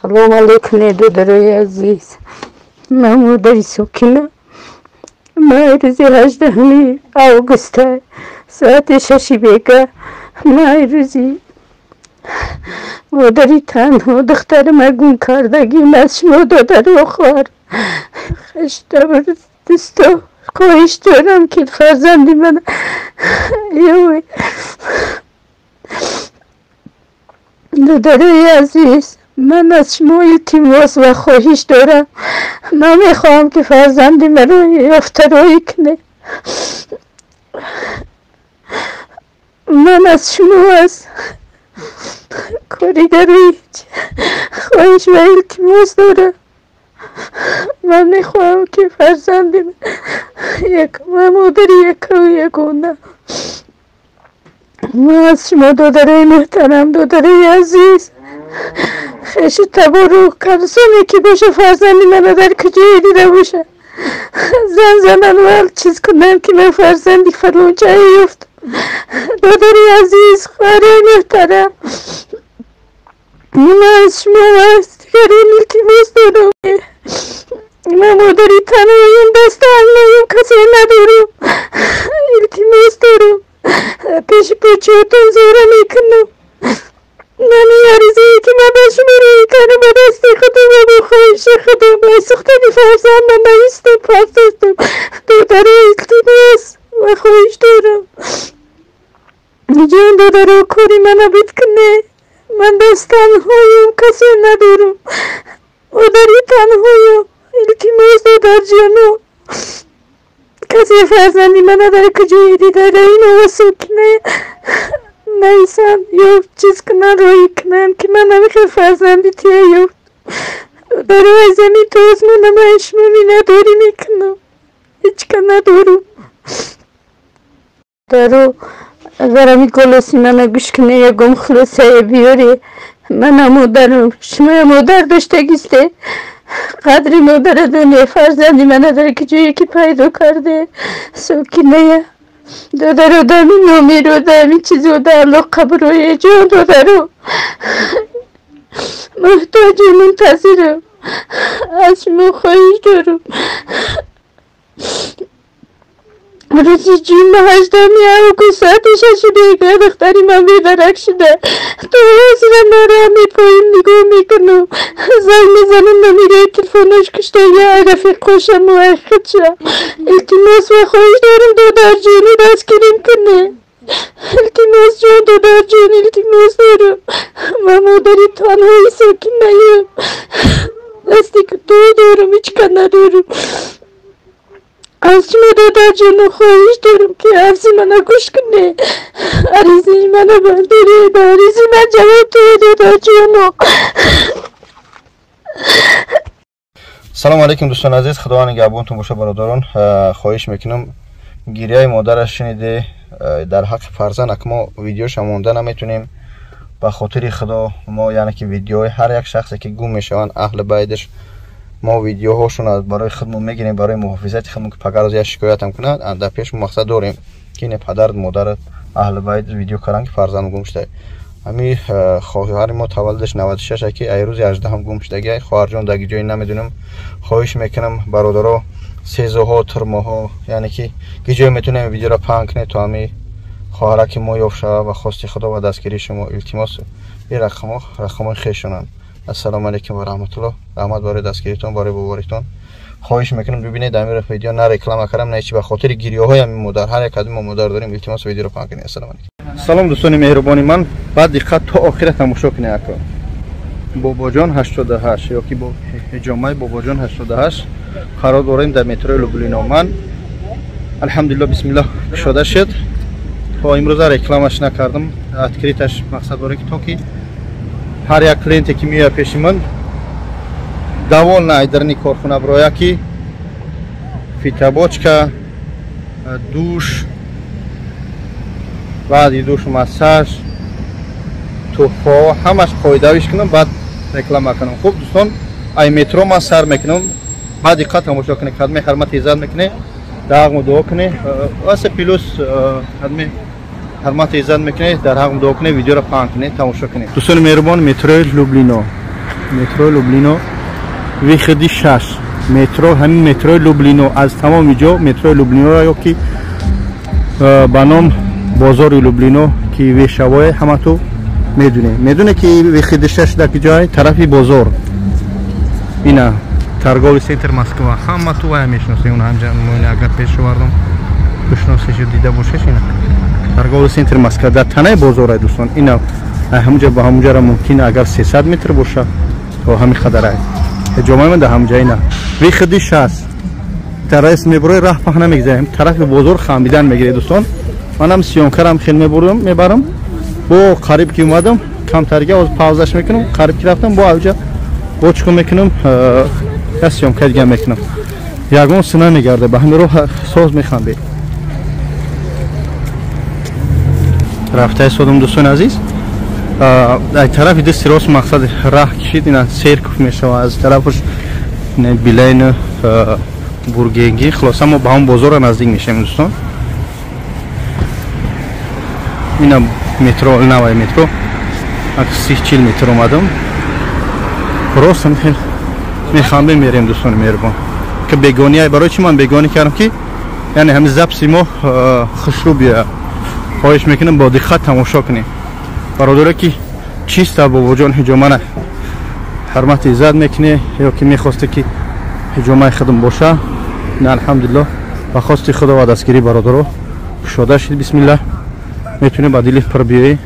Салом алейкум, додарои азиз. Ман модари Сокина. Ман рӯзи 18 августа соати 6 бега ман рӯзи модари танҳо духтарама гум кардагим. Аз шумо додару хоҳар хештабар дӯсто хоҳиш дорам, ки фарзанди ман ёве. Додарои азиз, ман аз шумо илтимос ва хоҳиш дорам. Ман мехоҳам, ки фарзанди маро ёфтароӣ кунед. Ман аз шумо аз коригарои хоҳиш ва илтимос дорам. Ман мехоҳам, ки фарзанди ман, модари якаву ягона. Ман аз шумо, додарои муҳтарам, додарои азиз, хешу табору касоне ки боша, фарзанди мана дар куҷое дида боша, зан занан вал чиз кунам, ки ман фарзанди фалончае ёфтам. Додари азиз, хоҳарои муҳтарам, ман аз шумо аз дигарон илтимос дорам. Ман модари танҳоям, дастаанноям, касе надорам. Илтимос дорам, пеши почиётон зора мекунам. Ман аризае ки ман ба шумо рӯй кардам, ба дасти худам ва бо хоҳиши худам, ба сухтани фарзандам наистам, партофтам. Додаро, илтимос ва хоҳиш дорам. Ҷон додаро, кори мана биткуне. Ман даст танҳоям, касе надорам. Модари танҳоям. Илтимос, додарҷоно, касе фарзанди мана дар куҷое дида, Раимова Сокина нависанд ё чиз кунанд, роҳӣ кунанд, ки ман намехоҳам фарзанди тия ёфт. Додаро, аз ҳамин то озмона ман шумо миннатдорӣ мекунам. Ҳеҷ ка надорам. Даро, агар ҳамин голоси мана гӯш кунед, ягон хулосае биёре. Мана модарам, шумоя модар доштагисте. Қадри модара доне. Фарзанди мана дар куҷое ки пайдо карде, Сокиная. Додаро, дами номеро, дами чизо да алоқа бироe. Ҷон додаро, муҳтоҷу мунтазирам. Аз шумо хоҳиш дорам. Рӯзи ҷумъа, 18 август, соати 6 бега духтари ман бедарак шуда. То ҳозира маро мепоим нигоҳ мекунам. Занг мезанам, номерои телефонош куштага, рафиқошаму ай худша. Илтимос ва хоҳиш дорам, додарҷону, дастгирим кунед. Илтимос, ҷон додарҷон, илтимос дорам. Ман модари танҳои Сокинаям. Дасти кӯтоҳ дорам, ҳеҷ ка надорам. Аз шумо, додарҷону, хоҳиш дорам, ки ҳарфи мана гӯш кунед. Аризаи мана бардоред, ба аризаи ман ҷавоб диҳед, додарҷону. Салому алейкум, дӯстони азиз, Худованд нигаҳбонтон боша, бародарон. Хоҳиш мекунам, гирияи модараш шуниде дар ҳаққи фарзанд. Ак мо видеоша монда наметонем. Ба хотири Худо, мо яъне ки видеои ҳар як шахсе ки гум мешаванд, аҳли байдаш, мо видеоҳошон барои худмон мегирем, барои муҳофизати худмон, ки пагар як шикоятам кунад, дар пеш мақсад дорем, ки не падар модарат, аҳли байт видео карданд, ки фарзанд гум шуда. Ҳами хоҳари мо таваллудаш 96, ки ай рӯзи 18 гум шудаги. Хоҳарҷон дар ҷое намедонам. Хоҳиш мекунам, бародаро, сезоҳо, турмоҳо, яъне ки ҷое метавонем видеоро паҳн кунед, то ҳами хоҳараки мо ёфт шавад. Ба хости Худо ва дастгирии шумо, илтимос. Ин рақамҳо рақамҳои хешонанд. Ассалому алайкум ва раҳматуллоҳ. Раҳмат барои дастгиритон, барои боворитон. Хоҳиш мекунам, бибинед ҳамин видео, на реклама кардам, на ҳечи, ба хотири гирёҳои ҳамин модар. Ҳар як аз мо модар дорем. Илтимос, видеоро паҳн кунед. Ассалому алайкум. Салом, дӯстони меҳрубони ман, ба диққат то охира тамошо кунед. Ако Бобоҷон 88 ё ки бо ҳиҷомаи Бобоҷон 88 қарор дорем дар метрои Люблино. Ман алҳамдулилло, бисмиллоҳ, кушода шуд. То имрӯза рекламаш накардам, открыташ. Мақсад дорем, ки то ки ҳар як клиенте ки меояд пеши ман, довольна айдарни корхона бироя, ки фитобочка, душ, баъди душ массаж, туҳфаҳо, ҳамаш қоидавиш кунам, баъд реклама кунам. Хуб, дӯстон, ай метро ман сар мекунам. Баъд диққат тамошо кунед, кадме ҳурмати иззат мекунед, дар ҳаққмо дуо кунед. Васе плюс кадме ҳурмати иззат мекунед, дар ҳаққмо дуо кунед, видеоро паҳн кунед, тамошо кунед. Дӯстони меҳрубон, метрои Люблино. Метрои Люблино выходи 6. Метро, ҳамин метрои Люблино аз тамоми ҷо метрои Люблиноро ё ки ба ном бозори Люблино ки вешавое ҳамату медуне. Медуне ки выходи 6 дар ҷой тарафи бозор. Ина торговый центр Москва. Ҳамату вая мешиносем, он ҳамҷа моина агар пеш овардам бишносеш дида бошеш ина. Торговый центр Москва дар танаи бозор дӯстон. Ина ҳамҷа ба ҳамҷара мумкин агар 300 метр боша то ҳамин қадар ҳиҷомаи ман дар ҳамҷа ина. Выходи 6. Тарас мебурой раҳ паҳна мегзарем. Тарафи бозор хамидан мегире дӯстон. Манам съёмкарам хел мебурам, мебарам. Бо қариб ки омадам, камтарга оз паузаш мекунам, қариб ки рафтам бо авҷа бо чикор мекунам, я съёмка дига мекунам. Ягон сина мегарда, ба ҳамин роҳ соз механде. Рафтаи содам дӯстони азиз. Аз тарафи дасти рост мақсад раҳ кишид, ина церков мешава, аз тарафаш билайн бургенги. Хулоса мо ба ҳам бозора наздик мешавем дӯстон. Ина метро, навай метро, ак 30-40 метр омадам. Рост механдем мерем дӯстони меҳрубон. Ки бегония, барои чӣ ман бегонӣ кардам ки яъне ҳамин записи мо хушрӯ биёяд. Хоҳиш мекунам бо диққат тамошо кунем. Бародаре ки чиста бобоҷон ҳиҷомана ҳурмати иззат мекунӣ ё ки мехосте ки ҳиҷомаи худам боша, на алҳамдулиллоҳ ба хости худо ва дастгирии бародаро кушода шид. Бисмиллаҳ метавонӣ ба дили пур биёӣ.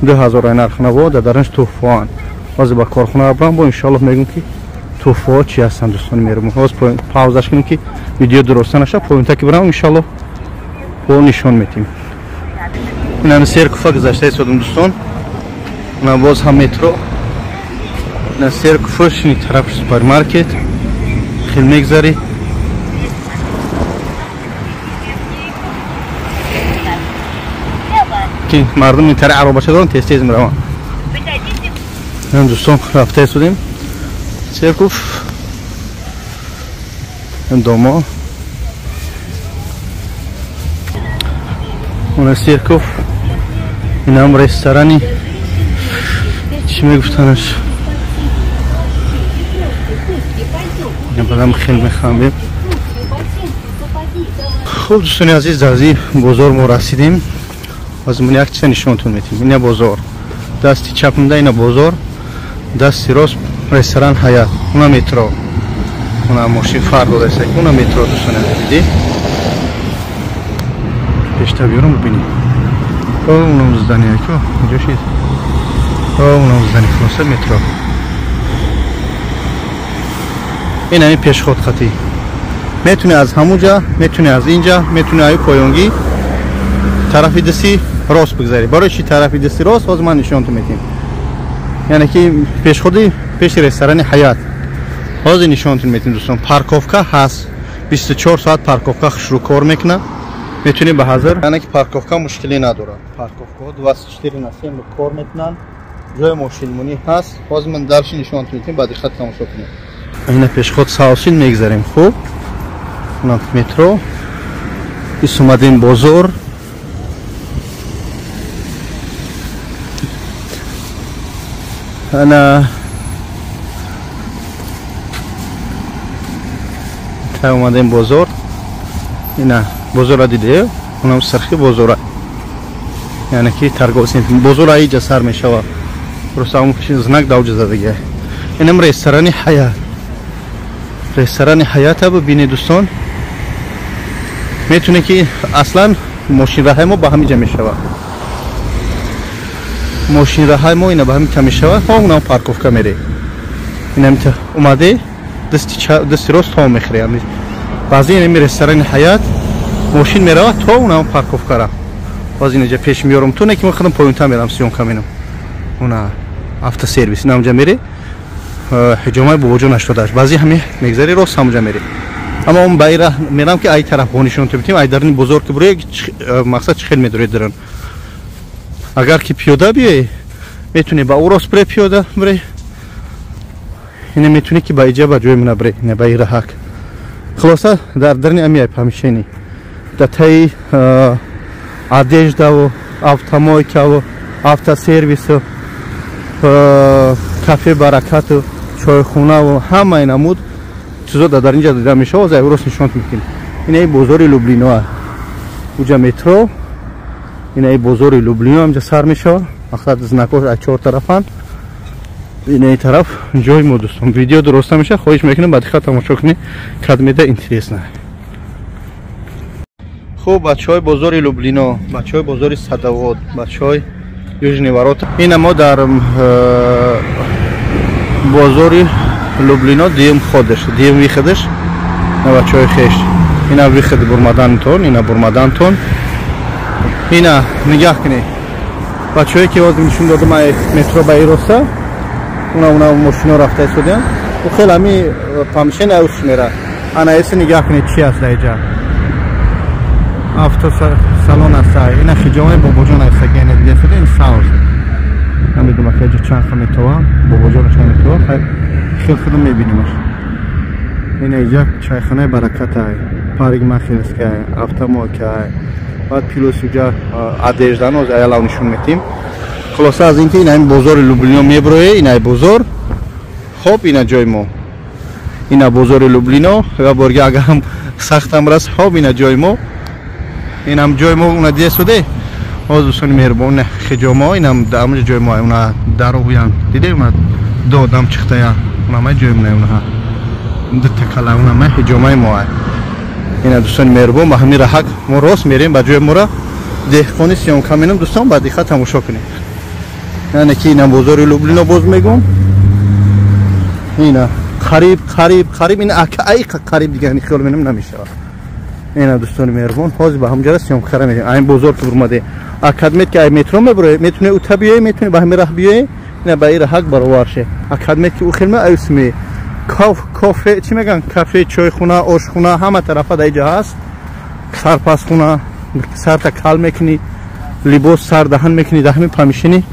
2000 нархнаво дар дарунаш туҳфаанд. Ҳозир ба корхона барам бо иншоаллоҳ мегӯм ки туҳфаҳо чӣ ҳастанд дӯстони меҳрубон. Ҳозир паузаш кунем ки видео дуруста наша, поинта ки барам иншоаллоҳ бо нишон метим. Ина церква гузашта истодам дӯстон. Ина боз ҳам метро. Ина церква шини тарафи супермаркет. Хел мегзарӣ. Ки мардум ин тараф аробача доранд, тез тез мераванд. Ин дӯстон рафта истодем. Церкв. Ин домо. Ина церкв. Инам ресторани чӣ мегуфтанаш, бадам хел механдем. Хуб дӯстони азиз, дар ин бозор мо расидем. Ҳозир ман як чиза нишонтон метим. Ина бозор, дасти чапмда ина бозор, дасти рост ресторан Ҳаят, уна метро, уна мошин фар додаиста, уна метро дӯстони азиз дидӣ. Пештар биёрам бибинед. Унам здание ко, куҷо шид? Унам здание хулоса метро. Ин ҳамин пешход хатӣ. Метавонӣ аз ҳамунҷа, метавонӣ аз инҷа, метавонӣ аю поёнгӣ тарафи дасти рост бигзарӣ. Барои чӣ тарафи дасти рост? Ҳозир ман нишонтон метим. Яъне ки пешходи пеши ресторани Ҳаят. Ҳозир нишонтон метим дӯстон. Парковка ҳаст. 24 соат парковка хушрӯ кор мекунад. Метавонӣ ба ҳазр, яъне ки парковка мушкилӣ надорад. Парковкаҳо 24/7 кор мекунанд. Ҷои мошинмонӣ ҳаст. Ҳозир ман дарши нишонтон метим, ба диққат тамошо кунед. Ина пешход Саусин мегзарем. Хуб, унам метро. Ис омадем бозор. Ана та омадем бозор. Ина бозора диде, унам сархи бозора. Яъне ки торговый центр бозора иҷа сар мешава. Просто ҳамон знак давҷа задагия. Инам ресторани Ҳаят. Ресторани Ҳаята бибинед дӯстон. Метавонед ки аслан мошинраҳаи мо ба ҳамин ҷа мешава. Мошинраҳаи мо ина ба ҳамин ҷа мешава. Ҳо унам парковка мере. Инам омаде дасти рост то мехӯре. Баъзе инами ресторани Ҳаят мошин меравад то унам парковкара. Боз инҷа пеш меёрам то не ки ман худам поёнтар мерам съёмка менам. Уна автосервис инамҷа мере. Ҳиҷомаи бобоҷон 88. Баъзе ҳами мегзари рост ҳамҷа мере. Аммо он ба ира мерам ки ай тараф бо нишон тибтим, ай дарни бозор ки буре мақсад чӣ хел медоред даран. Агар ки пиёда биёй, метавонӣ ба ӯ рост бире пиёда бире. Ина метавонӣ ки ба иҷа ба ҷои мана бире, ина ба ира ҳак. Хулоса дар дарни ами помещение. Дар таи одеждаву, автомойкаву, автосервису, кафе Баракату. чойхона ва ҳамаи намуд чизо дар инҷа дида мешавад. Аз рост нишон мекунем. Ина бозори Люблино, уҷа метро, ина бозори Люблино ҳамҷа сар мешавад. Мақсад знакош аз чор тарафанд. Ина тараф ҷои мо дӯстон. Видео дуруста мешавад, хоҳиш мекунем ба диққат тамошо кунед, кадмеда интересно. Хуб, бачаҳои бозори Люблино, бачаҳои бозори Садовод, бачаҳои Южный ворота. Ина мо дар бозори Люблино дуюм ходаш, дуюм выходаш на бачаҳои хеш. Ина выход бурмадантон, ина бурмадантон. Ина нигаҳ кунед. Бачаҳое ки ҳозир нишон додам метро ба ироста, уна мошино рафта истодиям. У хел ҳами помещение ус мера. Ана эси нигаҳ кунед чи аст дар инҷа. Автосалон аст. Ина хиҷомаи бобоҷон аст, гене дида истодиям, ин сауз. Намедонам ки инҷа чанд ха метовам, бобоҷонаш наметова, хайр хел худам мебинимаш. Ина инҷа чайхонаи Баракат ай, парикмахерская, автомойка ай, баъд плюс инҷа одежда ноз аялав нишон метим. Хулоса аз ин ки ина ин бозори Люблино меброe, ина бозор. Хоб, ина ҷои мо. Ина бозори Люблино, ва борга агарам сахтам рас, хоб ина ҷои мо. Инам ҷои мо уна дида суде. Ҳоз дӯстони меҳрубон, хиҷомо, инам дар ҷои мо, уна дароян. Диде уна ду одам чихтая. Уна ма ҷои мо уна. Ду такала уна ма хиҷомаи мо. Ина дӯстони меҳрубон, ба ҳамин раҳак мо рост мерем ба ҷои мора. Деҳқони съёмка менам дӯстон, ба диққат тамошо кунед. Яъне ки ина бозори Люблино боз мегӯм. Ина қариб қариб қариб ина ай қариб дигар хиёл менам намешавад. Ина дӯстони меҳрубон, ҳозир ба ҳамҷара съёмкара мерем. Айн бозор ки бурмаде. Акадмет ки ай метро мебуре, метуне ута биёе, метуне ба ҳамин раҳ биёе, ина ба ин раҳак баровар ше. Акадмет ки ӯ хелма аюсме. Кофе, чӣ мегӯянд? Кафе, чойхона, ошхона, ҳама тарафа дар инҷа ҳаст. Сарпасхона, сарта кал мекунӣ, либос сар даҳан мекунӣ, дар ҳамин помещение.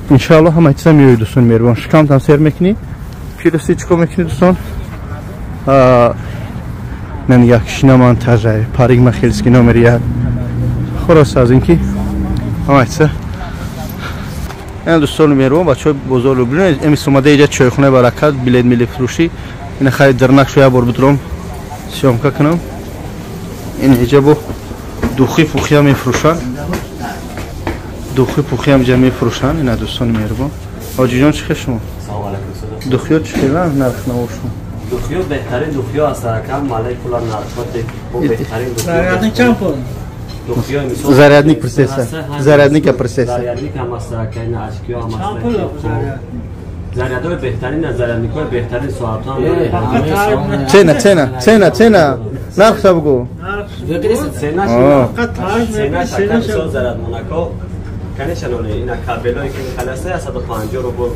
Иншоаллоҳ ҳама чиза меои дӯстони меҳрубон. Шикамтам сер мекунӣ, плюси чӣ кор мекунӣ дӯстон? Ман як шинаман тажай, парикмахерский номер 1. Хулоса аз ин ки ҳама чиза. Ин дӯстони меҳрубон, бачаҳои бозор Люблино, эмис омада инҷа чойхонаи Баракат, билет мили фурӯшӣ. Ина хайр дарнак шу як бор бидурам съёмка кунам. Ин инҷа бо духи пухия мефурӯшанд. Духи пухи ҳам ҷа мефурӯшанд. Ина дӯстони меҳрубон. Ҳоҷиҷон чӣ хел шумо? Салом алайкум. Духиё чӣ хела нарх навошум? Духиё беҳтарин духиё аст, акам молекула наркотик бо беҳтарин духиё. Зарядник чанд пул? Духиё мисол зарядник присеса. Зарядника присеса. Зарядник ҳам аст, ака ина очкиё ҳам аст. Зарядҳои беҳтарин, зарядникҳои беҳтарин соатҳо ҳам. Цена, цена, цена, цена. Нарх са бугу. Цена цена шака мисол зарядмонако. Конечно, ина кабелҳое ки халаста 150 рубл,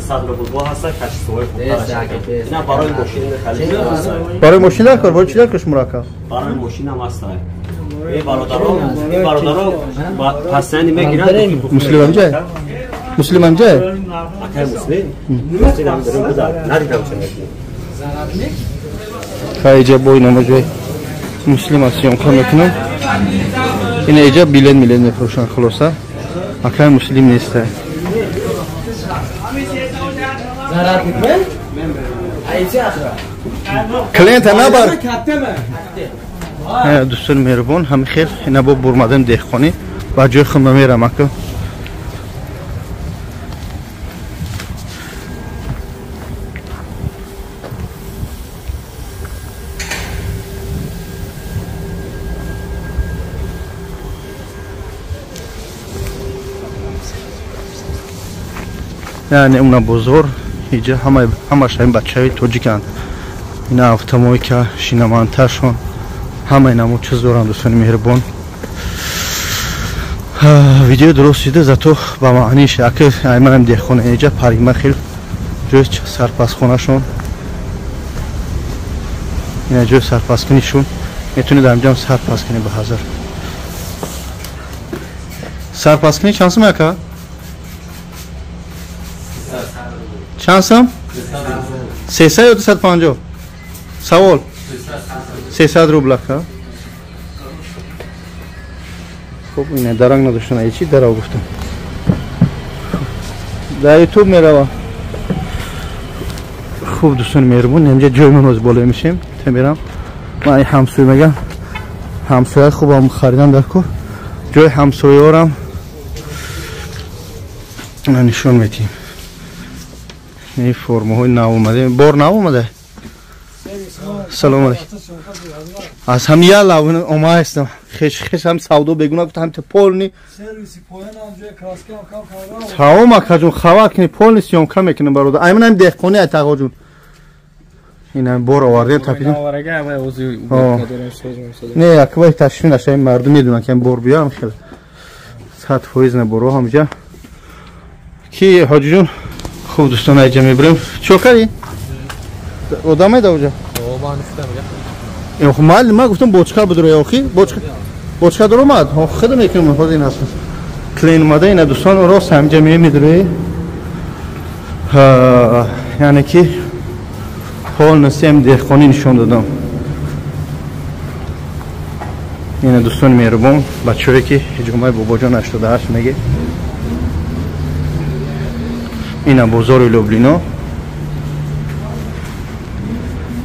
100 рубл бо ҳаста, качествои хубтар. Ина барои мошин халида. Барои мошин дар кор, барои чӣ дар кор шумо рака? Барои мошин ҳам ҳаста. Ин бародаро, пасани мегиранд. Муслим ҷай? Муслим ҷай? Акай муслим? Муслим ҳам дорем буда. Надидам чӣ мекунӣ. Хай ҷа бо ина ҷой. Муслим аз съёмка мекунам. Ина иҷа билет милет мефурӯшанд хулоса. Акай муслим нест. Клиента набар. Дӯстони меҳрубон, ҳами хел ина бо бурмадем деҳқонӣ ба ҷои худма мерам ака. Яъне уна бозор иҷа ҳамаш ҳамин бачаҳои тоҷиканд. Ина автомойка, шинамонтажшон, ҳамаи намуд чиз доранд дӯстони меҳрубон. Видео дуруст шида, зато ба маъниш ака айманам деҳқона иҷа парикмахер ҷои сарпасхонашон, ина ҷои сарпаскунишон, метавонед ҳамҷам сарпас кунед ба ҳазар. Сарпаскунӣ чанд сум ака? Чанд сум? 300 ё 250? Савол. 300 рубл ака. Хуб, ина даранг надоштан, ай чӣ дарав гуфтам. Дар YouTube мерава. Хуб дӯстони меҳрубон, инҷа ҷои ман ҳозир боло мешем. Та мерам. Ман ин ҳамсоя мегам. Ҳамсоя хубам харидам дар кор. Ҷои ҳамсояҳорам нишон метиҳем. Ин формаҳои нав омада. Бор нав омада? Салом алейкум. Аз ҳам я лав омада ҳастам. Хеш хеш ҳам савдо бегуна гуфт ҳам та полни. Сервиси поён ҳам ҷои краска ҳам кам кардам. Тамом акаҷон, хабар кунӣ полни съёмка мекунем бародар. Айман ҳам деҳқони ай тағоҷон. Ин ҳам бор овардем тапидем. Не, якбай ташвиш нашавем, мардум медонанд ки ҳам бор биём хеле. 100% на боро ҳамҷа. Ки ҳоҷиҷон, хуб дӯстон айҷа мебарем. Чо кардӣ? Одам еда уҷа? Ман гуфтам бочка бидуро охи бочка даромад. Худо мекунам ҳозир ин аст. Клин омада ина дӯстон рост ҳамҷа мемедурӣ. Яъне ки полностью деҳқонӣ нишон додам. Ина дӯстони меҳрубон, бачаҳое ки ҳиҷомаи бобоҷон 88 меге. Ина бозори Люблино.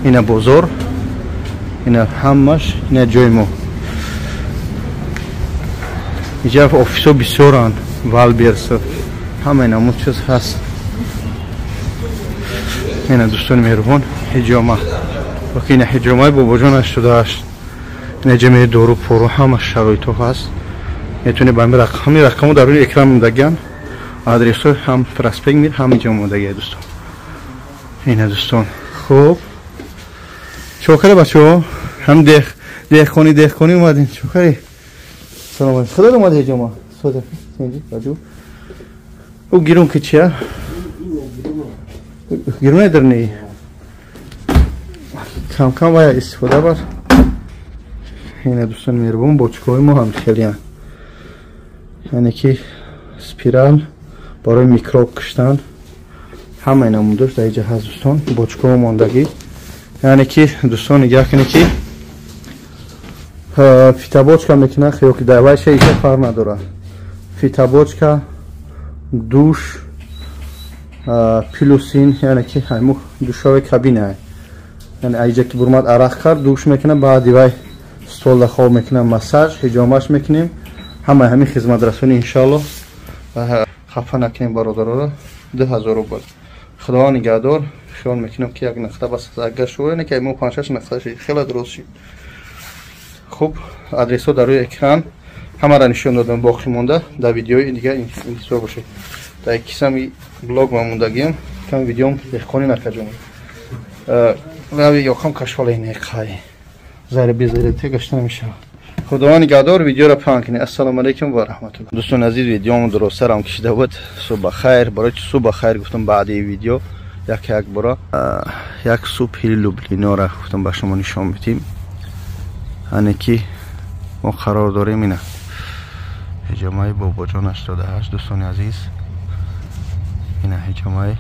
Ина бозор. Ина ҳамаш, ина ҷои мо. Инҷа офисҳо бисёранд, Валберс, ҳама ина чиз ҳаст. Ина дӯстони меҳрубон, ҳиҷома. Ина ҳиҷомаи бобоҷон 88. Ина ҷамъи дору пору ҳама шароитҳо ҳаст. Метавонед ба ҳамин рақамҳо дар рӯи экран мондагианд. Адресҳо ҳам проспект Мир, ҳам инҷо мондагианд дӯстон. Ина дӯстон. Хуб. Чокаре бачаҳо, ҳам деҳқонӣ омадем. Чокаре. Салом алейкум. Худо омад ҳиҷома. Сода. Сенҷи баҷу. Ӯ гирун ки чия? Гирун дар не. Кам кам вая истифода бар. Ина дӯстони меҳрубон, бочкаҳои мо ҳам хелиянд. Яъне ки спирал барои микроб куштан ҳамаи намудош дар инҷа ҳаст дӯстон. Бочкаҳо мондагӣ. Яъне ки дӯстон нигаҳ кунед ки фитобочка мекунад, ё ки дар вайша иша фарқ надорад. Фитобочка, душ, плюсин, яъне ки ҳаму душове кабина. Яъне айҷа ки бурмад арақ кард, душ мекунад, баъди вай столда хоб мекунад, массаж, ҳиҷомаш мекунем. Ҳамаи ҳамин хизматрасонӣ иншоаллоҳ. Хафа накунем бародароро. 2000 рубл. Худо нигаҳдор. Хиёл мекунам ки як нақта бас агар шуд, не ки мо 5-6 нақта шуд, хеле дуруст шуд. Хуб, адресҳо дар рӯи экран ҳамаро нишон додам, боқӣ монда дар видеои дигар интизор бошед. Дар кисами блог ма мондагиам, кам видеом деҳқонӣ накаҷон. Рави ёқам кашфала ине қай. Заре безаре те гашта намешавад. Худованд нигаҳдор, видеоро паҳн кунед. Ассалому алайкум ва раҳматуллоҳ. Дӯстони азиз, видеомо дурусттарам кашида буд. Субҳ бахайр. Барои чӣ субҳ бахайр гуфтам баъди ин видео як як бора як субҳи Люблинора гуфтам ба шумо нишон бидим. Ане ки мо қарор дорем ина ҳиҷомаи бобоҷон 88. Дӯстони азиз, ина ҳиҷомаи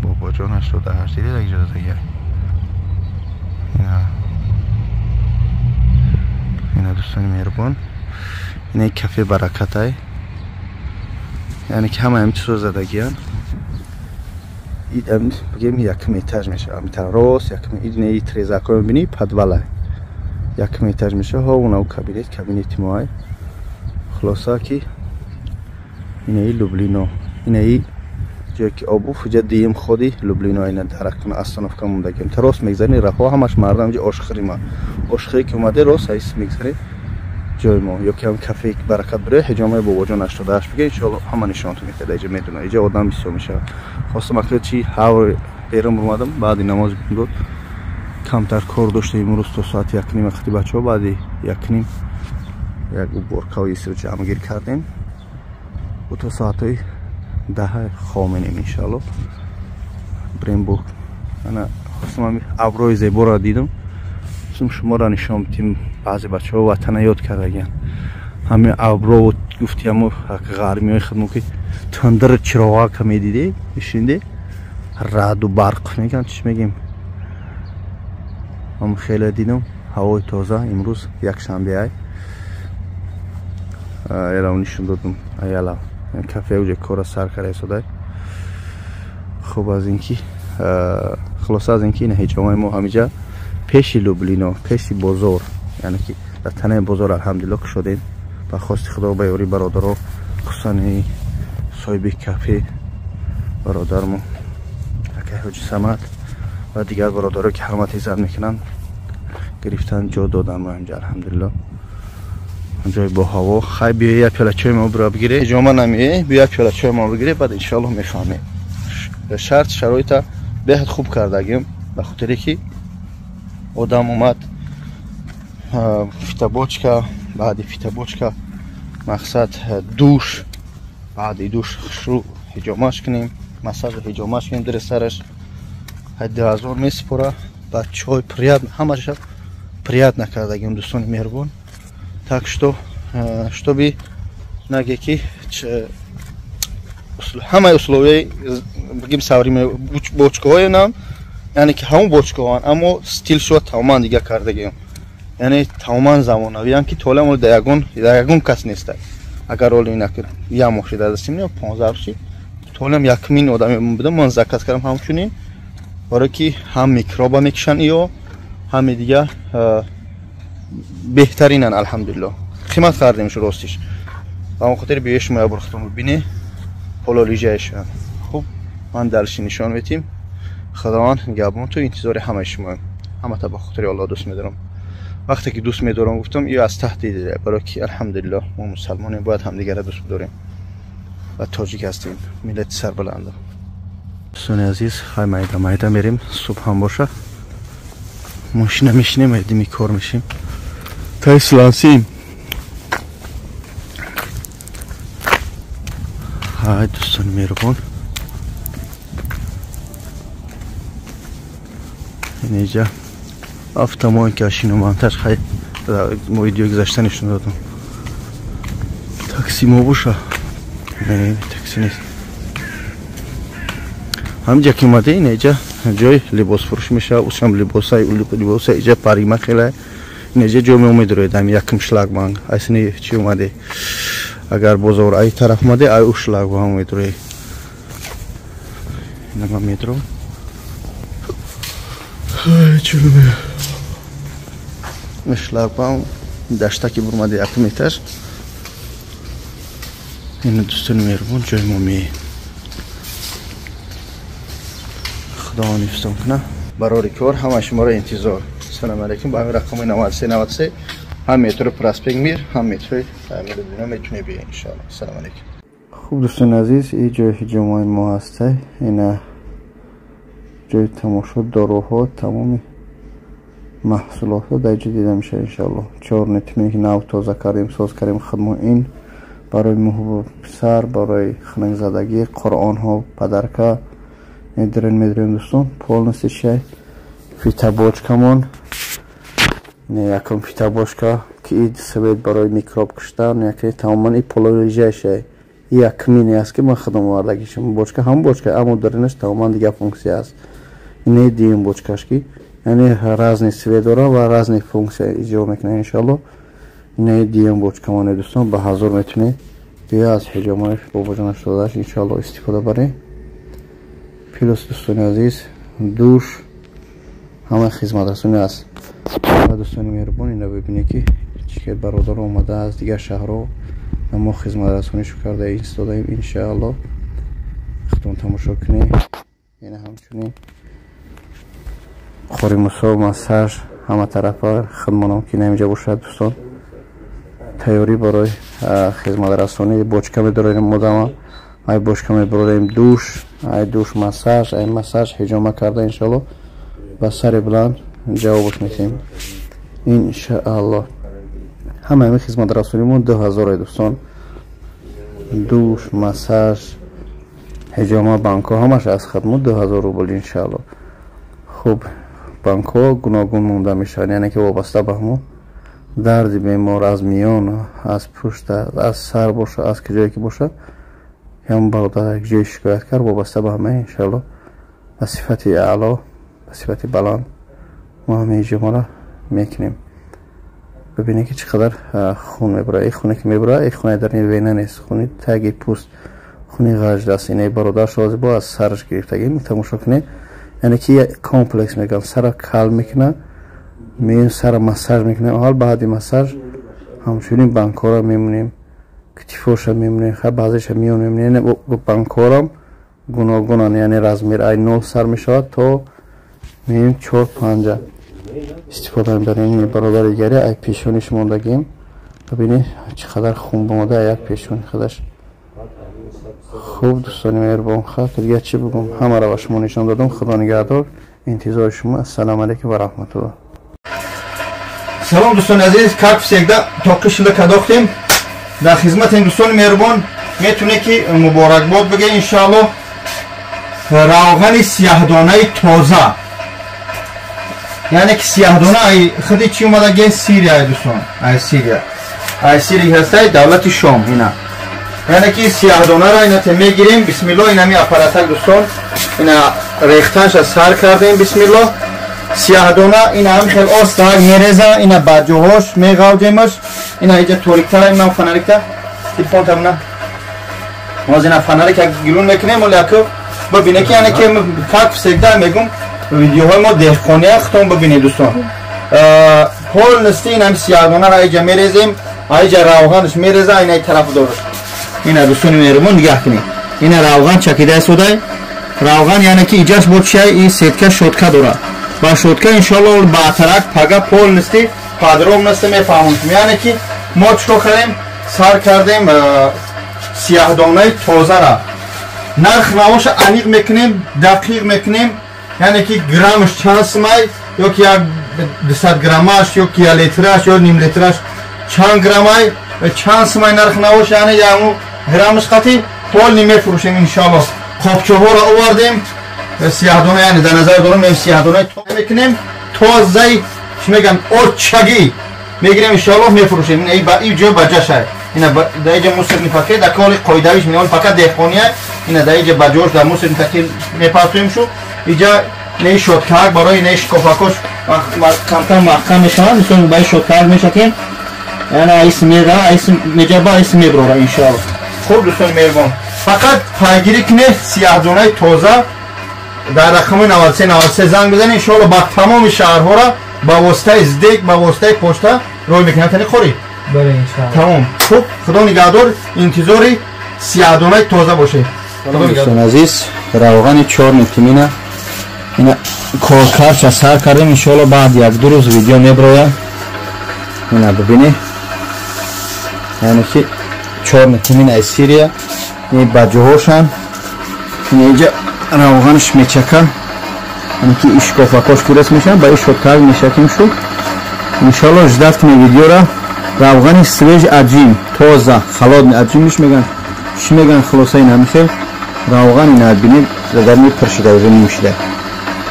бобоҷон 88. Дидед як ҷо ина ина дӯстони меҳрубон, ина кафе баракатай. Яъне ки ҳама ҳамин чизо задагиянд. Бигем якум этаж мешавад. Ҳамин рост якум ина трезакҳо мебинӣ, подвала. Якум этаж мешавад. Ҳо унав кабинет, кабинети моай. Хулоса ки инаи Люблино, инаи ҷое ки обу фуҷа дием ходи Люблино, ина дарахтона остановка мондагием. Та рост мегзарӣ раҳо ҳамаш мардам ҷо ошхӯри ма. Ошхӯре ки омаде рост айс мегзарӣ ҷои мо. Ё ки ҳам кафе баракат бире, ҳиҷомаи бобоҷон 88 биге, иншоаллоҳ ҳама нишонтон медиҳад. Иҷа медона, иҷа одам бисёр мешавад. Хостам акли чи ҳавр берун омадам, баъди намоз буд. Камтар кор доштем имрӯз то соати 1:30 вақти бачаҳо, баъди 1:30 як уборкаҳои исро ҷамъгир кардем. Бо то соатҳои 10 хоменем иншоаллоҳ. Брем бо ана хостам ҳамин абрҳои зеборо дидам. Хостам шуморо нишон бидим. Баъзе бачаҳо ватана ёд кардагиянд. Ҳамин абро гуфти ҳамо ғармиҳои худмо ки тандир чироғака медидем, мешинде раъду барқ мегӯям, чӣ мегем. Ҳам хеле дидам, ҳавои тоза. Имрӯз якшанбе ай. Ялав нишон додам. Аялав. Кафе уҷа кора сар карда истодай. Хуб аз ин ки Хулоса аз инки ин ҳиҷомаи мо ҳамиҷа пеши Люблино, пеши бозор, яъне ки дар танаи бозор алҳамдулилло кушодем. Ба хости Худо, ба ёрии бародаро, хусусан соҳиби кафе бародармо акай Ҳоҷи Самад ва дигар бародаро ки ҳурмат иззат мекунанд, гирифтан ҷо додан мо инҷа алҳамдулилло. Ҷои бо ҳаво. Хай биё як пиёла чой мо бира бигире. Ҳиҷома намеи, биё як пиёла чой мо бигире, баъд иншоаллоҳ мефаҳмем. Шарт шароита беҳад хуб кардагим, ба хотире ки одам омад фитобочка, баъди фитобочка мақсад душ, баъди душ хушрӯ ҳиҷомаш кунем, массаж ҳиҷомаш кунем, дири сараш 2000 месупора, баъд чой приятно, ҳамаша приятно кардагим дӯстони меҳрубон. Так что чтобы наге ки ҳамаи условияи бигим савриме бочкаҳои нам, яъне ки ҳамон бочкаҳоан, аммо стил шуа тамоман дига кардагим, яъне тамоман замонавиам ки толам оли дар ягон кас неста. Агар оли инак як моҳ шида дастим, 15 рӯзи толам якмин одаме будам, ман заказ кардам ҳамчунин, барое ки ҳам микроба мекушанд иё, ҳами дига беҳтаринан алҳамдулилло. Қимат хардем шу ростиш. Ба он хотир биё шумо як бор худтон бибине пололижаашон. Хуб, ман дарши нишон метим. Худованд нигаҳбон ту, интизори ҳамаи шумоем. Ҳамата ба хотири Аллоҳ дӯст медорам. Вақте ки дӯст медорам гуфтам, ё аз таҳти дила, барои ки алҳамдулилло мо мусалмонем, бояд ҳамдигарро дӯст бидорем ва тоҷик ҳастем, миллати сарбаланд. Дӯстони азиз, хай майда майда мерем, субҳ ҳам боша. Мошина мешинем, дими кор мешим. Тай слансим. Ҳай дӯстони меҳрубон. Инҷа автомойка шиномонтаж, хай мо видео гузашта нишон додам. Такси мо боша. Не, такси нест. Ҳамиҷа ки омаде, инҷа ҷои либосфурӯшӣ мешавад, усам либосай, либосай, иҷа парима хеле. Инҷа ҷой меомедроед, ҳами якум шлагбанг. Айсини чӣ омаде? Агар бозор ай тараф омаде, ай у шлагбанг медроед. Ина ман медром. Шлагбаум даштаки бурмади якум этаж. Ина дӯстони меҳрубон, ҷои мо меем. Худованд ҳифзтон кунад. Барори кор ҳамаи шуморо интизор. Салом алейкум. Ба ҳамин рақами 93 93 ҳам метрои Проспект Мир, ҳам метрои Люблино метавонед биёед иншоаллоҳ. Салом алейкум. Хуб дӯстони азиз, ин ҷои ҳиҷомаи мо ҳастай. Ина ҷои тамошо, доруҳо, тамоми маҳсулотҳо дар ҷо дида мешавад иншоаллоҳ. Чорни тимие ки нав тоза кардем, соз кардем худмо, ин барои муҳбу писар, барои хунукзадагӣ, қуръонҳо, падарка медирем, медирем дӯстон. Полностью чай фитобочкамон, не якум фитобочка ки ид свет барои микроб куштан, яке тамоман и пололижаша якмине аст ки ман худам овардагишам. Бочка ҳам бочка, аммо даринаш тамоман дигар функсия аст. Ине дуюм бочкаш ки яъне разни свет дора ва разни функсия иҷро мекунад иншоаллоҳ. Ине дуюм бочкамоне дӯстон, ба 1000 метавонед биё аз ҳиҷомаи бобоҷонаш додаш иншоаллоҳ истифода баред. Плюс дӯстони азиз, душ, ҳама хизматрасонӣ аст. Ва дӯстони меҳрубон, ина бибинед ки чӣ ки бародар омада аз дигар шаҳрҳо мо хизматрасонишу карда истодаем иншоаллоҳ. Худтон тамошо кунед. Ина ҳамчунин қори мусо, массаж, ҳама тарафа хидмонам ки инҷа бошад дӯстон. Тайёрӣ барои хизматрасонӣ, бочка медорем модама, ай бочка мебарем душ, ай душ массаж, ай массаж ҳиҷома карда иншоаллоҳ ба сари баланд ҷавобаш медиҳем иншоаллоҳ. Ҳамаи ин хизматрасонимон 2000 дӯстон. Душ, массаж, ҳиҷома, банкҳо ҳамаш аз хидмат 2000 рубл иншоаллоҳ. Хуб, банкҳо гуногун монда мешаванд, яъне ки вобаста ба ҳамон дарди бемор аз миён, аз пушт, аз сар бошад, аз ҷое ки бошад, ҳамон бародар як ҷое шикоят кард, вобаста ба ҳама иншоаллоҳ ба сифати аъло, ба сифати баланд мо ҳама ҳиҷомаро мекунем. Бибинед ки чӣ қадар хун мебарад. Ин хуне ки мебарад, ин хуне дар ин вена нест, хуни таги пӯст, хуни ғаҷд аст. Инаи бародар шози бо аз сараш гирифтагӣ. Тамошо кунед, Яъне ки комплекс мегӯям, сара кал мекуна, меем сара массаж мекунем. Аввал баъди массаж ҳамчунин банкора мемонем, китифоша мемонем, баъзеша миён мемонем. Банкорам гуногунанд, яъне размер ай 0 сар мешавад то меем 4-5 истифода мебарем. Бародари дигаре ай пешониш мондагим, бибинед чӣ қадар хун бомада як пешони худаш. Хуб, дӯстони меҳрубон, хат дигар чӣ бигӯм, ҳамаро ба шумо нишон додам. Худо нигаҳдор, интизори шумо. Ассалому алайкум ва раҳматуллоҳ. Салом, дӯстони азиз, как всегда тоқи шила кадохтем, дар хизмати дӯстони меҳрубон. Метуне ки муборакбод биге, иншоаллоҳ. Равғани сияҳдонаи тоза, яъне ки сияҳдона ай худи чӣ омадаге? Сирия, дӯстон, ай Сирия, ай Сирия ҳастай, давлати Шом. Ина, яъне ки сияҳдонаро инате мегирем, бисмилло. Инами аппаратак, дӯстон, ина рехтанша сар кардем, бисмилло. Сияҳдона ина ҳам хел остак мереза, ина баҷоҳош меғавҷемаш. Ина иҷа ториктара, ина фонарикта телефон тамна моз, ина фонарик гирун мекунем, оли аку бибине ки, яъне ки как всегда мегум, видеоҳои мо деҳқония, худтон бибинед, дӯстон. Полностью ин ҳами сияҳдонаро иҷа мерезем, иҷа равғанаш мереза, ина тараф дораш. Ина, дӯстони меҳрубон, нигаҳ кунед, ина равған чакида истодай, равған. Яъне ки иҷаш бо чиай? Ин сетка, щётка дорад. Ба щётка, иншоалло, баътарак пага полностью подробности мефаҳмонем. Яъне ки мо чикор кардем? Сар кардем сияҳдонаи тозара, нарх навоша аниқ мекунем, дақиқ мекунем, яъне ки граммаш чанд сумай, ё ки як 200 граммаш, ё ки як литраш, ё ним литраш чанд граммай, чанд сумай нарх навош, яъне яму граммаш қати полный мефурӯшем, иншоалло. Қопчаҳоро овардем, сияҳдона, яъне дар назар дорам сияҳдонаи мекунем, тозаи, чӣ мегӯям, очагӣ мегирем, иншоалло, мефурӯшем. Ин ҷо баҷашай, ина дар иҷа мусорный пакет, дар кори қоидавиш меон, фақат деҳқония. Ина дар иҷа баҷош дар мусорный пакет мепартоем шу. Иҷа не щёткаак барои не шикофакош камкам маҳкам мешаванд, мисол ба щёткаак мешакем, яъне айс мега, айс меҷаба, айс меброра, иншоалло. Хуб, дӯстони меҳрубон, фақат пайгирӣ кунед, сияҳдонаи тоза дар рақами 93 93 занг бизанед, иншоалло. Ба тамоми шаҳрҳоро ба воситаи СДЭК, ба воситаи почта рой мекунем. Тани қорӣ тамом. Хуб, худо нигаҳдор, интизори сияҳдонаи тоза бошед. Дӯстони азиз, равғани чёрный тмина ина коркарша сар кардем, иншоалло, баъд як-ду рӯз видео меброяд. Ина бибинед, яъне ки чёрный тмин аз Сирия, ин баҷоҳошанд, ина иҷа равғанаш мечака, яъне ки ишкофакош курес мешаванд, ба ишоткак мешаким шуд. Иншоалло, ждать кунед видеора. Равғани свежий отжим, тоза, холодный отжимиш меган, чӣ меган, хулоса, ина михел равған. Ина бинед, задарни пур шуда, уже ним шуда.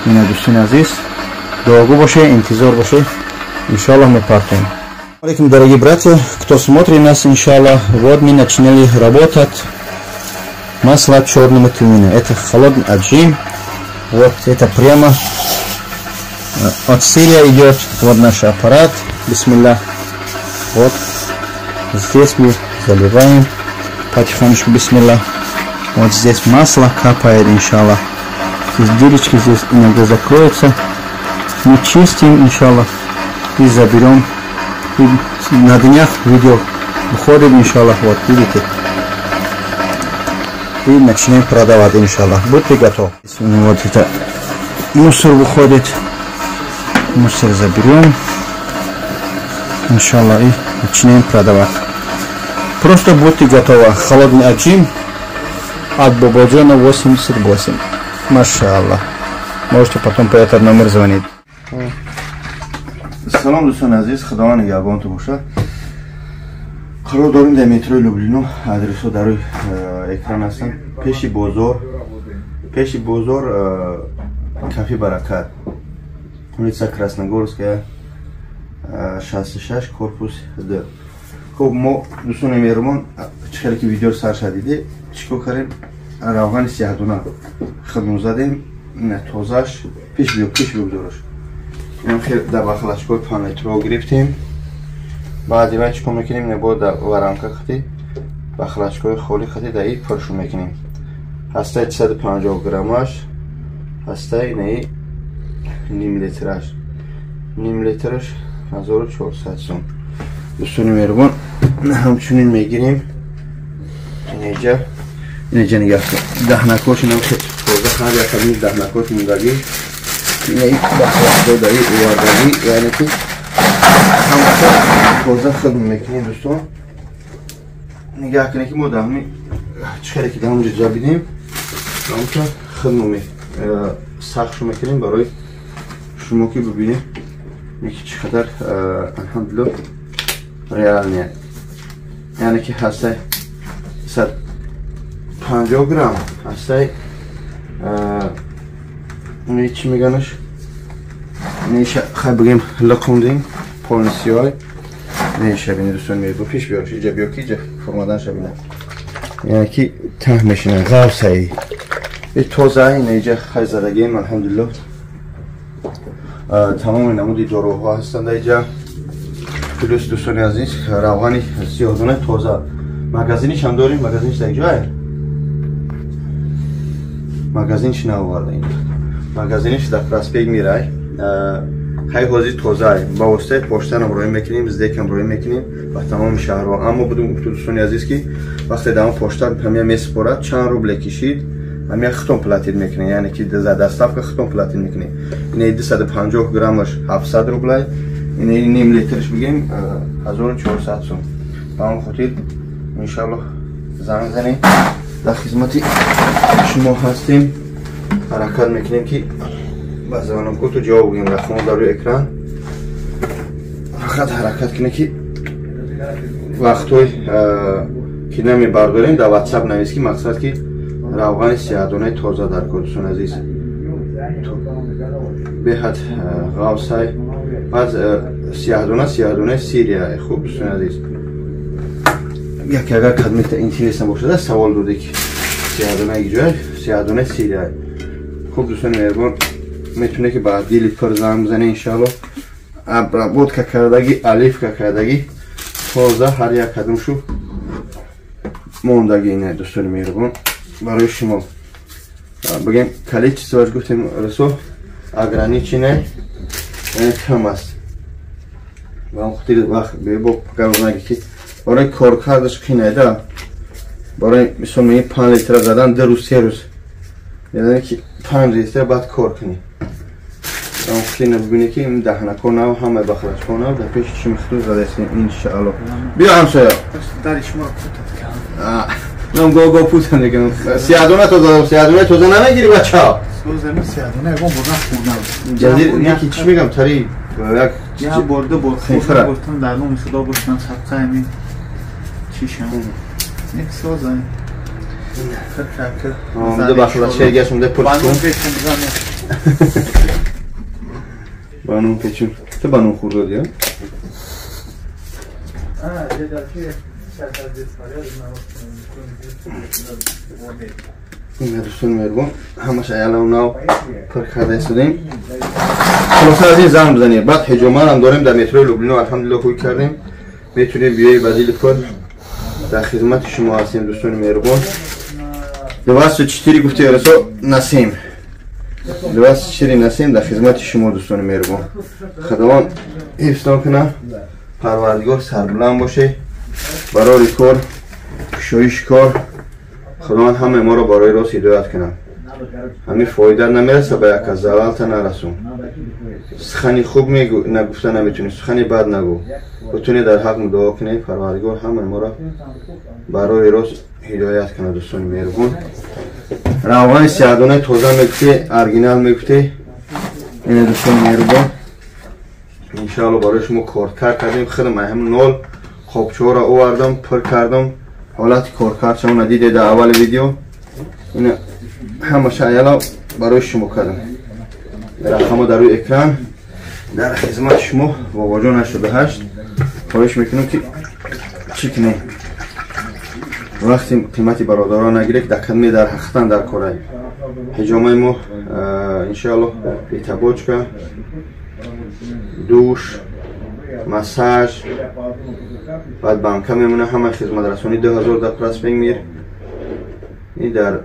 Ина, дӯстони азиз, дуогӯ боше, интизор боше, иншоалло, мепартоем. Алейкум, дорогие братья, кто смотрит нас, иншаллах. Вот мы начинали работать масло черного тмина. Это холодный отжим. Вот это прямо от Сирии идет. Вот наш аппарат. Бисмиллах. Вот здесь мы заливаем потихонечку, бисмиллах. Вот здесь масло капает, иншаллах. Здесь дырочки здесь иногда закроются. Мы чистим, иншаллах, и заберем. И на днях видео выходит, иншаллах, вот видите. И начнем продавать, иншаллах. Будьте готовы. Вот это мусор выходит. Мусор заберем, иншаллах, и начнем продавать. Просто будьте готовы. Холодный отжим от Бободжона 88. Машаллах. Можете потом по этот номер звонить. Салом, дӯстони азиз, худованд нигаҳбонтон бошад. Қарор дорем дар метрои Люблино, адресҳо дар рӯи экран ҳастанд, пеши бозор, пеши бозор, кафе Баракат, улица Красногорская, 66, корпус д. Хуб, мо, дӯстони меҳрубон, чӣ хеле ки видео сар шадиде, чӣ кор кардем? Равғани сияҳдона худмон задем, ина тозаш, пеш биё, пеш биё, бигзораш. Инам хел дар бахлашкои панлитро гирифтем. Баъди вай чӣ кор мекунем? Ина бо дар воронка хати, бахлашкои холи хати дар ин пуршу мекунем. Ҳастаи 350 граммаш. ҳастай инаи ним литраш. Ним литраш 1400 сом. Дӯстони меҳрубон, ҳамчунин мегирем инҷа. Инҷа нигоҳ кун. Даҳнакош инам хеле тоза ханд як қадми даҳнакош мондагӣ. Инаи бахлаҳодаи овардагӣ, яъне ки ҳамаша тоза хидм мекунем дӯстон. Нигоҳ кунед ки мо даҳни чӣ хеле ки даҳонҷо ҷабидем, ҳамча хидм сахтшо мекунем барои шумо ки бибинед ки чӣ қадар алҳамдулиллоҳ реалния. Яъне ки ҳастай 150 грамм ҳастай чӣ меганаш неша хай бигем лақондем полнисиёй неша бинед дӯстон меҳрубон пеш биёрш иҷа биё ки иҷа формадан шабина. Яъне ки таҳ мешинад ғавсаи тоза ина иҷа хай задагем алҳамдулиллоҳ. Тамоми намуди доруҳо ҳастанд иҷа. Плюс дӯстони азиз равғани сиёҳдона тоза. Магазиниш ҳам дорем, магазиниш дар ҷое? Магазиниш наоварда ин. Магазиниш дар проспект Мирай. Хай ҳозир тоза. Ба воситаи поштанам роҳӣ мекунем, СДЭКам роҳӣ мекунем ба тамоми шаҳрҳо. Аммо будум гуфту дӯстони азиз ки вақте дар он пошта ҳамия месупорад, чанд рубле кишид, ҳамия худтон платит мекунед, яъне ки за доставка худтон платит мекунед. Инаи 250 граммаш 700 рублай, инаи ним литраш бигем 1400 сом. Ба он хотир иншаллоҳ занг занед, дар хизмати шумо ҳастем. Ҳаракат мекунем ки ба звонокоту ҷавоб гӯем, рақамҳо дар рӯи экран. Фақат ҳаракат кунед ки вақтҳои ки намебардорем дар WhatsApp навис ки мақсад ки равғани сиёҳдонаи тоза дар кор дӯстони азиз. Беҳад ғавсай. Баъд сиёҳдона сиёҳдонаи Сирия. Хуб дӯстони азиз, яке агар кадмета интересно бошад савол доде ки сиёҳдонаи ҷой сиёҳдонаи Сирия. Хуб дӯстони меҳрубон, метавонед ки ба дили пур занг бизанед иншааллоҳ. Обработка кардаги, оливка кардаги тоза ҳар як кадомшу мондаги ина дӯстони меҳрубон барои шумо. Бигем количествоаш гуфтем расо ограниченное, яъне кам аст. Ба он хотир вақт бебо гаронаги ки барои коркардаш қинайда. Барои мисол мегӯем 5 литра задан 2 рӯз 3 рӯз, яъне ки 5 литра баъд кор кунӣ. Он хотир бибинед ки ин даҳнако нав, ҳамаи бахлачҳо нав дар пеши чишми худ задаистем иншааллоҳ. Биё ҳамсоя. Нам го путан мекунам. Сиёҳдона тоза, сиёҳдона тоза намегири бача. Созами сиёҳдона ягон бор нахӯрдам. Ҷазир яки чӣ мегам тари як я борда бор хӯрдам, гуфтам дар номи Худо бошам садқа ҳамин чишам. Нек созам. Омда бахлача гаш унда пур кун. Банун печун. Ту банун хӯрдод я? Дӯстони меҳрубон, ҳамаш аялам нав пур карда истодем. Хулоса аз ин занг бизанед. Баъд ҳиҷомарам дорем дар метрои Люблино, алҳамдулиллоҳ ҳуй кардем. Метавонед биёед ба дили пур, дар хизмати шумо ҳастем дӯстони меҳрубон. 24 гуфти расо насем. 24 насем дар хизмати шумо дӯстони меҳрубон. Худованд ҳифзтон кунад, Парвардигор сарбуланд боше. Барори кор, кушоиши кор, Худованд ҳамаи моро барои рост ҳидоят кунад. Ҳамин фоида намераса ба як кас, залалта нарасон. Сухани хуб нагуфта наметунӣ, сухани бад нагӯ. Бутунӣ дар ҳақ мудоа кунед, Парвардигор ҳамаи моро барои рост ҳидоят кунад дӯстони меҳрубон. Равғани сиёҳдонаи тоза мегуфте, оригинал мегуфте. Ина дӯстони меҳрубон, иншааллоҳ барои шумо коркар кардем. Худам ҳам нол қобчаҳоро овардам, пур кардам. Ҳолати коркардшона диде дар аввали видео. Ина ҳамаша аяла барои шумо кардам. Рақамҳо дар рӯи экран дар хизмати шумо. Бобоҷон 88. Хоҳиш мекунам ки чӣ кунем, вақти қимати бародарон нагиред, дар кадме дар ҳақиқатан дар корай. Ҳиҷомаи мо иншааллоҳ бетабочка, душ, массаж, баъд банка мемона, ҳама хизматрасонӣ 2000 дар проспект Мир и дар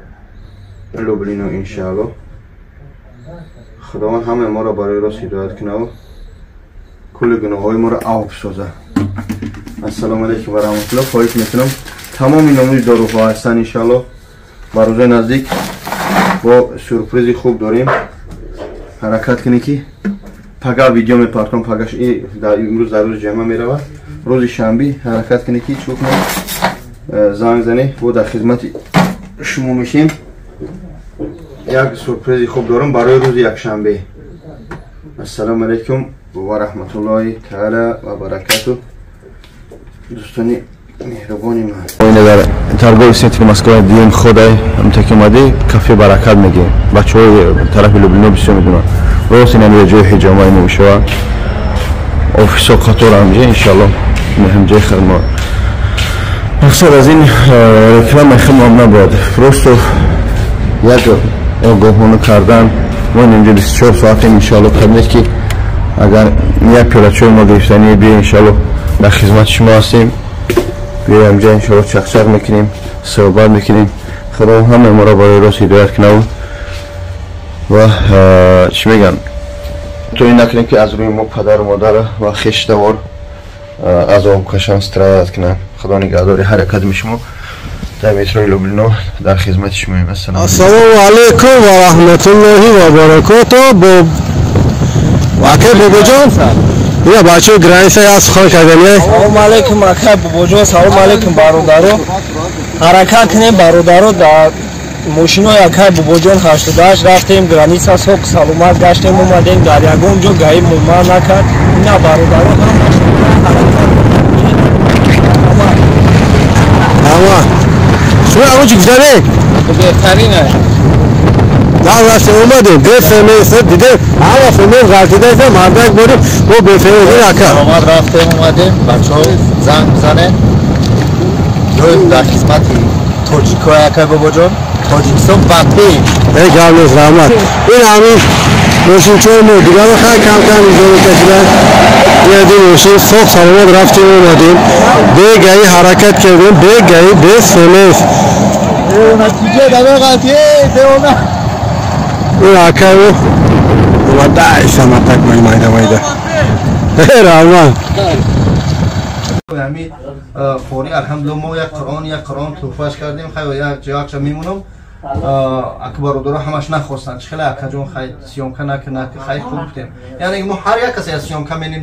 Люблино иншааллоҳ. Худованд ҳамаи моро барои рост ҳидоят кунад ва кулли гуноҳҳои моро афв созад. Ассалому алайкум ва раҳматуллоҳ. Хоҳиш мекунам тамоми номуди доруҳо ҳастанд иншааллоҳ. Ба рӯзои наздик бо сюрпризи хуб дорем. Ҳаракат кунед ки пага видео мепартом, пагаш имрӯз дар рӯзи ҷамъа меравад. Рӯзи шанбе ҳаракат кунед ки чӣ кунед, занг занед, бо дар хизмати шумо мешем. Як сюрпризи хуб дорам барои рӯзи якшанбе. Ассалому алайкум ва раҳматуллоҳи таала ва баракату. Дӯстони меҳрубони ман, оина дар торговый центри Москва дием ходай ҳамта ки омадӣ кафе Баракат мегӯем. Бачаҳои тарафи Люблино бисёр медонанд. Рост ин ҳамиҷа ҷои ҳиҷомаи мо мешавад. Офисо қатор ҳамҷа иншааллоҳ меҳамҷаи хидмат. Мақсад аз ин реклама хидмат набояд, просто як огоҳона кардан. Мо инҷа 24 соатем иншааллоҳ. Кабинет ки агар як пиёла чой мо гирифтанӣ биё иншааллоҳ дар хизмати шумо ҳастем. Биёем ҷа иншааллоҳ чақчақ мекунем, суҳбат мекунем. Худо ҳамаи моро барои рост ҳидоят кунад ва чӣ мегӯям, то ин накунем ки аз рӯи мо падару модар ва хештавор азоб кашанд, страдат кунанд. Худо нигаҳдори ҳар як қадами шумо. Дар метрои Люблино дар хизмати шумоем. Ассалому алайкум ва раҳматуллоҳи ва баракоту. Бо акай Бобоҷон, ина бачаҳои граница як сухан кардани. Салому алайкум акай Бобоҷон, салому алайкум бародаро. Ҳаракат кунем бародаро, дар мошинои акай Бобоҷон 88 рафтем граница, соқ саломат гаштем омадем, дар ягон ҷо гаиб муман накард. Ина бародаро ҳаракат. Ама шумо ягон чӣ гуфтанед? Беҳтарин аст. Дар рафтем омадем, бефемес дидем, ҳама фемес ғалтидаеста, мардак борим, мо бефемес ака. Саломат рафтем омадем, бачаҳо занг бизанед. Ҷои дар хизмати тоҷикҳои акай Бобоҷон, Тоҷикистон ба пеш. Эй гап нест, раҳмат. Ин ҳамин мошинчаи мо дигаро хай кам-кам иҷора кашидан. Ин ди мошин соқ саломат рафтем омадем, бегаи ҳаракат кардем, бегаи бефемес. Ин акаю омадаиса мардак майда майда. Раҳмат. Ҳами қори алҳамдулилла мо як қуръон туҳфаш кардем. Хай як ҷоякча мемонам. Ака бародаро ҳамаш нахостанд. Чӣ хеле акаҷон хай съёмка накунад, хай хуб гуфтем. Яъне мо ҳар як касе аз съёмка менем,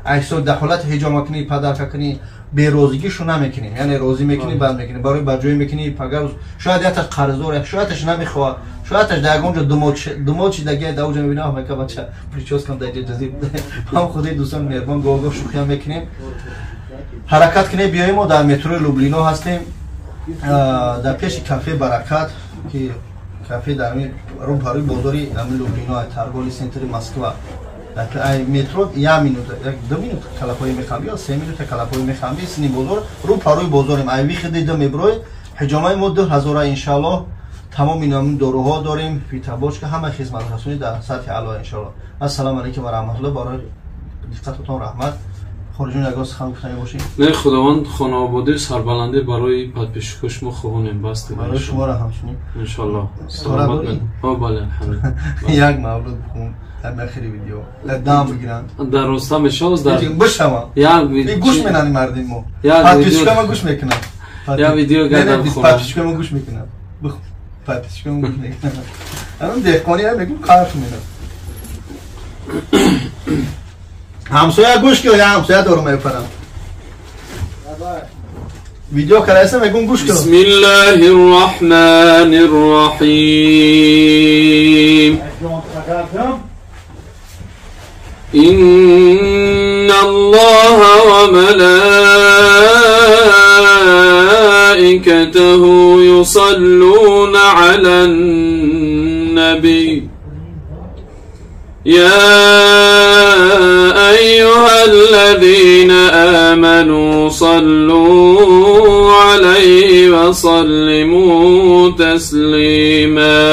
айсо дар ҳолати ҳиҷома кунӣ, падарка кунӣ, берозигишу намекунем. Яъне розӣ мекунӣ, банд мекунӣ, барои ба ҷой мекунӣ, пагар шояд якташ қарздор, шоядаш намехоҳад, шоядаш дар ягон ҷо думол чидаги дар оҷа мебинам, мека бача причёскам дар ҷазир. Ҳам худи дӯстон меҳрубон гоҳ-гоҳ шӯхиам мекунем. Ҳаракат кунем, биёем, мо дар метрои Люблино ҳастем, дар пеши кафе Баракат, ки кафе дар рӯбарӯи бозори Люблино, торговый центри Москва. Ай метро як минута, як ду минута калапои мехамби ё се минута калапои мехамби сини бозор, рӯбарӯи бозорем. Ай вихиди ду меброй, ҳиҷомаи мо 2000 иншааллоҳ. Тамоми номи доруҳо дорем, фитобочка, ҳама хизматрасонӣ дар сатҳи аъло иншааллоҳ. Ассалому алайкум ва раҳматуллоҳ. Барои диққататон раҳмат. Хориҷон ягон сухан гуфтанӣ бошед? Не, Худованд хонаводаи сарбаландӣ барои подписчикои шумо хоҳонем. Бас дигар. Барои шуморо ҳамчунин. Иншоаллоҳ. Саломат бошед. Ҳо, бале, алҳамдулиллоҳ. Як мавлуд бихун дар охири видео. Дам бигиранд. Дар роста мешавад дар бишавам. Як видео гӯш менани мардим мо. Подписчикои мо гӯш мекунанд. Як видео гардам хонам. Подписчикои мо гӯш мекунанд. Бихун. Подписчикои мо гӯш мекунанд. Ҳамин деҳқонӣ ҳам мегӯм қарш менад. ҳамсоя гӯш кун, я ҳамсоя дорум мепарам. Видео карайса мегӯм гӯш кун. Бисмиллаҳир роҳманир роҳим. Инналлоҳа ва малаикатаҳу юсаллуна алан наби. يا أيها الذين آمنوا صلوا عليه وسلموا تسليما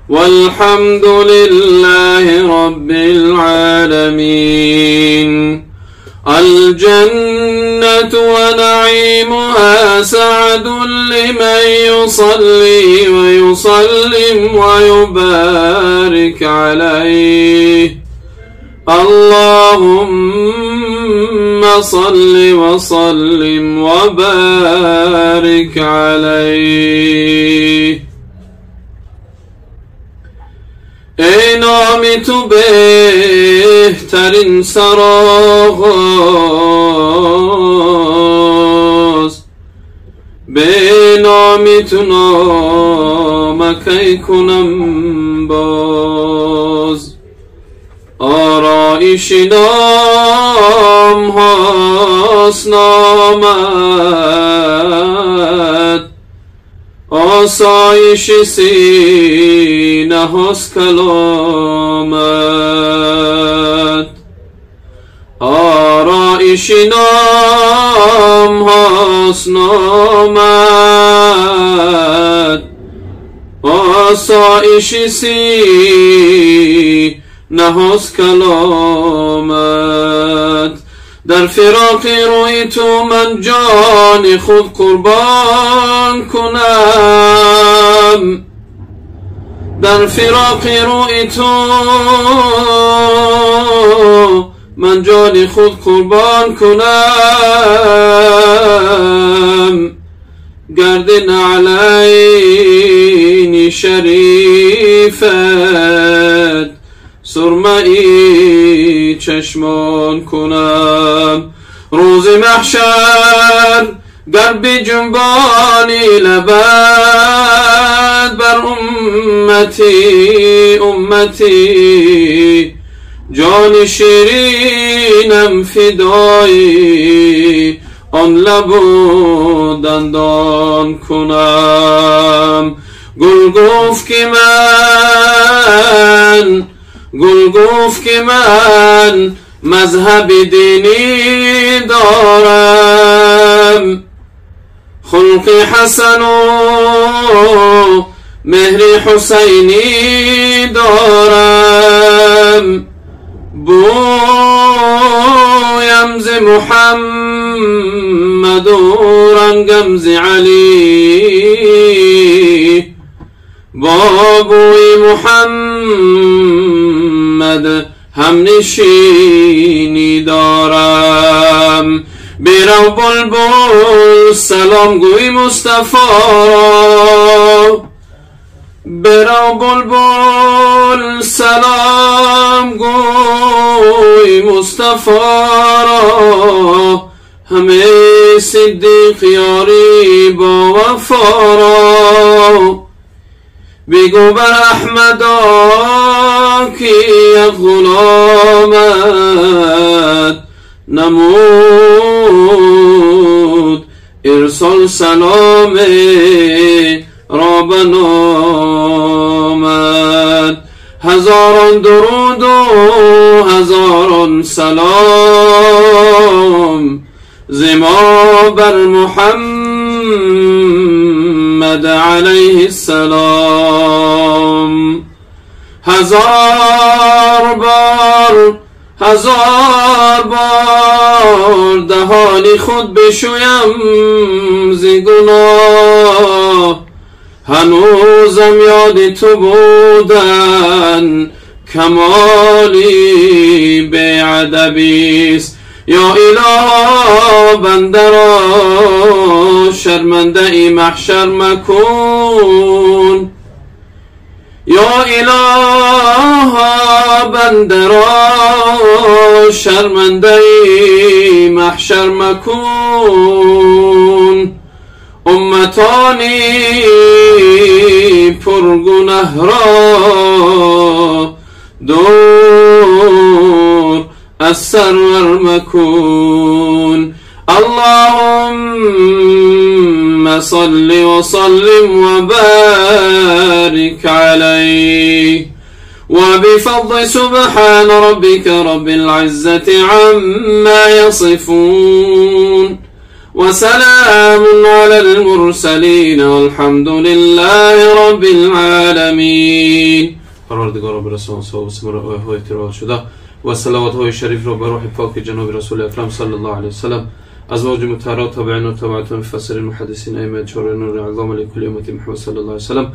والحمد لله رب العالمين. الجنة الجنة ونعيمها سعد لمن يصلي ويسلم ويبارك عليه. اللهم صل وسلم وبارك عليه. ای نام تو بهترین سرآغاز، به نام تو نامکی کنم باز. آرایش نام هاست نامت، آسایش سینه هاست کلامت. آرایش نام هاست نامت، آسایش سینه هاست کلامت. در فراق روی تو من جان خود قربان کنم، در فراق روی تو من جان خود قربان کنم. گرد نعلین شریفت سرمه‌ای چشمان کنم. روز محشر گر بجنبانی لبد بر امتی امتی، جان شیرینم فدای آن لب و دندان کنم. گل گفت که من، گل گفت که من مذهب دینی دارم، خلق حسن و مهر حسینی دارم. بویم ز محمد و رنگم ز علی، با بوی محمد هم نشینی دارم. برو بلبل سلام گوی مصطفی را، برو بلبل سلام گوی مصطفی را، همه صدیق یاری با وفا را. بگو بر احمدا که یک غلامت نمود، ارسال سلام را به نامت. هزاران درود و هزاران سلام ز ما بر محمد علیه السلام. هزار بار هزار بار دهان خود بشویم ز گناه، هنوزم یاد تو بودن کمالی بی‌ادبیست. یا اله بنده را شرمنده ای محشر مکن، یا اله بنده را شرمنده ای محشر مکن. امتانی پرگنه را دور از سرور مکن. اللهم صل وسلم وبارك عليه. وبفضل سبحان ربك رب العزة عما يصفون وسلام على المرسلين والحمد لله رب العالمين. پروردگارا برسان صحاب های تلاوت شده و صلوات های شریف را به روح پاک جناب رسول اکرم صلی الله علیه وسلم ازواج مطهرات، تابعین و تبعات، مفسرین، محدثین، ائمه چهار نور اعظم لکل امت محمد صلی الله علیه و سلم.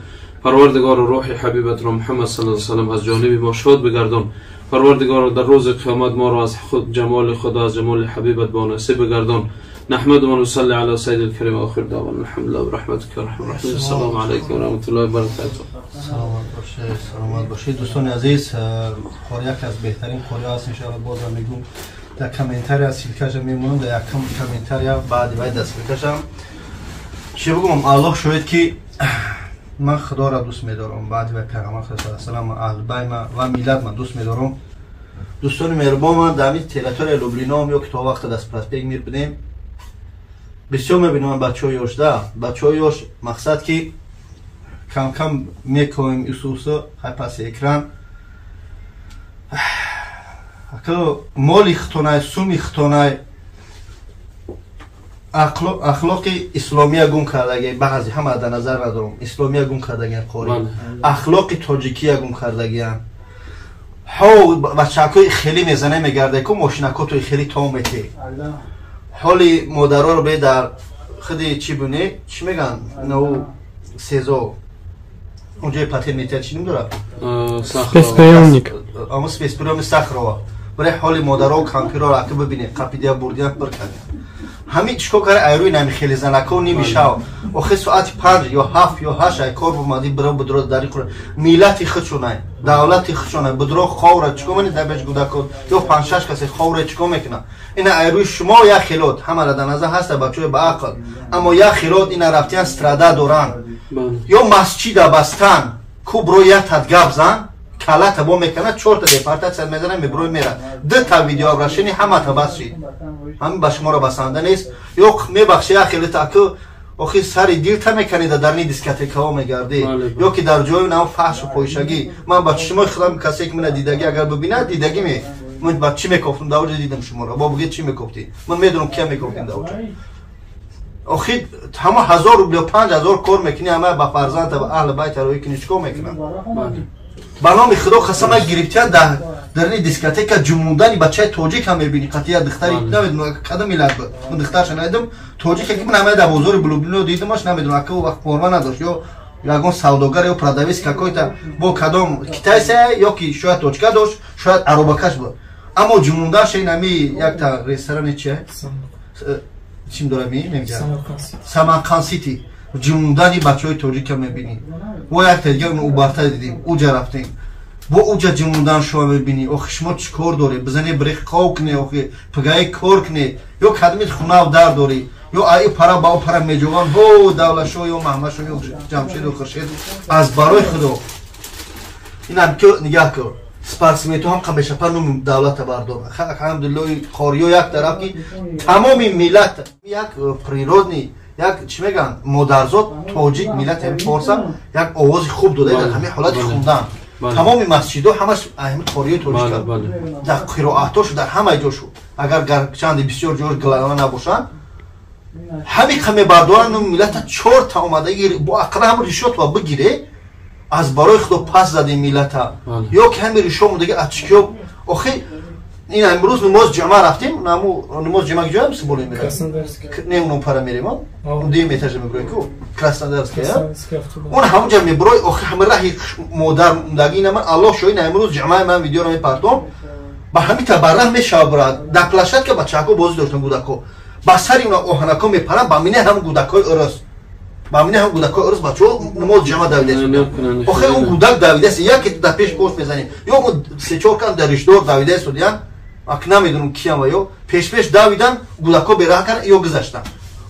پروردگار روح حبیبت را محمد صلی الله علیه و سلم از جانب ما شاد بگردان. پروردگار در روز قیامت ما را از خود جمال خدا، از جمال حبیبت با نصیب بگردان. نحمد و نصلي على سيد الكريم آخر دعوانا الحمد لله برحمتك يا ارحم الراحمین. السلام علیکم و رحمت الله و برکاته. سلامت باشید، سلامت باشید دوستان عزیز. قاری یک از بهترین قاری هست ان شاء الله. بازم میگم در комментария ссылка ша мемонам, дар якум комментария баъди вай дар ссылка шам. Чӣ бигӯм, Аллоҳ шоҳид ки ман Худоро дӯст медорам, баъди вай Пайғамбар саллаллоҳу алайҳи васаллам, аҳли байма ва миллат ман дӯст медорам. Дӯстони меҳрубон, ман дар ҳамин территорияи Лублином ё ки то вақта дар проспект Мир будем, бисёр мебинам бачаҳои ёшда, бачаҳои ёш мақсад ки кам-кам мекоҳем исуса хай паси экран. Моли хитонай, суми хитонай, ахлоқи исломия гум кардаги, баъзе ҳама дар назар надорам, исломия гум кардагиан, қори ахлоқи тоҷикия гум кардагиан. Ҳо бачакои хеле мезане мегарда ку мошинакотои хеле том мете. Ҳоли модароро бе дар худи чӣ буне, чӣ меган, нау сезо унҷои патент метиҳад, чӣ ном дорад? Спецприёмник. Амо спецприёми Сахарова. Барои ҳоли модаро кампироро ака бибине, қапидия бурдия бир кард. Ҳамин чикор кара айрӯи нами хеле занако нимишав. Охи соати 5 ё 7 ё 8 ай кор бумади биро будро дари хура. Миллати худшонай, давлати худшонай, будро ховра чикор мани дар беш гудако ё 5-6 касе ховра чикор мекунад. Ина айрӯи шумо як хелот ҳамара дар назар ҳаста бачаҳои ба ақл. Аммо як хелот ина рафтиян страда доранд. Ё масҷида бастан, ку бро як тад гап зан, калата бо мекунад, 4 та депортатсия мезанад, меброи мерад. 2 та видеообращение ҳамата бас шид. Ҳамин ба шуморо басанда нест. Ё мебахши як хеле таку охи сари дилта мекунед, дар ни дискотекаҳо мегардӣ, ё ки дар ҷои нав фаҳшу фоҳишагӣ. Ман ба чишмои худам касе ки мана дидагӣ агар бибинад, дидагӣ ме. Ман ба чӣ мекофтам дар оҷа дидам шуморо. Бо бигӯед чӣ мекофтӣ? Ман медонам кия мекофтем дар оҷа. Охи ҳама 1000 рубл ё 5000 кор мекунӣ, ҳама ба фарзанд ва аҳли байт роҳӣ кунӣ, чикор мекунам? Ба номи Худо қасам, гирифтия дар дарни дискотека ҷумундани бачаи тоҷик ҳам мебинӣ, қатия духтари намедонам кадом миллат буд. Ман духтарша надидам, тоҷике ки ман ҳама дар бозори Блублино дидамаш, намедонам ака вақт форма надошт, ё ягон савдогар ё продавец какой-то бо кадом китайсе, ё ки шояд точка дошт, шояд аробакаш буд. Аммо ҷумундаша ин ҳами якта ресторане чи чим дорам мегӯям, Самарқанд Сити, ҷумундани бачаҳои тоҷика мебинӣ. Мо якта дига убарта дидем, уҷа рафтем, бо уҷа ҷумундан шума мебинӣ. Охи шумо чӣ кор дорӣ? Бизане брех қов кне, охи пигаи кор кне, ё кадмит хунав дар дорӣ, ё аи пара ба о пара меҷован, ҳо давлашо ё маҳмадшо ё Ҷамшеду Хуршед. Аз барои Худо инам ки нигаҳ кун, спортсменто ҳам қамешапа номи давлата бардор. Алҳамдулиллоҳ, қориё як тараф ки тамоми миллат як природный, як чӣ мегӯянд, модарзод тоҷик миллати ҳамин форса як овози хуб дода дар ҳамин ҳолати хундан. Тамоми масҷидҳо ҳамаш ҳамин қориёи тоҷика дар қироатҳошу дар ҳамаи ҷошу, агар гарчанде бисёр ҷош глава набошанд, ҳамин қа мебардоранд номи миллата. 4 та омадаги бо ақла ҳам ришотва бигире, аз барои Худо пас задем миллата, ё ки ҳамин ришо модаги ачкиё. Охи ин имрӯз намоз ҷумъа рафтем, наму намоз ҷумъа ҷоям сиболе мерем, не уном пара мерем, дуюм этажа меброи ку Краснодарская, он ҳамунҷа меброи. Охи ҳама раҳи модар мундаги ина ман Аллоҳ шоҳид, имрӯз ҷумъаи ман видеоро мепартом, ба ҳамин та бар раҳ мешава брат. Дар площадка бачаҳако бозӣ доштан, гудако ба сари уна оҳанако мепаранд, ба мине ҳам гудакҳои ӯрус, ба мине ҳам гудакҳои ӯрус бачаҳо намоз ҷамъа давидааст. Охи он гудак давидааст, яке дар пеш пост мезанем, ё он се-чор кан дар ришдор давидааст, ян ак намедонам киям, ва ё пешпеш давидан, гудакҳо бераҳ кардан ё гузаштан.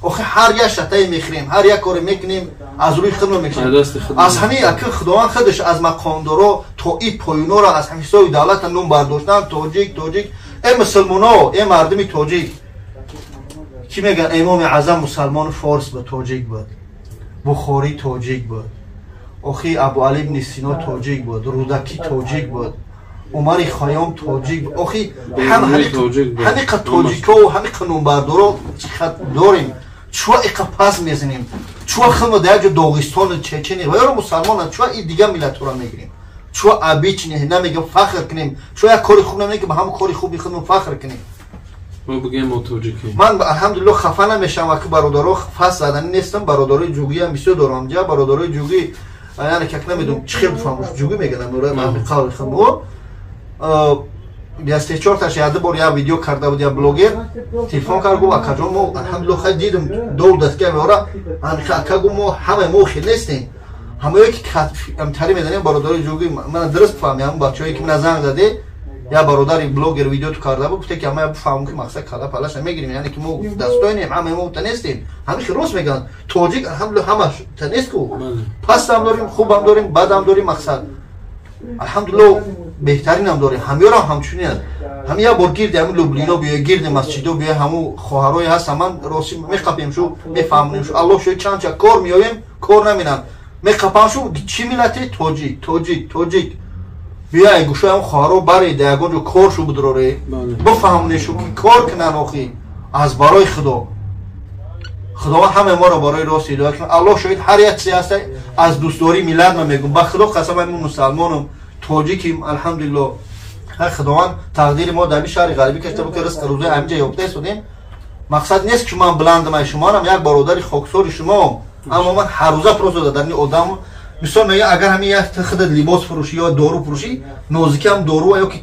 Охи ҳар як шатае мехӯрем, ҳар як коре мекунем, аз рӯи худмо мекунем. Аз ҳамин аки Худованд худаш аз мақомдоро то и поюноро аз ҳамин ҳисоби давлата ном бардоштан тоҷик, тоҷик. Э мусулмоно, э мардуми тоҷик, чӣ мегӯянд, Имоми Аъзам мусалмони форс буд, тоҷик буд, Бухорӣ тоҷик буд, охи Абуали ибни Сино тоҷик буд, Рӯдакӣ тоҷик буд, Умари Хайём тоҷик буд. Охи ҳамиқа тоҷикову ҳамиқа номбардоро чӣ хат дорем, чуа иқа пас мезанем, чуа худмо дар як ҷо Доғистону Чечени ва ёро мусалмонанд, чуа и дигар миллатҳоро мегирем, чуа обичне намегем фахр кунем, чуа як кори хуб намегем ки ба ҳамон кори хуби худмо фахр кунем. Мо бигем мо тоҷикем. Ман алҳамдулилло хафа намешавам, ки бародаро фас заданӣ нестам. Бародарои ҷугӣ ҳам бисёр дорам ҷа, бародарои ҷугӣ, яъне как намедонам чӣ хел бифаҳмам, ҷугӣ мегӯям, ман қавли хамо я се чор таш яде бор я видео карда буд, я блогер телефон кард, гуфт: «Акаҷон, мо алҳамдулилло хай дидем дов дастгоҳ меора ҳамиха, ака», гуфт, «мо ҳамаи мо хел нестем, ҳамаое ки тари мезанем». Бародарои ҷугӣ, мана дуруст бифаҳми, ҳамон бачаҳое ки мана занг заде, я бародари блогер видео ту карда буд, гуфте ки ҳамая бифаҳмем, ки мақсад кала палаша мегирем, яъне ки мо достойнем, ҳамаи мо та нестем. Ҳамихи рост мегӯянд, тоҷик алҳамдулилло ҳамаш та нест ку, пастам дорем, хубам дорем, бадам дорем, мақсад алҳамдулилло беҳтаринам дорем. Ҳамёрам ҳамчунин аст. Ҳами як бор гирди ҳами Люблино биё, гирди масҷидо биё, ҳаму хоҳарое ҳастам, ман рости меқапем шу, мефаҳмонем шу. Аллоҳ шоҳид, чанд ча кор меоем, кор наминанд, меқапам шу: «Чӣ миллате? Тоҷик, тоҷик, тоҷик». Биё ай гӯшои ҳам хоҳаро баре, да ягон ҷо кор шу будроре, бифаҳмонем шу, ки кор кунанд. Охи аз барои Худо, Худованд ҳамаи моро барои рост ҳидоят кунад. Аллоҳ шоҳид, ҳар як чизе ҳаста, аз дӯстдории миллат ман мегӯм. Ба Худо қасам, мо мусалмонам, тоҷиким, алҳамдулилло. Ҳар Худованд тақдири мо дар ин шаҳри ғарибӣ кашта буд, ки ризқи рӯзои ҳаминҷа ёфта истодем. Мақсад нест, ки ман баландам ай шумоам, як бародари хоксори шумоам, аммо ман ҳаррӯза просто дар ин одам мисол мегӯям: агар ҳамин як худат либос фурӯшӣ ё дору фурӯшӣ, нозики ҳам дору, ё ки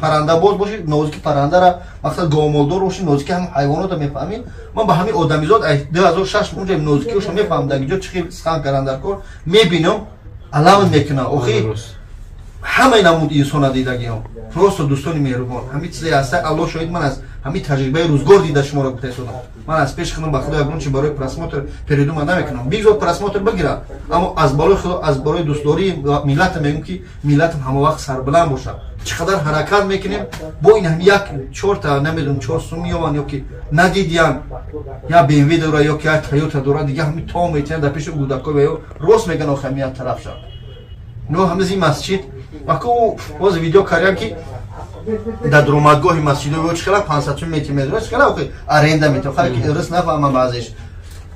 паррандабоз бошӣ, нозики паррандара, мақсад говмолдор бошӣ, нозики ҳам ҳайвонотро мефаҳмӣ. Ман ба ҳамин одамизод 2006 унҷа нозикиошо мефаҳмам, дар ҷо чӣ хел сухан кардан дар кор, мебинам, алам мекунам. Охи ҳамаи намуд инсона дидагиам. Просто дӯстони меҳрубон, ҳамин чизе ҳаста, Аллоҳ шоҳид, ман аз ҳамин таҷрибаи рӯзгор дида шуморо гуфта истодам. Ман аз пеши худам, ба Худо, ягон чи барои просмотр передума намекунам, бигзор просмотр бигирад, аммо аз болои Худо, аз барои дӯстдории миллатам мегӯм, ки миллатам ҳама вақт сарбаланд бошад. Чӣ қадар ҳаракат мекунем, бо ин ҳами як чорта, намедонам, 4 сум меёванд, ё ки надидиян, я БМВ дора, ё ки як Тойота дора, дига ҳами то метиҳанд дар пеши гудакҳо ва ё рост мегӯян. Охи ҳами як тараф шав, но ҳамизи масҷид ваку боз видео кардям, ки дар даромадгоҳи масҷидо ё чӣ хела 500 сум мети медора, чӣ хела охи аренда мети, хай ки рис нафаҳмам баъзеш.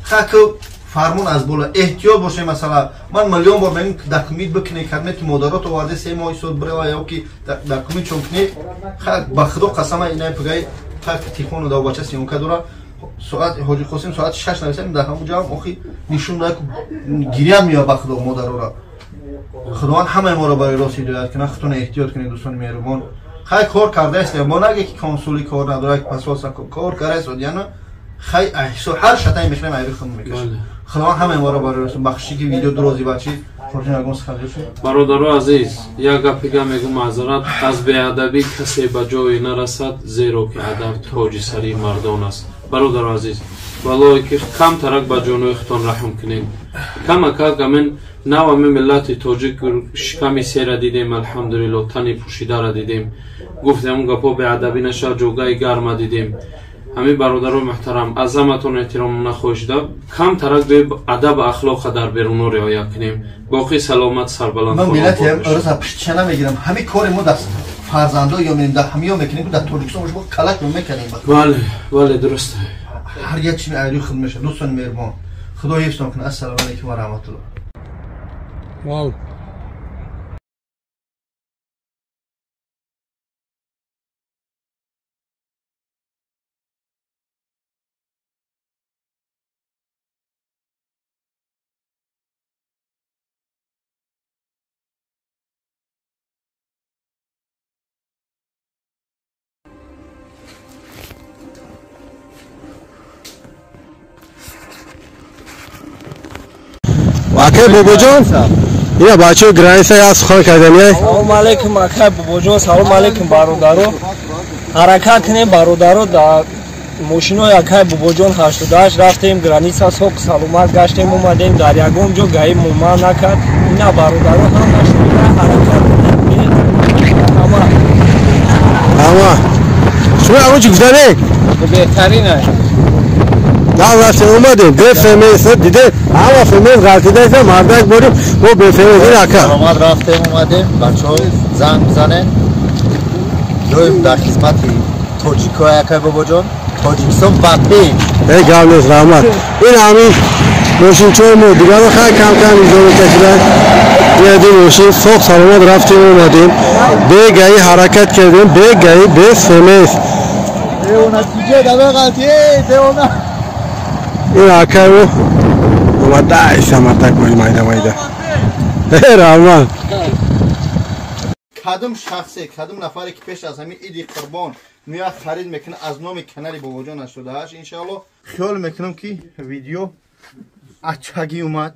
Ха ку фармон аз боло, эҳтиёт бошем. Масалан, ман миллион бор мегӯм, документ бикунед, кадмет ки модарот оварде, 3 моҳи сол бирава, ё ки документ чон кунед. Ха ба Худо қасама, ина пугай ха телефону да бача съёмка дора, соат Ҳоҷи Қосим соати 6 нависам, дар ҳамун ҷоам охи нишон да, гирям меёб. Ба Худо, модарора Худованд ҳамаи моро барои рост ҳидоят кунад. Худтон эҳтиёт кунед, дӯстони меҳрубон. Хай кор кардаистем, мо наге ки консули кор надорад, посольство кор кардаист, яна хай ҳар шатае мехӯрем, айби хун мекашем. Худованд ҳамаи моро барои рост бахши, ки видео дурози бачи. Бародаро азиз, як гапига мегӯм, маъзарат, аз беадабӣ касе ба ҷое нарасад, зеро ки адаб тоҷи сари мардон аст. Бародаро азиз, валлоҳе ки камтарак ба ҷонои худтон раҳм кунед, камакак амин навами миллати тоҷик шиками сера дидем, алҳамдулилло, тани пӯшидара дидем, гуфтем он гапҳо беадабӣ нашавад, ҷогаи гарма дидем. Ҳамин бародарои муҳтарам, аз ҳаматон эҳтиромона хоҳишда, камтарак бе адаб ахлоқа дар беруно риоя кунем. Боқӣ саломат, сарбаланд. Ман миллати рӯза пиштча намегирам. Ҳамин кори мо дар фарзандо ё менем, дар ҳамиё мекунем, дар Тоҷикистон бошад, калак мекунем. Бале, бале, дуруст. Ҳар як чизи айрӯи худ мешавад. Дӯстони меҳрубон, Худо ҳифзтон кунад. Ассалому алайкум ва раҳматуллоҳ. Вал. Акай Бобоҷон, ина бачаҳои граница як сухан кардани. Салому алайкум, акай Бобоҷон, салому алайкум, бародаро. Ҳаракат кунем, бародаро, дар мошинои акай Бобоҷон 88 рафтем граница, соқ саломат гаштем омадем, дар ягон ҷо гаи муман накард. Ина бародаро, ҳама шумо ҳаракат кунем, ҳама. Ҳама шумо ягон чӣ гуфтанед? Беҳтарин. На, рафтем омадем бе ФМС, диде, ҳама ФМС ғалтидаиста, мардак борим мо бе ФМС. Ин ака. Саломат рафтем омадем. Бачаҳо, занг бизанед, доим дар хизмати тоҷикҳои акай Бобоҷон, Тоҷикистон ба пеш. Э, гап нест, раҳмат. Ин ҳамин мошинчаи мо дигаро хай кам кам иҷора кашидан. Ин мошин соқ саломат рафтем омадем, бе гаи ҳаракат кардем, бе гаи, бе ФМС. Ин акаю омада самартак майда майда. Раҳмат. Кадом шахсе, кадом нафаре ки пеш аз ҳамин иди қурбон меояд харид мекунад аз номи канали Бобоҷон 88, иншаалло хиёл мекунам ки видео ачагӣ омад,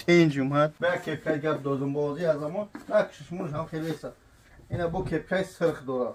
тинҷ омад. Ба як кепкаи гап дозум бозӣ аз амон накшишмунш ҳам хеле еста. Ина бо кепкаи сирх дорад.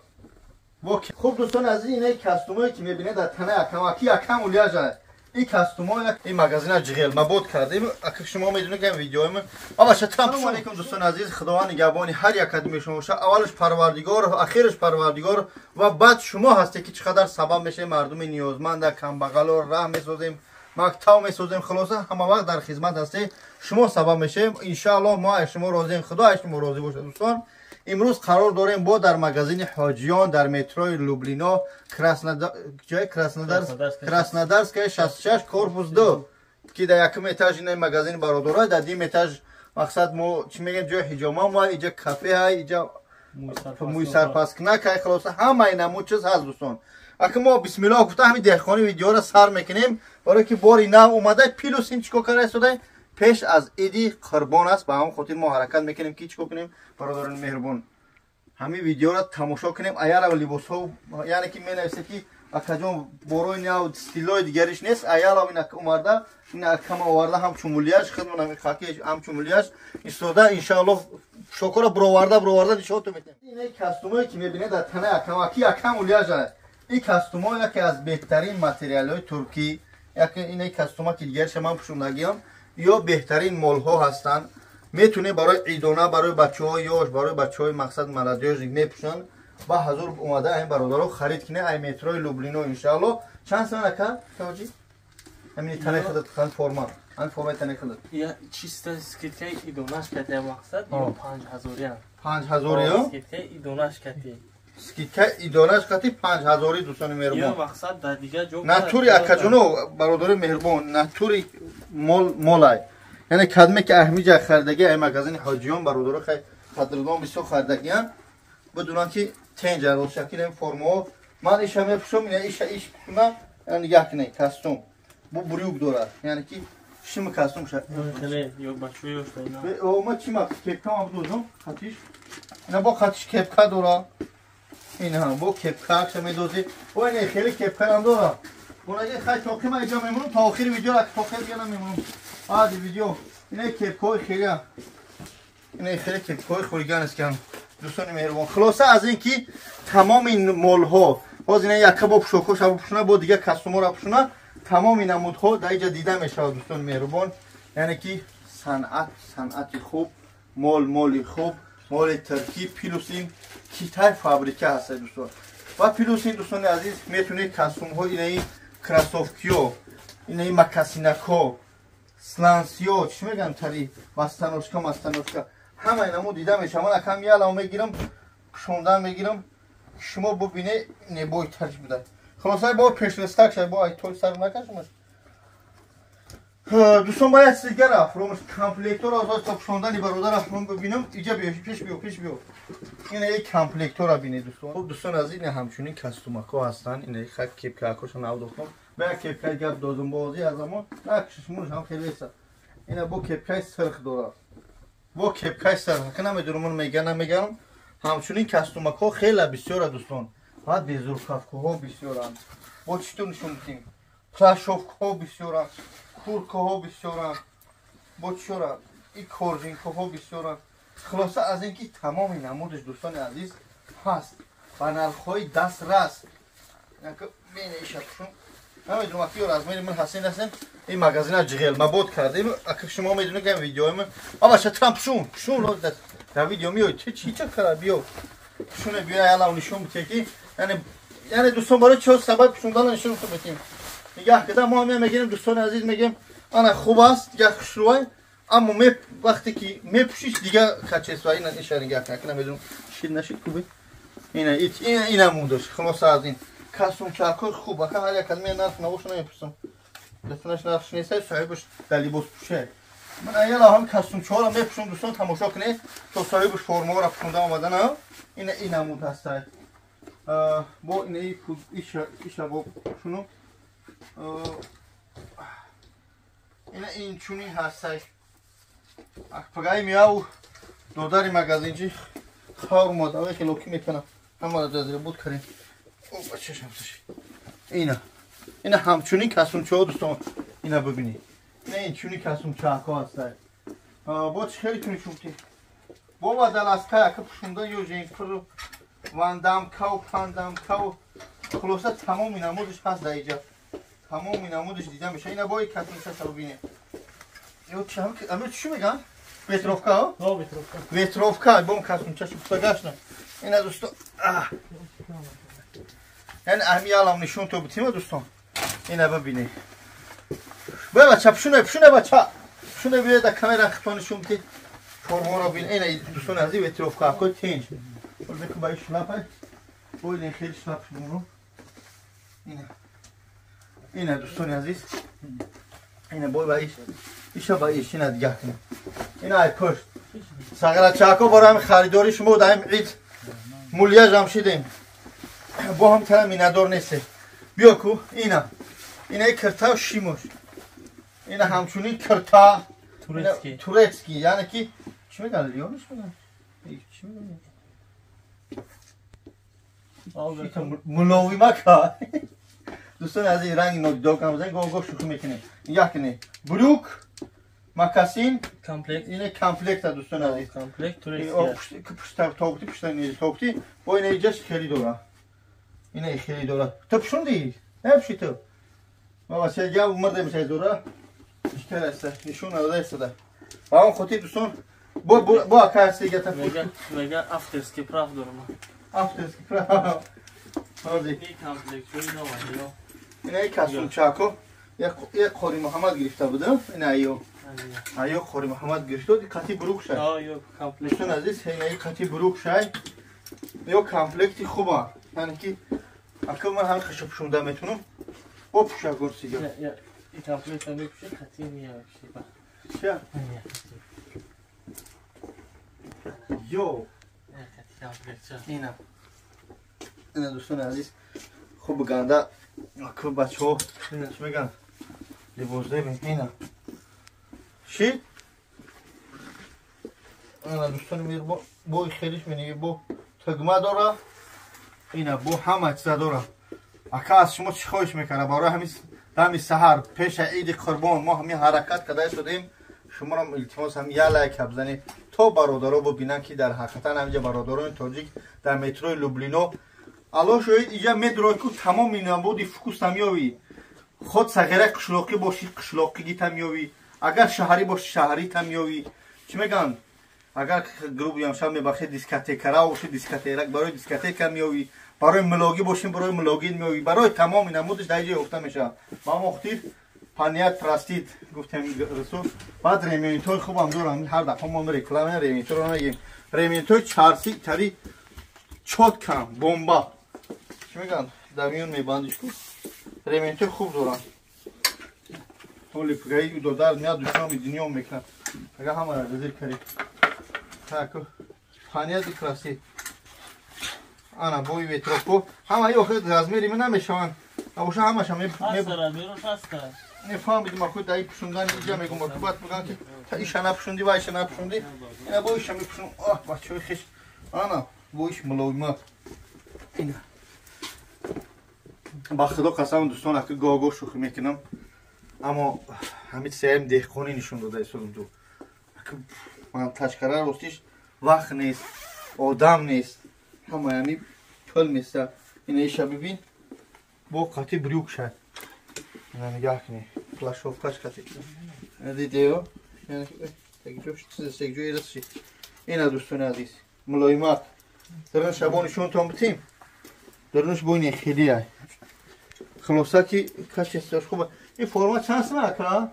Хуб дӯстони азиз, инаи костюмое ки мебинед дар танаи акам, аки акам улияжа. Ин костюмо ин магазина ҷиғел мабод кардем. Аки шумо медонед ки видеоим. Абаша салом алейкум дӯстони азиз, Худованд нигаҳбони ҳар як кадоми шумо бошад. Аввалаш Парвардигор, ахираш Парвардигор ва баъд шумо ҳастед ки чӣ қадар сабаб мешавед мардуми ниёзманда, камбағало раҳ месозем, мактаб месозем. Хулоса ҳама вақт дар хизмат ҳастед, шумо сабаб мешавем. Иншааллоҳ мо аз шумо розием, Худо аз шумо розӣ бошад. Дӯстон, имрӯз қарор дорем бо дар магазини Ҳоҷиён дар метрои Люблино, ҷои Краснодарская 66 корпус 2, ки дар якум этаж ина магазини бародаро, дар дим этаж мақсад мо чӣ мегӯем, ҷои ҳиҷома мо, иҷа кафе ҳай, иҷа мӯйсарпаскунак ҳай. Хулоса ҳамаи намуд чиз ҳаст дӯстон. Аки мо бисмиллоҳ гуфта ҳамин деҳқони видеоро сар мекунем, барое ки бори нав омада, плюс ин чӣ кор карда истода пеш аз иди қурбон аст. Ба ҳамон хотир мо ҳаракат мекунем ки чӣ кор кунем, бародарони меҳрубон, ҳамин видеоро тамошо кунем. Аяра либосҳо, яъне ки менависед ки акаҷон борои нав стилои дигариш нест, аяла ин омарда, ин акама оварда, ҳамчун мулияш хидмат, ҳамин хаки ҳамчун мулияш истода. Иншааллоҳ шокора бироварда нишонтон метем. Ин костюмое ки мебинед дар танаи акам, аки акам улияжа. Ин костюмо яке аз беҳтарин материалҳои туркӣ, яке ин костюма ки дигарша ман пӯшондагиам, ё беҳтарин молҳо ҳастанд. Метунед барои идона, барои бачаҳои ёш, барои бачаҳои мақсад молодёжник мепӯшанд. Ба ҳазур омада ин бародаро харид кунед ай метрои Люблино иншаалло. Чанд сомон ака тоҷи? Ҳамин танаи худат хан форма. Ҳамин формаи танаи худат. Я чисто скидкаи идонаш кати мақсад 5000. 5000 ё? Скидкаи идонаш кати. Скидка идонаш кати 5000 дӯстони меҳрубон. Ё мақсад дар дигар ҷо натури акаҷоно, бародари меҳрубон, натури мол молай. Яъне кадме ки аҳмиҷа харидаги ай магазини Ҳоҷиён бародаро хай қадрдон бисёр харидагиян, бидунанд ки тенҷа ростшакил ин формаҳо. Ман иша мепӯшам, ина иша иш пӯшам, яъне нигаҳ кунед, костюм бу брюк дорад, яъне ки шими костюм ша. Ё бачаҳо ёшта ина. Ма чӣ ма кепкам дозам, хатиш. Ина бо хатиш кепка дорад. Ин ҳам бо кепка ша медозӣ. О ин хеле кепка ҳам дорад. Бунаги хай тоқи ма иҷа мемонам то охири видео, тоқи дига намемонам. Баъди видео ина кепкаҳои хеле, ина хеле кепкаҳои хулиган аст ки дӯстони меҳрубон. Хулоса аз ин ки тамоми молҳо, боз ина яка бо пӯшокҳоша бипӯшона, бо дигар костюмҳоро пӯшона, тамоми намудҳо дар иҷа дида мешавад дӯстони меҳрубон. Яъне ки санъат, санъати хуб, мол, моли хуб, моли туркӣ, плюс ин Китай фабрика ҳаст дӯстон. Ва плюс ин дӯстони азиз метавонед костюмҳо, инаи кроссовкиё, инаи макасинакҳо, слансиё, чӣ мегӯям, тари бастаношка, мастаношка, ҳамаи намуд дида мешавад. Ман акам ялам мегирам, пӯшондан мегирам, шумо бубинед небои тарш буда. Хулоса бо пешлистак шад, бо ай той сар накашмаш. Дӯстон, бояд чиз дигар афромӯш комплектора озод то пӯшондани бародар афром бибинам. Иҷа биё, пеш биё, пеш биё. Ина як комплектора бинед дӯстон. Хуб дӯстон азиз, ина ҳамчунин костюмакҳо ҳастанд. Ина хак кепкаҳоша нав дохтам. Ба як кепкаи гап дозум бозӣ аз амон накшишмунш ҳам хеле еста. Ина бо кепкаи сирх дорад. Бо кепкаи сирх. Ака намедонам ман меган намеганам. Ҳамчунин костюмакҳо хеле бисёра дӯстон. Баъд безуркавкаҳо бисёранд. Бо чӣ ту нишон бидем? Плашовкаҳо бисёранд. Куркаҳо бисёранд, бо чиёранд, и коржинкаҳо бисёранд. Хулоса аз ин ки тамоми намудаш дӯстони азиз ҳаст ба нархҳои дастрас. Бина иша пӯшум, намедонам аки ё размери ман ҳастен ҳастен. Ин магазина ҷиғел мабод кардем. Аки шумо медонед ки видеои ман абаша трам пӯшум, пӯшум дар видео меои чӣ чӣ кара биё пӯшуне биё ялам нишон бите ки яъне дӯстон барои чӣ сабаб пӯшондан нишон битем. Нигаҳ кида мо ҳам мегирем дӯстони азиз, мегем ана хуб аст, дига хушрӯай, аммо вақте ки мепӯшиш дига качества. Ина иша нигаҳ кун, намедонам шид нашид кубе. Ина ина мондаш. Хулоса аз ин костюмчакҳои хуб, ака ҳар як аз мен нарх навоша намепурсам, дастнаш нархш нест, соҳибаш дар либос пӯше. Ман аяла ҳам костюмчаҳоро мепӯшам дӯстон, тамошо кунед то соҳибаш формаҳоро пӯшонда омадана. Ина ин намуд ҳастай. Бо инаи иша бо шуну ина ин чунин ҳастай. Пагаи миау додари магазинчи хавр омад, аве хелоки мекунам. Ҳамаро ҷазира буд кардем. О, бачашам таши. Ина. Ина ҳамчунин касумчаҳо дӯстон, ина бибинед. Ина ин чунин касумчаҳако ҳастай. Бо чӣ хеле кунӣ шумти? Бо вадаласка яка пушунда ё женпуру вандамкау пандамкау хулоса тамоми намудиш ҳаст дар иҷа. Тамоми намудиш дида меша. Ина бо ин касумчаша бибинед. Ё чӣ ами чӣ меган? Ветровка, о? Ветровка. Ветровка, бом касумчаша пуста гашна. Ина дӯстон. Яъне ами ялам нишон то битима дӯстон. Ина бибинед. Бе бача, пушуне, пушуне бача. Пушуне биё да камера хитон нишон бити. Формаро бин. Ина дӯстон аз ин ветровка акои тинҷ. Бикун ба ин шлапа. Бо ин хеле шлап шуморо. Ина. Ина дӯстони азиз. Ина бо ба иш. Иша ба иш ина дигар кунем. Ина ай пушт. Сағирачако бора ҳами харидори шумо дар ҳами ид мулия ҷамъ шидем. Бо ҳам тара миннатдор нестем. Биё ку ина. Ина и кирта шимош. Ина ҳамчунин кирта турецкий. Турецкий, яъне ки чӣ мегӯянд? Лиониш мегӯянд? Чӣ мегӯянд? Муловимака. Дӯстони азиз, ранги нодидор кам бизанед, гоҳ гоҳ шӯхӣ мекунем. Нигоҳ кунед. Брюк, макасин, комплект. Ина комплекта дӯстони азиз. Комплект турецкий. Пушта тобути, пушта тобути. Бо ина иҷаш хеле дора. Ина хеле дора. Ту пушунди? Не пуши ту. Баба сега мурде мешай дора. Ишкар аст, нишон надода истода. Ба он хотир дӯстон, бо бо ака сега та мега авторский прав дорам. Авторский прав. Ҳозир. Ин комплект чӯи навад ё. Ина касумчако як Қори Муҳаммад гирифта будам. Ина айё. Айё Қори Муҳаммад гирифта, қати брук шай. Ё комплект. Дӯстон азиз, ина қати брук шай. Ё комплекти хуба. Яъне ки ака ман ҳам хашо пушунда метунам. Бо пуша гурсига. Ин комплект мепуши қати меяпуши. Ча? Ё. Ина. Ина дӯстони азиз, хуб ганда ака бачаҳо чӣ мегӯянд? Либос дебин. Ина. Ши? Ина дӯстони меҳрибон, бо хелиш менеги бо тугма дора. Ина бо ҳама чиза дора. Ака аз шумо чӣ хоҳиш мекунам? Барои ҳамин дами саҳар пеша иди қурбон мо ҳамин ҳаракат карда истодем. Шуморо илтимос ҳам як лайк бизанед то бародаро бибинанд ки дар ҳақиқатан ҳаминҷа бародарони тоҷик дар метрои Люблино алло шоҳид иҷа медрои ку тамоми намуди фукус меёвӣ. Худ сағира қишлоқӣ бошӣ қишлоқигита меёвӣ, агар шаҳрӣ бошӣ шаҳрита меёвӣ. Чӣ мегӯянд? Агар грубо шаб мебахшед дискотекара бошӣ дискотека барои дискотека меёвӣ, барои милогӣ бошем барои милогӣ меёвӣ, барои тамоми намудиш дар иҷа ёфта мешавад. Ба мо хотир паният простит гуфтем расул. Баъд ремонтҳои хубам дорам. Ҳар дафъа мо реклама ремонтро намегем. Ремонтҳои чарси тари чоткам бомба. Чӣ мегӯянд? Дар миён мебандиш ку. Ремонтҳои хуб дорам. Ҳоли пгаи додар меяд душноми дунё мекунад. Ага ҳамаро зир кари. Так, паният простит. Ана бои ветровко. Ҳама ё хед размери ме намешаванд. Абоша ҳамаша мефаҳмидим ахуд даи пушундан иҷа мегум баъд мегӯям ки та иша напушунди ва иша напушунди. Ина бо иша мепушун. Оҳ бачаҳои хеш. Ана бо иш мулоимат. Ина. Ба худо қасам дӯстон, ака гоҳ-гоҳ шӯхӣ мекунам. Аммо ҳамин сеям деҳқонӣ нишон дода истодам ту. Ака ман ташкара ростиш вақт нест, одам нест. Ҳама ҳами пул места. Ина иша бибин. Бо қати брюк шай. Ина нигоҳ кунед. Плашовкаш қати. Ина дидеё? Ина дӯстони азиз, мулоимат. Дарун шабо нишонтон битим. Дарунш бо ин хелия. Хулоса ки качествош хуба. Ин форма чанд сум ака?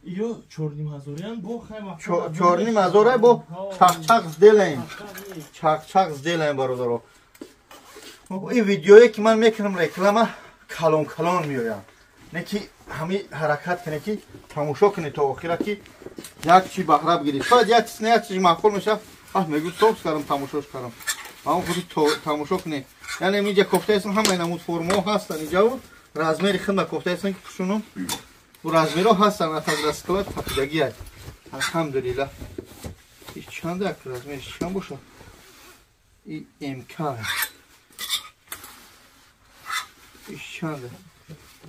Ё 4,5 ҳазориян бо хайма. 4,5 ҳазора бо чақчақ сделаем. Чақчақ сделаем бародаро. Ин видеое ки ман мекунам реклама калон калон меоям. Не ки ҳами ҳаракат кунед ки тамошо кунед то охира ки як чи баҳра бигиред. Шояд як чиз не як чиз маъқул мешавад. Аҳ мегӯ сокс кардам тамошош кардам. Ба он хотир тамошо кунед. Яъне инҷа кофтаестам, ҳамаи намуд формаҳо ҳастанд инҷа, размери хидма кофтаестам ки пӯшунам. Бу размерҳо ҳастанд, атаграсклад қапидагӣ аст. Алҳамдулиллаҳ. Иш чанд як размериш чанд бошад? И МК. Иш чанд?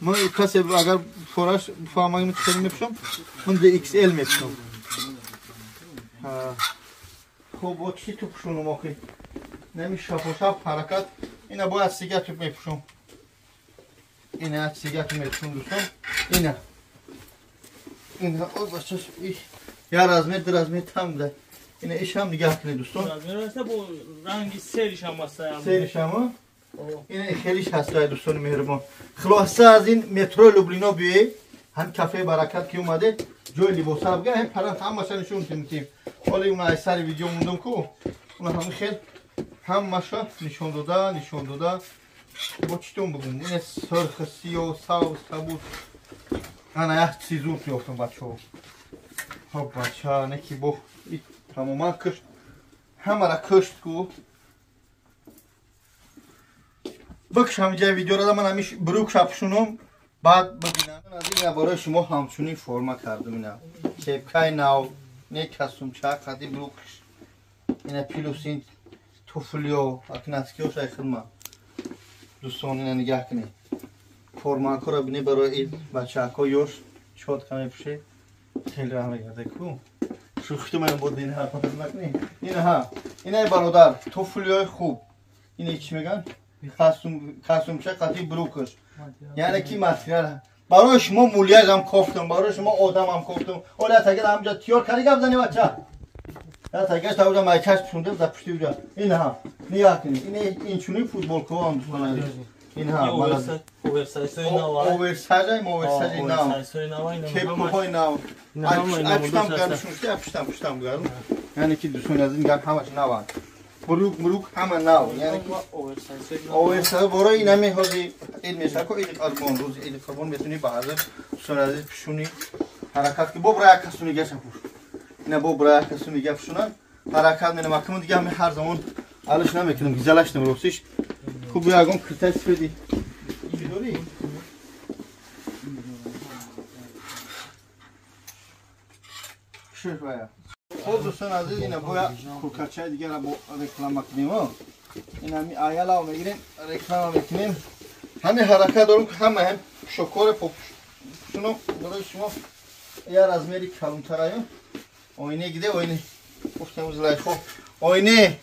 Ман касе агар фораш фаҳмагим хеле мепӯшам, ман XL мепӯшам. Хоб, бо чӣ ту пӯшонам охи? Нами шапошап ҳаракат. Ина бояд сига ту мепӯшам. Ина сига ту мепӯшам дӯстон. Ина. Ина о бачаш я размер ду размер там да. Ина ишам нигаҳ кунед дӯстон. Размер аст бо ранги сериш ҳам аст. Сериш ҳам? Ина хелиш ҳаст дӯстони меҳрубон. Хулоса аз ин метрои Люблино биёед, ҳам кафеи Баракат ки омадед, ҷои либосаро бигиред, ҳам парант ҳамаша нишон медиҳем. Ҳоло уна аз сари видео мондам ку, уна ҳамин хел ҳамаша нишон дода, нишон дода. Бо читон бигум? Ина сурх, сиёҳ, сабз, кабуд. Ана як чиз зуд ёфтам бачаҳо. Хоб бача, не ки бо тамоман кушт, ҳамара кушт ку. Бикш ҳамиҷаи видеоро ман ҳамиш брюк шапшунум, баъд бибинам. Аз ин барои шумо ҳамчунин форма кардам. Ина кепкаи нав, не костюмча, қади брюкш. Ина плюс ин туфлиё, акнаскиё шай хидма. Дӯстон ина нигаҳ кунед. Формакҳоро бинед барои ин бачаҳако ёш чотка мепӯшед. Хеле раҳм мегарда ку. Шӯхиту ман бод ин ҳарфа накунед. Ина ҳа, ина бародар, туфлиёи хуб. Ина чӣ меган? Костюмча қати брюкш. Яъне ки материал барои шумо мулияжам кофтам, барои шумо одамам кофтам. Оля тагар ҳамҷа тиёр карди гап зани бача. Я тагар та уҷа майкаш пушунда за пушти уҷа. Ин ҳа, нигаҳ кунед. Ин инчунин футболкаҳо ҳам дӯстон азиз. Ин ҳа, оверсайзҳои нав, оверсайзҳои оверсайзи нав, кепкаҳои нав. Ай пуштам гарм шуд, пуштам пуштам гарм. Яъне ки дӯстони азиз, гап ҳамаш наванд. Брюк мрюк ҳама нав. Яъне ки оверсайз барои ин ҳами ҳози ид мешавад ку, иди қурбон, рӯзи иди қурбон метавонӣ ба ҳазр дӯстони азиз пӯшунӣ ҳаракат ки бо бира як касуни гаша пӯш. Ина бо бира як касуни га пӯшунан ҳаракат менам. Акмун дига ҳами ҳар замон алиш намекунам, гизалаш намросиш. Хуб ягон киртаи сифеди чӣ дорӣ? Шуш бая. Хоб дӯстон азиз, ина боя куркачаи дигарро бо реклама кунем. Ин ҳами аялао мегирем, реклама мекунем. Ҳамин ҳаракат дорем ки ҳама ҳам пӯшокҳоро пӯшунам барои шумо я размери калонтараем. Оине гиде, оине. Гуфтам Зулайхо, оине.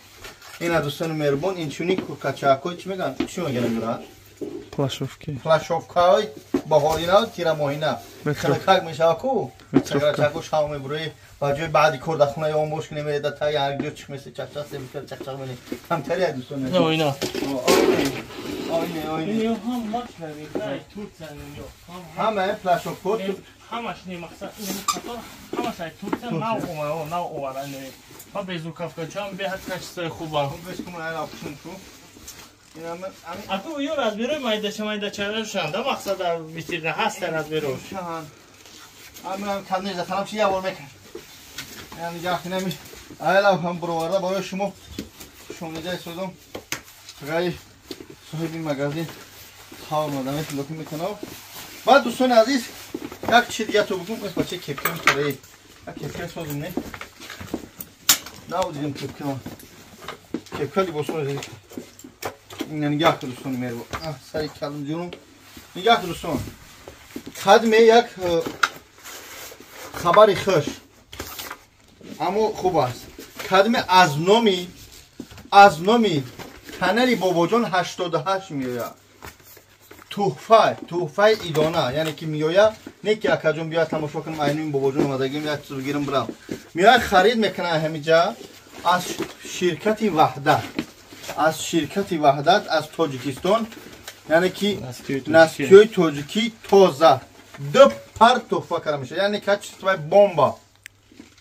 Ина дӯстони меҳрубон, инчунин куркачаҳои чӣ мегӯянд? Чӣ мегӯянд бира? Плашовки. Плашовкаҳои баҳорина, тирамоҳина. Хелакак мешавад ку? Чакрачаку шав мебурои. Ба ҷои баъди кор дар хона ё бош кунем, да таги ҳар ҷо чиқ месе, чақчақ се мекард, чақчақ мене. Камтари ай дӯстон. Не, оина. Оине, оине. Ин ҳам мач Турция ё. Ҳама плашовко ҳамаш не мақсад ин қатор ҳамаш ай Турция нав омада, нав оварда не. Ба безукавкачам беҳад качествои хубанд. Хуб беш кун ай апшун ту. Аку ё размерои майдаша майдачарашанд, да мақсад дар витрина ҳаст размерош. Ҳамин каднеж захарам чи як бор мекард. Яъне нигаҳ кунем, аяла ҳам бароварда барои шумо шонида истодам. Ғайр соҳиби магазин хавр мадаме локи мекунам. Баъд дӯстони азиз, як чизи дига то бигум, бача кепка мехӯред. Як кепка созем, не? Нав дидем кепка. Кепка либосо ина нигаҳ кун дӯстони меҳрубон. Сари калм ҷунум. Нигаҳ кун дӯстон. Қадме як хабари хуш, аммо хуб аст. Кадме аз номи канали Бобоҷон 88 меояд. Туҳфаи идона, яъне ки меояд, не ки акаҷон биёяд тамошо кунам, айнуи Бобоҷон омадагим, як чиз бигирам бирам. Меояд харид мекунад ҳамиҷа аз ширкати Ваҳдат. Аз ширкати Ваҳдат аз Тоҷикистон, яъне ки наскиёи тоҷикӣ тоза. Ду пар туҳфа карда мешавад, яъне качествои бомба.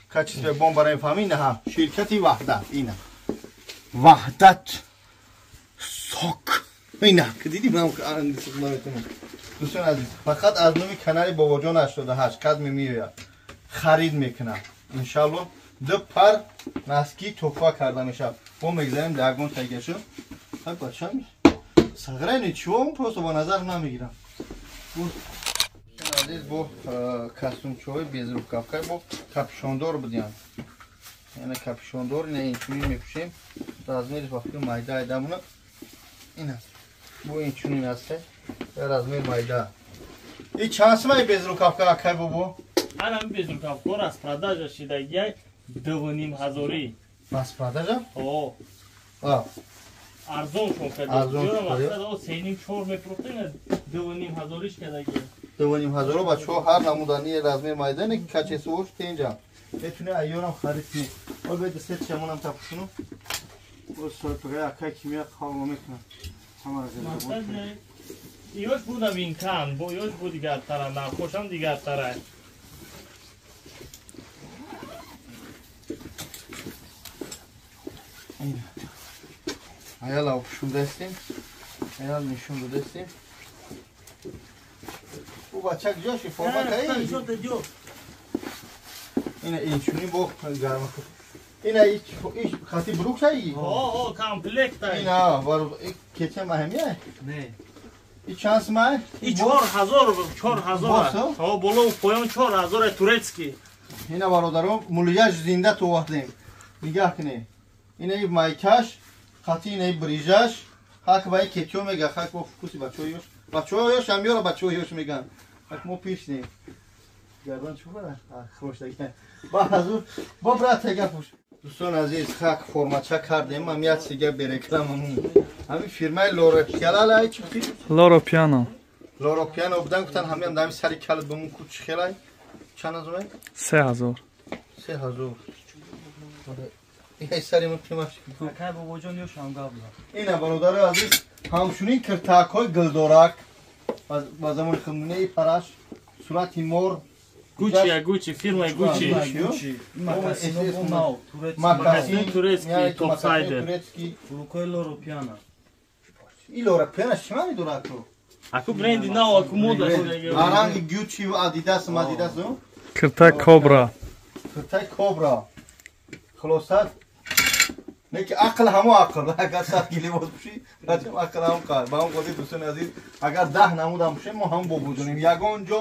Качествои бомба ро мефаҳмӣ? Ина ширкати Ваҳдат, ина Ваҳдат сок. Ина ки дидӣ ман англисӣ наметавонам. Дӯстони азиз, фақат аз номи канали Бобоҷон 88 кадме меояд, харид мекунад. Иншаллоҳ 2 пар носки туҳфа карда мешавад. Мо мегзарем дар ягон тайгашу. Хай бачам сағра ничего, он просто ба назар намегирам. Азиз бо костюмчаҳои безрукавка бо капюшондор будиям. Яъне капюшондор ина инчунин мепӯшем. Размери вақти майда айдамуна ина бо инчунин аст. Размер майда. И чанд сумаи безрукавка акай бобо? Ана безрукавка распродажа шидагиай 2,5 ҳазорӣ. Распродажа? О. Арзон шон кардем. Мақсад о 3,5-4 мефурӯхтем, 2,5 ҳазориш кардагӣ. 2,5 ҳазоро бачаҳо ҳар намудани размер майдане ки качествош тенҷа. Метуни айёрам харид кунӣ. Ол беда се чамонам тапушуну. О соҳиб акай кимия қавла мекунам. Ҳамара зинда. Ёш буда винкан, бо ёш бу дигартара, нархошам дигартара. Аяла пушундастем. Аял нишон додастем. У бачак ҷоши форма каи? Ина инчунин бо гарма. Ина ич хати брук саи? О, комплект ай. Ина вар кетем аҳамия? Не. И чанд сумай? И 4000, 4000. О, боло поён 4000 турецкий. Ина бародарон, мулияш зинда то вақтем. Нигаҳ кунед. Ина и майкаш, хати ина и брижаш, ҳак ба и кетиё мега, ҳак бо фукуси бачаҳои ёш. Бачаҳои ёш ҳам ёра бачаҳои ёш меган. Ҳак мо пишнем. Гардан чӣ бара? Хӯштаги. Ба ҳазур, бо брат тега пуш. Дӯстон азиз, хак формача кардем, ам як сига бе рекламамун. Ҳамин фирмаи Лоро Пиано ай чӣ гуфтӣ? Лоро Пиано. Лоро Пиано будан гуфтан ҳамин ҳамин сари калат бимун ку чӣ хелай? Чанд ҳазор? 3000. 3000. Ин сари мо қимаш. Акай бобоҷон ёш ҳам гап зад. Ина бародари азиз, ҳамчунин киртакҳои гулдорак ба замони худмунаи параш, сурати мор, Гуччи, Гуччи, фирмаи Гуччи. Гуччи. Макасин нав, турецкий. Макасин турецкий, топсайдер. Турецкий. Рукои Лоро Пиано. И Лоро Пиано чӣ маъни дорад ту? Аку бренди нав, аку мода. Аранги Гуччи ва Адидас, Адидас. Киртай Кобра. Киртай Кобра. Хулоса не ки ақл ҳамо ақл. Агар 100 ки либос пӯшӣ, бачам ақл ҳам қар. Ба он хотир дӯстони азиз, агар 10 намудам пӯшем, мо ҳам бобудонем. Ягон ҷо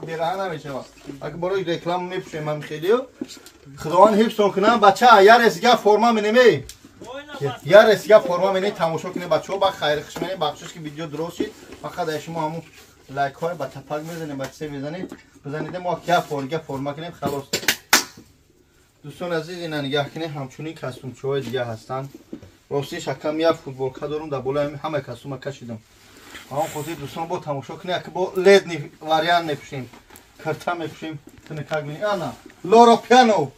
бераҳа намешавад. Агар барои реклама мепӯшем ҳам хелиё, Худованд ҳифзтон кунам, бача, яр эсига форма менемей. Яр эсига форма менем, тамошо кунем бачаҳо, ба хайр хуш менем, бахшиш ки видео дуруст шид. Фақат ай шумо ҳамун лайкҳои ба тапак мезанем, ба чизе мезанем. Бизанед мо ки форма форма кунем, халос. Дӯстон азиз, ина нигаҳ кунед, ҳамчунин костюмчаҳои дига ҳастанд. Ростиш акам як футболка дорум, дар болои ҳама костюма кашидам. Ҳамон хотир дӯстон бо тамошо кунед, аки бо ледни вариант мепӯшем, кирта мепӯшем, тинакак мебинед. Ана Лоро Пиано.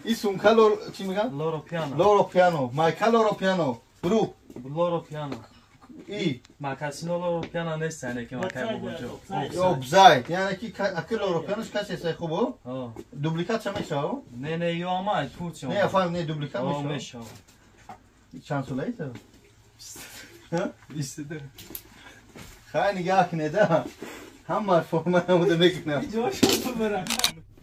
И сумка Лоро чӣ мегӯянд? Лоро Пиано. Лоро Пиано, майка Лоро Пиано, брук Лоро Пиано. И макасино Лоро Пиано нест, яъне ки макай бобоҷо. Обзайт, яъне ки аки Лоро Пианош касе сай хубо? Дубликат ча мешава? Не, не, ё ама Турция. Не, фаҳм, не дубликат мешава. Мешава. Чанд солаи ту? 22. Хай нигаҳ кунед, ҳама форма намуда мекунам.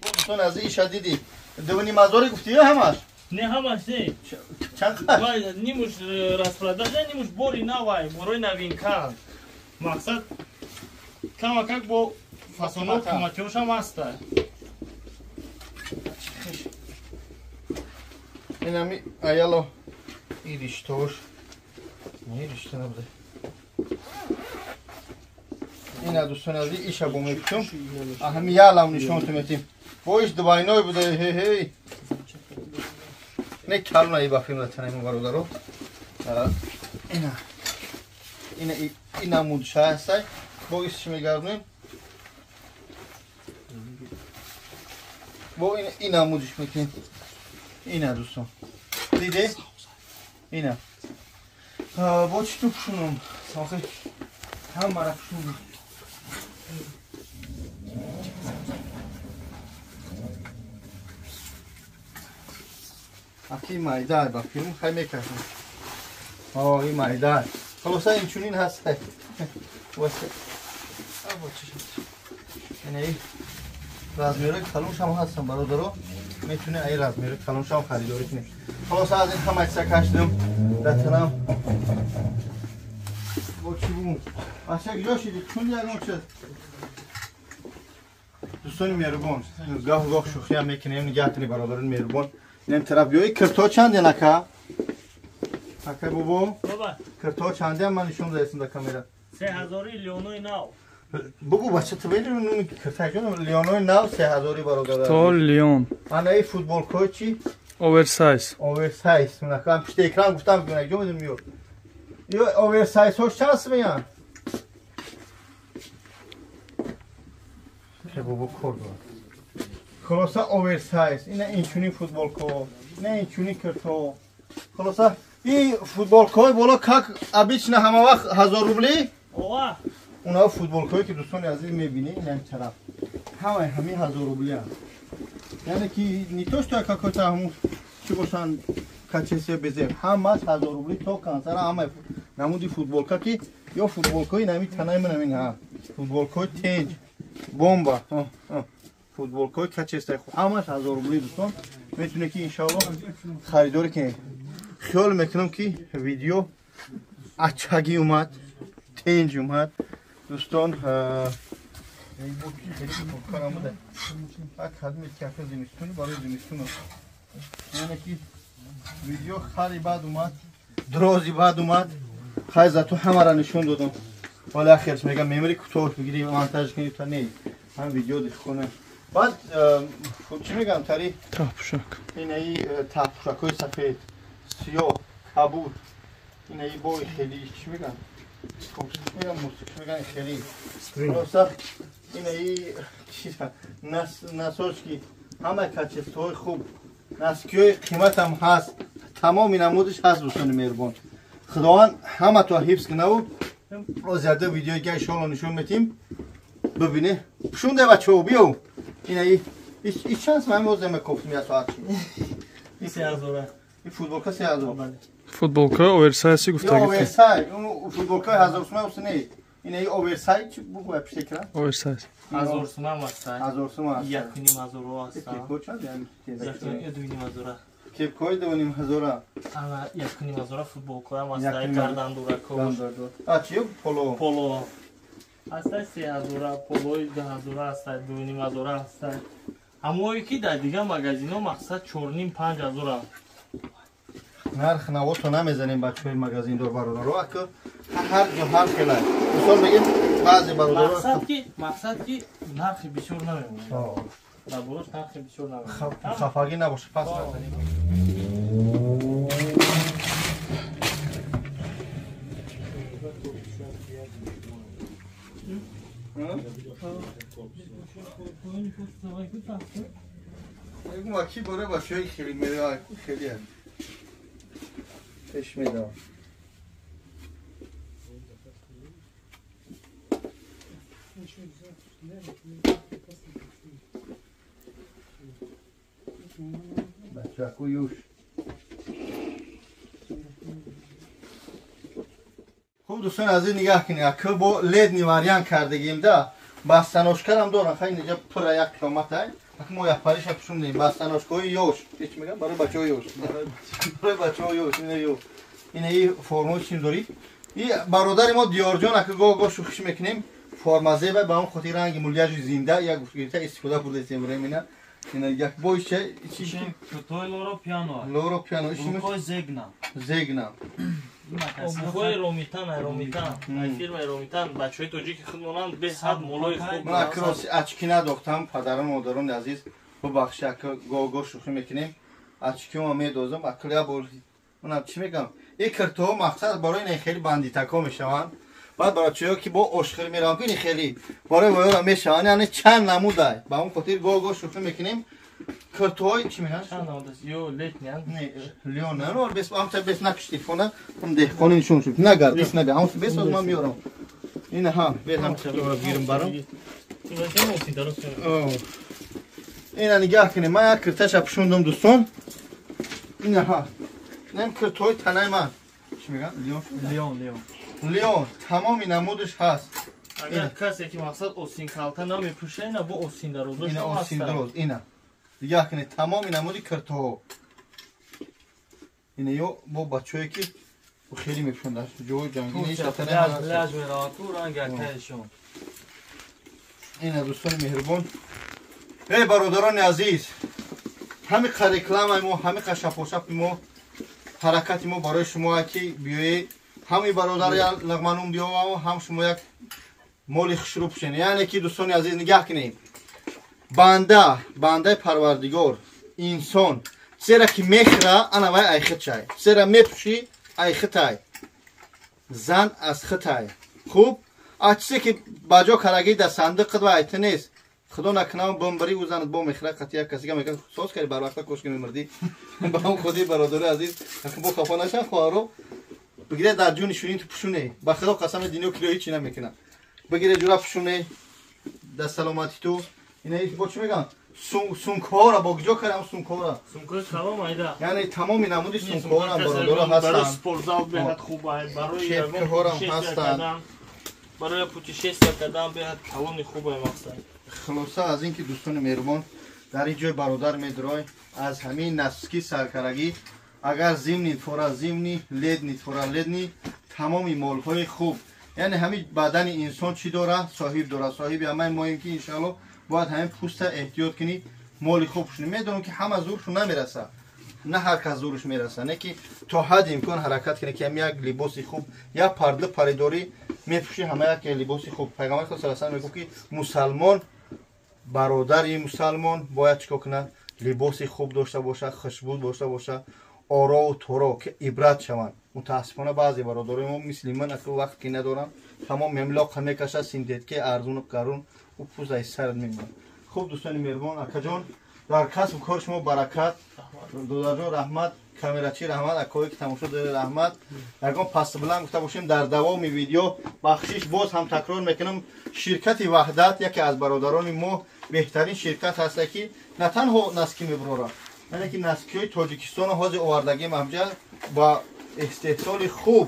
Дӯстон аз иша дидӣ. 2,5 ҳазорӣ гуфтӣ ё ҳамаш? Не, ҳамаш не. Чанд қадр? Нимуш распродажа, нимуш бори навай, борои новинка. Мақсад камакак бо фасоно қиматиёшам ҳаста. Инами аяло и риштош. Не ришта набуде. Ина дӯстони азиз, иша бо мепӯшам. Ҳами ялам нишон метим. Бо иш двойной буде, ҳей ҳей. Не калона и ба филм танем бародаро. Ина. Ина ина мудша ҳастай. Бо иш чӣ мегардонем? Бо ина ина мудиш мекунем. Ина дӯстон. Диде? Ина. Бо чӣ ту пӯшунам? Охи ҳамара пӯшунам. Аки майда ба филм хай мекашам. О, и майда. Хулоса инчунин ҳаст. Васе. Або чӣ шуд? Ина и размерҳои калоншам ҳастам бародаро. метуне ай размери калоншам харидорӣ кунед. Хулоса аз ин ҳама чиза кашидам датанам. Бо чӣ бу? Бача ҷо шиди чун ягон чиз. Дӯстони меҳрубон, гоҳ гоҳ шӯхиам мекунем, нигаҳ кунед бародарони меҳрубон. Инам тараф биёи кирто чанде нака? Акай бобо? Кирто чанде ман нишон дадам дар камера. 3000 леонои нав. Бугу бача ту бели нуми кирта ҷон леонои нав 3000 бародар. То леон. Ана ин футболкаи чи? Оверсайз. Оверсайз. Ман пушти экран гуфтам ки ҷо медонам ё. Ё оверсайз ҳош чанд сумиян? Бобо кор дорад. Хулоса оверсайз, ина инчунин футболко, ина инчунин кирто. Хулоса ин футболкои боло как обычно ҳама вақт 1000 рубли? Ова. Уна футболкое ки дӯстони азиз мебинед, ин тараф. Ҳамаи ҳамин 1000 рубли. Яъне ки не то что какой-то ҳамун чӣ бошанд качество безеб, ҳамаш 1000 рубли то консара ҳамаи намуди футболка ки ё футболкои нами танаи ман ҳамин ҳа. Футболкои тенҷ, бомба. Футболкои качествои хуб ҳамаш 1000 рубли дӯстон. Метавонед ки иншоалло харидорӣ кунед. Хиёл мекунам ки видео ачагӣ омад, тенҷ омад. Дӯстон, барои зимистон яъне ки видео хари баъд омад, дрози баъд омад. Хай зато ҳамаро нишон додам. Вале ахирш мегам мемори кӯтоҳ бигирӣ монтаж кунӣ та не. Ҳам видео дихона. Баъд чӣ мегам тари таҳпӯшак. Инаи таҳпӯшакҳои сафед, сиёҳ, кабуд. Инаи бои хеле чӣ мегам? Мегам мусиқӣ меган хеле. Хулоса инаи насочки ҳама качествои хуб, наскиҳои қиматам ҳаст. Тамоми намудиш ҳаст дӯстони меҳрубон. Худованд ҳаматон ҳифз кунаву зиёда видеои га иншоалло нишон метим. Бибине. Пушунде бачаҳо биё. Инаи и чанд сум ҳамин ҳозир мекофтим як соат чи? 3000. Ин футболка 3000. Футболка оверсайзи гуфтагӣ. Оверсайз, он футболкаи 1000 сум аст не. Инаи оверсайз чи бугу пиште кра? Оверсайз. 1000 сум аст. 1000 сум аст. 1500 аст. Кепко чанд яъне? 2500. Кепкои 2500. Ана 1500 футболкаам аст, гардандурако. А чи поло? Поло. Аста 3000, полои 2000 аст, 2500 аст. Ҳамое ки дар дигар магазинҳо мақсад 4,5-5 ҳазор аст. Нарх навото намезанем бачаҳои магазиндор бародаро, ака ҳар ҷо ҳар хела. Мисол мегем баъзе бародаро мақсад ки нархи бисёр намемонад. Дар болош нархи бисёр намемонад. Хафагӣ набошад, пас назанем. Мегум ки бора бачаҳои хеле меравад, хеле пеш медам. Бачаку юш. Хуб дӯстони азиз нигаҳ кунед, ака бо ледни вариант кардагим да. Бастаношкарам дорам, хай инҷа пурра як қиёмат ай. Ака мо якпариша пушундем. Бастаношкаҳои ёш. Чӣ мегам? Барои бачаҳои ёш. Барои бачаҳои ёш. Ина ё. Ина и формаи чӣ дорӣ? И бародари мо Диёрҷон ака гоҳ-гоҳ шӯхиш мекунем. Форма зеба ба он хотир ранги мулияжи зинда як гирифта истифода бурдастем времена. Ина як бой чӣ чи Куртой Лоро Пиано. Лоро Пиано. Рукой Зегна. Зегна. Обувҳои Ромитан, Ромитан. Фирмаи Ромитан бачаҳои тоҷики худмонанд беҳад молои хуб. Ман акроси очки надохтам, падарон модарони азиз, бубахшед, ака гоҳ-гоҳ шӯхӣ мекунем. Очкиҳома медозам, акл як бор манам чӣ мегам? Ин киртоҳо мақсад барои ин хеле бандитако мешаванд. Баъд барои ки бо ошхир мераванд, ин хеле барои воёра мешаванд, яъне чанд намудай. Ба он хотир гоҳ-гоҳ шӯхӣ мекунем. Киртоҳои чӣ мегӯянд? Чанд намуд аст? Ё летнян? Не, леон, не, бес, ам та бес накш телефона, ам деҳқони нишон шуд. Нагард, бес нага, ам бес аз ман меорам. Ина ҳа, бес ҳам чалора гирам барам. Ина нигаҳ кунед, ман як кирташа пушундам дӯстон. Ина ҳа. Нем киртоҳои танаи ман. Чӣ мегӯянд? Леон. Леон, Леон. Леон, тамоми намудаш ҳаст. Агар касе ки мақсад осин калта намепӯша, ина бо осин дарозош Ина осин дароз, ина. Нигоҳ кунед, тамоми намуди киртаҳо. Ина ё бо бачаҳое ки хеле мепӯшанд дар ҷои ҷангӣ нест. Ина дӯстони меҳрубон, эй бародарони азиз, ҳамиқа рекламаи мо, ҳамиқа шапошапи мо, ҳаракати мо барои шумо ки биёед ҳами бародар лағманум биёвам, ҳам шумо як моли хушрӯ пӯшен. Яъне ки дӯстони азиз, нигаҳ кунед, банда, бандаи парвардигор, инсон зера ки мехӯра, ана вай айхитчай, зера мепӯшӣ айхитай, зан аз хитай. Хуб, а чизе ки ба ҷо карагӣ дар сандиқат вай айти нест. Худо накунам бомбари ӯ занат бо мехӯра, қатъи як касига мегӯяд соз карди барвақта, кошки мемурдӣ. Ба ҳам худи бародари азиз, бо хафа нашан хоҳаро, бигире дар ҷуни шунин ту пӯшуне. Ба худо қасами дунё киро ҳичи намекунад. Бигире ҷура пӯшуне дар саломатӣ ту. Ина бо чӣ мегӯянд? Сумкҳоро бо куҷо кардам сумкҳоро? Сумкҳои калом айда. Яъне тамоми намуди сумкҳоро бародаро ҳастанд. Барои спортзал беҳад хуб ай, барои чепкаҳорам ҳастанд. Барои путешествия кардан беҳад калони хуб ай мақсад. Хулоса аз ин ки дӯстони меҳрубон, дар ин ҷой бародар медрой аз ҳамин носки саркарагӣ, агар зимний фора зимний, летний фора летний, тамоми молҳои хуб. Яъне ҳамин бадани инсон чӣ дора? Соҳиб дора. Соҳиби ҳамаи моем ки иншаалло бояд ҳамин пӯста эҳтиёт кунӣ, моли хуб пӯшунӣ. Медонам ки ҳама зӯршу намераса, на ҳар кас зӯрш мераса, не ки то ҳадди имкон ҳаракат кунӣ ки ҳам як либоси хуб, як парда паридорӣ мепӯшӣ, ҳама як либоси хуб. Пайғамбар саллаллоҳу алайҳи васаллам мегуфт ки мусалмон, бародари мусалмон бояд чикор кунад? Либоси хуб дошта бошад, хушбӯ дошта бошад, орову торо ки ибрат шаванд. Мутаассифона баъзе бародарои мо мисли ман аку вақт ки надорам, тамом мемлоқа мекашад, синтетики арзуну гарун, ӯ пӯст аз сарат мемонад. Хуб дӯстони меҳрубон, акаҷон, дар касбу кори шумо баракат, додарҷон раҳмат, камерачӣ раҳмат, акое ки тамошо доред раҳмат. Ягон пастбуланд гуфта бошем дар давоми видео бахшиш. Боз ҳам такрор мекунам, ширкати Ваҳдат яке аз бародарони мо беҳтарин ширкат ҳаста ки на танҳо носки мебурорад, яъне ки носкиҳои Тоҷикистоно ҳозир овардагим ҳамҷа ба истеҳсоли хуб.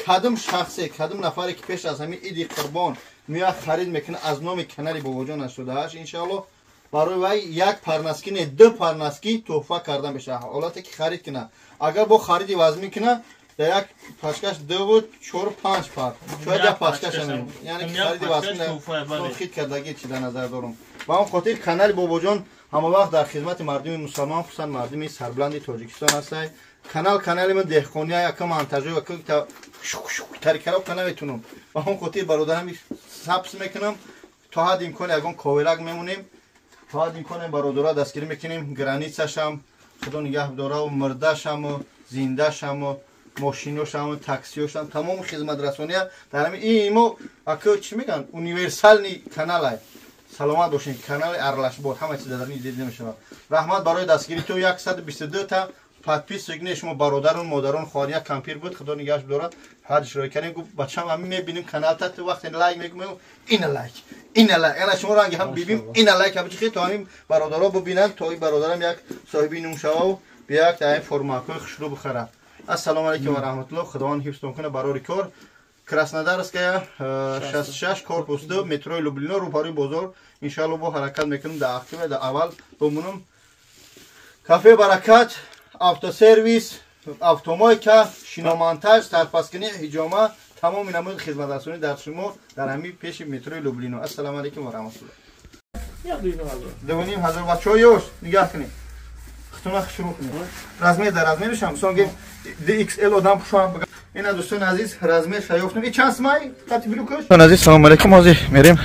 Кадом шахсе, кадом нафаре ки пеш аз ҳамин иди қурбон меояд харид мекунад аз номи канали Бобоҷон 88, иншаалло барои вай як парнаски не, ду парнаски тӯҳфа карда мешавад, ҳолате ки харид кунад. Агар бо хариди вазмин кунад, дар як пачкаш 2, 4, 5 пар, шояд як пачкаш, яъне ки хариди вазмин хит кардагӣ чи дар назар дорам. Ба он хотир канали Бобоҷон ҳама вақт дар хизмати мардуми мусалмон, хусусан мардуми сарбуланди Тоҷикистон ҳастай. Канал канали ман деҳқония, яка монтажо, яка тарикарока наметунам. Ба он хотир бародарам сабс мекунам, то ҳадди имкон ягон ковелак мемонем, то ҳадди имкон бародаро дастгирӣ мекунем, границашам худо нигаҳ дора, мурдашаму зиндашаму мошиношаму таксиошам, тамоми хизматрасония дар ҳамин ин мо ака чӣ мегӯянд, универсальный каналай. Саломат бошед, канали Арлашбор ҳама чиз дар ин дида мешавад. Раҳмат барои дастгирии ту. 122 та подписчик не шумо бародарон, модарон, хоҳар як кампир буд, худо нигаҳаш дорад, ҳадиш рой кардем, гуфт бачам ҳамин мебинем каналта, ту вақте лайк мекунем, ина лайк, ина лайк, яна шумо ранги ҳам бибим, ина лайк ҳам чи то ҳамин бародаро бибинанд, то ин бародарам як соҳиби нум шавав, бияк дар ин формакҳои хушрӯ бихарад. Ассалому алайкум ва раҳматуллоҳ, худованд ҳифзтон кунад барори кор. Краснодарская 66 корпус 2, метрои Люблино, рӯпаруи бозор. Иншаалло бо ҳаракат мекунем дар ахир, дар аввал бимонам. Кафе Баракат, автосервис, автомойка, шиномонтаж, сарпаскунӣ, ҳиҷома, тамоми намуди хизматрасонӣ дар шумо дар ҳамин пеши метрои Люблино. Ассалому алайкум ва раҳматуллоҳ. 2500 бачаҳо ёш, нигаҳ кунед. Хутуна шурӯъ кунед. Размер дар размершам, мисол гем DXL одам пӯшам. Ина дӯстони азиз, размер шаёфтем. И чанд смай? Қати билукаш? Дӯстони азиз, салому алайкум. Ҳозир мерем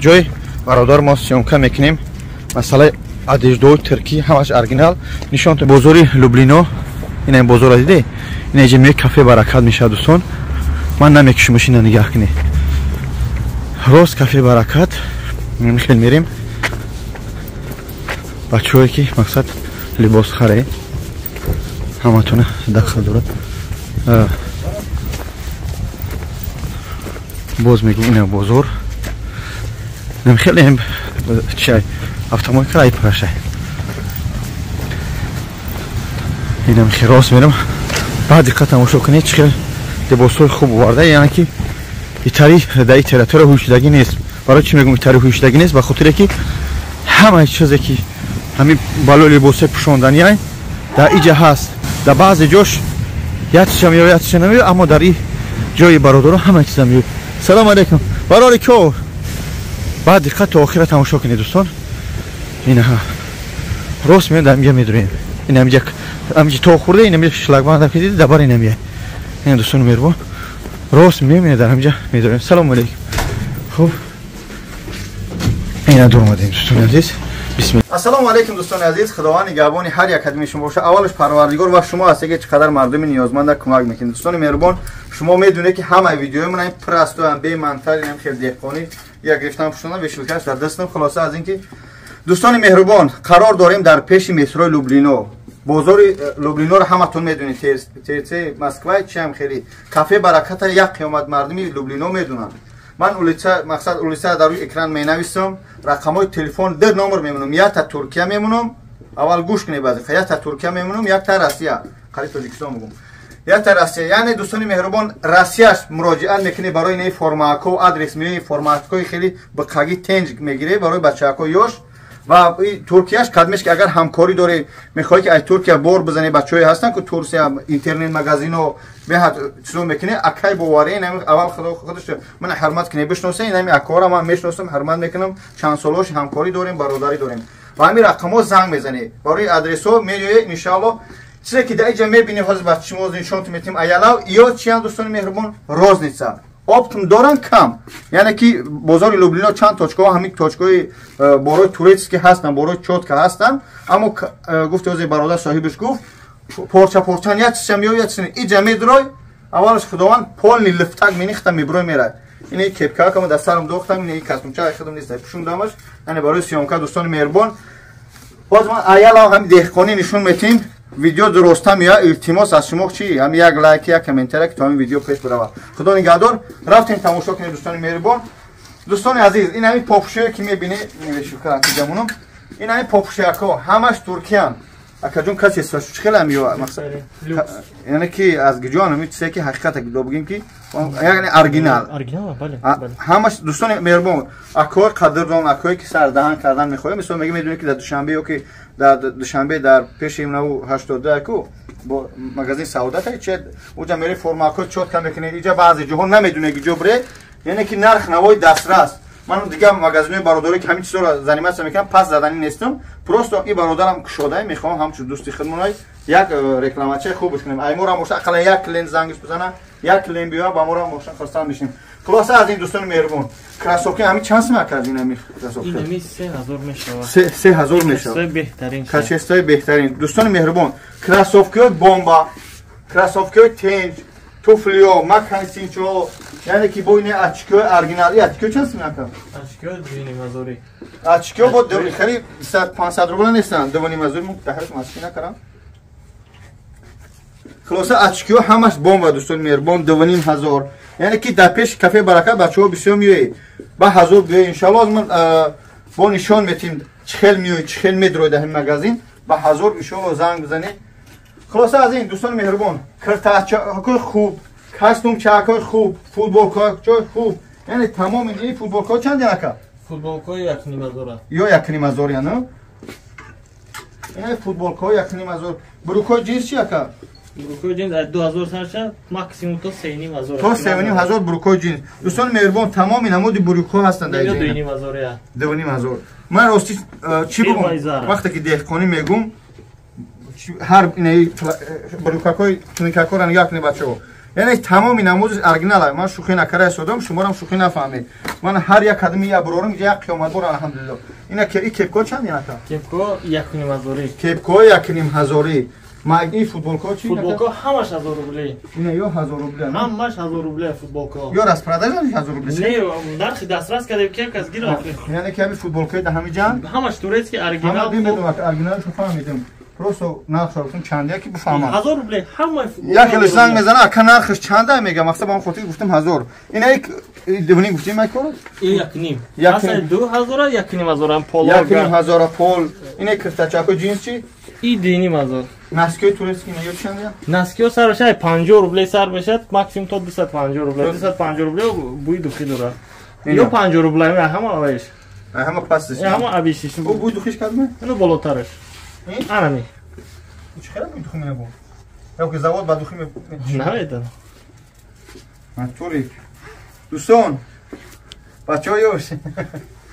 ҷой бародар мо съёмка мекунем. Масъалаи одеждаҳои туркӣ ҳамаш оригинал. Нишон бозори Люблино. Ина ин бозорро диде? Ина иҷа меояд кафе Баракат мешавад дӯстон. Ман намекушимаш, ина нигаҳ кунед. Рост кафе Баракат. Хел мерем. Бачаҳое ки мақсад либос харе, ҳаматона дахл дорад. Боз мегӯм ина бозор. Хеле чай автомойка ай парашай. Инам хел рост мерам. Баъд диққат тамошо кунед, чӣ хел либосҳои хуб оварда, яъне ки итари дар ин территория ҳӯшидагӣ нест. Барои чӣ мегӯм итари ҳӯшидагӣ нест? Ба хотире ки ҳамаи чизе ки Ҳамин бало либосе пӯшонданияй дар иҷа ҳаст. Дар баъзе ҷош як чиза меояд, як чиза намеояд, аммо дар ин ҷои бародаро ҳама чиза меояд. Салом алейкум. Барори кор. Баъд диққат то охира тамошо кунед дӯстон. Инаҳа. Рост меояд, дар инҷа медурем. Ин ҳаминҷа ҳаминҷа то хӯрда, ин ҳаминҷа шлагбаум ки дидед, дар бар ин ҳамия. Ин дӯстони меҳрубон. Рост меоем, дар ҳаминҷа медурем. Салом алейкум. Хуб. Ина дур омадем дӯстони азиз. Ассалому алейкум дӯстони азиз, Худованд нигаҳбони ҳар як қадами шумо бошад. Аввалаш Парвардигор ва шумо ҳастед ки чӣ қадар мардуми ниёзманда кӯмак мекунед. Дӯстони меҳрубон, шумо медонед ки ҳамаи видеои ман ин пур бемантал, ин хеле деҳқонӣ як гирифтан пӯшондан вешилкаш дар дастам. Хулоса аз ин ки дӯстони меҳрубон, қарор дорем дар пеши метрои Люблино. Бозори Люблиноро ҳаматон медонед, ТЦ Москва чи ҳам хеле кафе Бараката як қиёмат мардуми Люблино медонанд. Ман улица, мақсад улица дар рӯи экран менависам, рақамҳои телефон ду номер мемонам, якта Туркия мемонам, аввал гӯш кунед баъзе, якта Туркия мемонам, якта Россия, қариб Тоҷикистон мегӯм, якта Россия. Яъне дӯстони меҳрубон, Россияш муроҷиат мекунед барои наи формако, адрес меои форматкои хеле биқаги тенҷ мегиред барои бачаҳако ёш. Ва Туркияш кадмеш ки агар ҳамкорӣ доред, мехоҳед ки аз Туркия бор бизанед, бачаҳое ҳастанд ки Турсия интернет магазино беҳад чизо мекунед, акай боварӣ ин аввал худо худаш ман ҳурмат кунед, бишносед, ин ҳами акора ман мешиносам, ҳурмат мекунам, чанд солош ҳамкорӣ дорем, бародарӣ дорем. Ва ҳамин рақамҳо занг мезанед барои адресҳо меоед, иншааллоҳ. Чизе ки дар инҷа мебинед, ҳозир ба шумо нишонтон метиҳем, аялав ё чиян дӯстони меҳрубон, розница оптом доран кам, яъне ки бозори Люблино чанд точкаҳо, ҳамин точкаҳои борои турецкий ҳастанд, борои чётка ҳастанд, аммо гуфти ҳозир бародар соҳибаш гуфт порча порчан як чиза меояд, як чиза иҷа медурой, аввалаш Худованд полни лифтак менихта мебурой мерад. Ин кепка кама дар сарам дохтам, ин костюмча худам нест, пӯшондамаш, яъне барои съёмка дӯстони меҳрубон. Боз ман аялав ҳамин деҳқонӣ нишон метиҳем. Видео дуруста меояд, илтимос аз шумо чи ҳам як лайк, як комментария ки то ҳамин видео пеш биравад. Худо нигаҳдор. Рафтем тамошо кунем дӯстони меҳрубон. Дӯстони азиз, ин ҳамин попушие ки мебинед, невешука акиҷамонам, ин ҳамин попушиякҳо ҳамаш туркиян. Акаҷон, касе чӣ хеле ҳам ё мақсад, яъне ки аз гиҷон ҳамин чизе ки ҳақиқат ки бигем ки яъне оригинал. Оригинал, бале. Ҳамаш дӯстони меҳрубон, акои қадрдон, акое ки сардаҳан кардан мехоҳем, мисол мегем, медонед ки дар Душанбе ё ки дар Душанбе дар пеши наву 82 ку бо магазин Саодат чи уҷа мере формако чётка мекунед, иҷа баъзе ҷоҳо намедонед ки ҷо бире, яъне ки нарх навои дастрас. Ман дигар магазинои бародаре ки ҳамин чизоро заниматься мекунам, пас заданӣ нестам, просто и бародарам кушодаи, мехоҳам ҳамчун дӯсти худмоной як рекламачаи хуб кунем. Ай моро боша ақаллан як клиент зангиш бизана, як клиент биёяд, ба моро боша хурсанд мешем. Хулоса аз ин дӯстони меҳрубон, кроссовки ҳамин чанд сум аказ ин ҳамин кроссовки? Ин ҳамин 3000 мешавад. 3000 мешавад. Беҳтарин. Качествои беҳтарин. Дӯстони меҳрубон, кроссовкиҳои бомба, кроссовкиҳои тенҷ, туфлиё, макансинчо, яъне ки бо ин очкиҳои оригинали, очкиҳо чанд сум аказ? Очкиҳо 2,5 ҳазори. Очкиҳо бо хеле 500 рубла нестанд, 2,5 ҳазори, ман даҳрашон очки накардам. Хулоса очкиҳо ҳамаш бомба дӯстони меҳрубон, 2,5 ҳазор. Яъне ки дар пеши кафе Баракат бачаҳо бисёр меоед, ба ҳазор биёед, иншаллоҳ ман бо нишон метиҳем чӣ хел меоед, чӣ хел медроед дар ҳамин магазин, ба ҳазор иншаллоҳ занг бизанед. Хулоса аз ин дӯстони меҳрубон, киртачаҳои хуб, костюмчаҳои хуб, футболкаҳои хуб, яъне тамоми ин футболкаҳо чанд ака? Футболкаҳо 1,5 ҳазор. Ё 1,5 ҳазор, яна? Ин футболкаҳо 1,5 ҳазор. Брюкҳои ҷинс чи ака? Брюкҳои ҷинс аз 2000 сар шад, максимум то 3,5 ҳазор. То 3,5 ҳазор брюкҳои ҷинс. Дӯстони меҳрубон, тамоми намуди брюкҳо ҳастанд дар инҷо. 2,5 ҳазор. 2,5 ҳазор. Ман рости чӣ бигӯм? Вақте ки деҳқонӣ мегӯм, ҳар инаи брюкакҳои туникакҳоро нигоҳ кунед бачаҳо. Яъне тамоми намуди оригинал. Ман шӯхӣ накарда истодам, шуморам шӯхӣ нафаҳмед. Ман ҳар як қадами як бурорам, инҷа як қиёматбор, алҳамдулиллоҳ. Ина ки кепкҳо чанд ака? Кепкҳо 1,5 ҳазорӣ. Кепкҳо 1,5 ҳазорӣ. Ма ин футболкаҳо чи? Футболкаҳо ҳамаш 1000 рубле. Ина ё 1000 рубле? Ҳамаш 1000 рубле футболкаҳо. Ё распродажа 1000 рубле? Не, нархи дастрас кардем, ки кас гир охир. Яъне ки ҳамин футболкаи дар ҳамин ҷан? Ҳамаш турецкий оригинал. Ҳама медонам, оригиналшо фаҳмидем. Просто нархшо гуфтам чандия ки бифаҳмам. 1000 рубле ҳамаи. Як хеле занг мезана, ака нархш чанда мега, мақсад ба он хотир гуфтам 1000. Ина як дувним гуфтем ай кор? Ин 1,5. Аса 2000 1,5 ҳазор пол. 1,5 ҳазор пол. Ина киртачако ҷинс чи? И 2,5 ҳазор. Носкиҳои турецкий ина ё чанд? Носкиҳо сар мешавад 50 рубле сар мешавад, максимум то 250 рубле. 250 рубле бӯи духи дорад. Ё 50 рубле ҳама вайш. Ҳама пастиш. Ҳама абишиш. О буй духиш кадме? Ино болотараш. Анами. Чӣ хела буй духи мена бу? Ё ки завод ба духи намедонам. Натури. Дӯстон, бачаҳо ёш.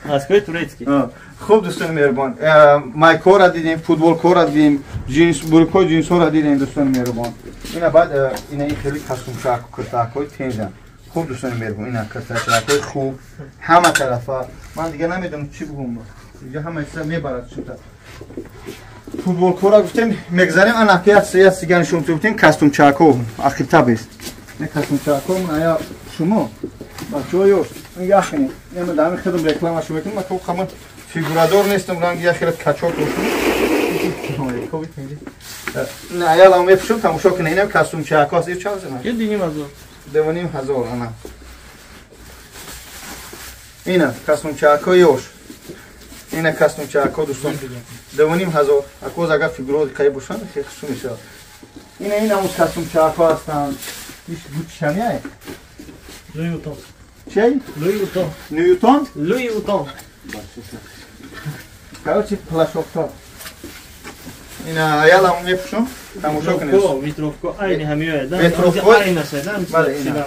Москваи турецкий. Хуб дӯстони меҳрубон, майкора дидем, футболкора дидем, ҷинс, бурикҳои ҷинсҳоро дидем дӯстони меҳрубон. Ина баъд ина ин хеле костюмшаку киртакҳои тенҷан. Хуб дӯстони меҳрубон, ина киртакҳои хуб ҳама тарафа. Ман дига намедонам чӣ бигӯм. Дига ҳама чиза мебарад шута. Футболкора гуфтем, мегзарем ана пиац дига нишон гуфтем костюмчако ахирта бест. Не костюмчако ая шумо бачаҳо ёш нигоҳ кунед. Ман дар ҳамин худам рекламашо мекунам, ман то ҳама фигурадор нестам, ранги як хеле качок бошам. Не, аялам мепӯшам, тамошо кунед. Инам костюмчако аст. Ин чанд зана? 2,5 ҳазор. 2,5 ҳазор ана. Ина костюмчако ёш. Ина костюмчако дӯстон. 2,5 ҳазор. Акоз агар фигураҳо қай бошанд, хеле хушрӯ мешавад. Ина ин ҳамун костюмчако ҳастанд. Иш гучшамия? Луи Вутон. Чей? Луи Вутон. Ньютон? Луи Вутон. Короче, плашокто. Ина аялам мепӯшам, тамошо кунед. Ветровка айни ҳамиёя, да? Ветровка айнаша, да? Бале, ина.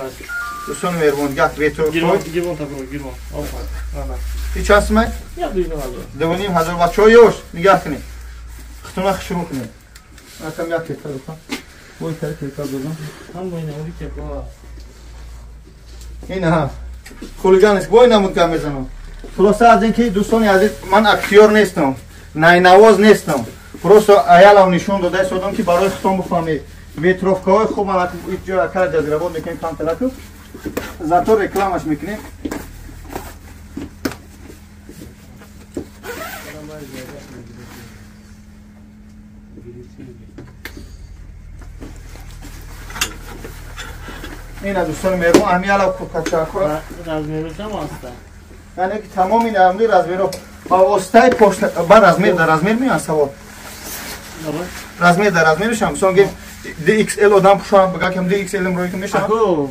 Дӯстони меҳрубон, гап ветровка. Гирвон табро, гирвон. Ана. И чанд сумай? 2,5 ҳазор. 2,5 ҳазор. Бачаҳо ёш, нигоҳ кунед. Хутуна хушрӯ кунед. Акам як кета духам. Бой кара кета додам. Ҳама ина ури кета. Ина хулиганис бой намуд гап мезанам. Хулоса аз ин ки дӯстони азиз, ман актёр нестам, найнавоз нестам. Просто аялам нишон дода истодам ки барои худтон бифаҳмед. Ветровкаҳои хуб ман ҷо акара ҷазирабод мекунем камтараку. Зато рекламаш мекунем. Ина дӯстони меҳрубон, ҳамин ала куркачако размерашам ҳаста. Яъне ки тамоми намуди размерҳо ба воситаи пошта ба размер дар размер меоянд савол. Размер дар размерашам, мисол гем DXL одам пӯшам, бага кам DXL рӯй ки мешавад. Ако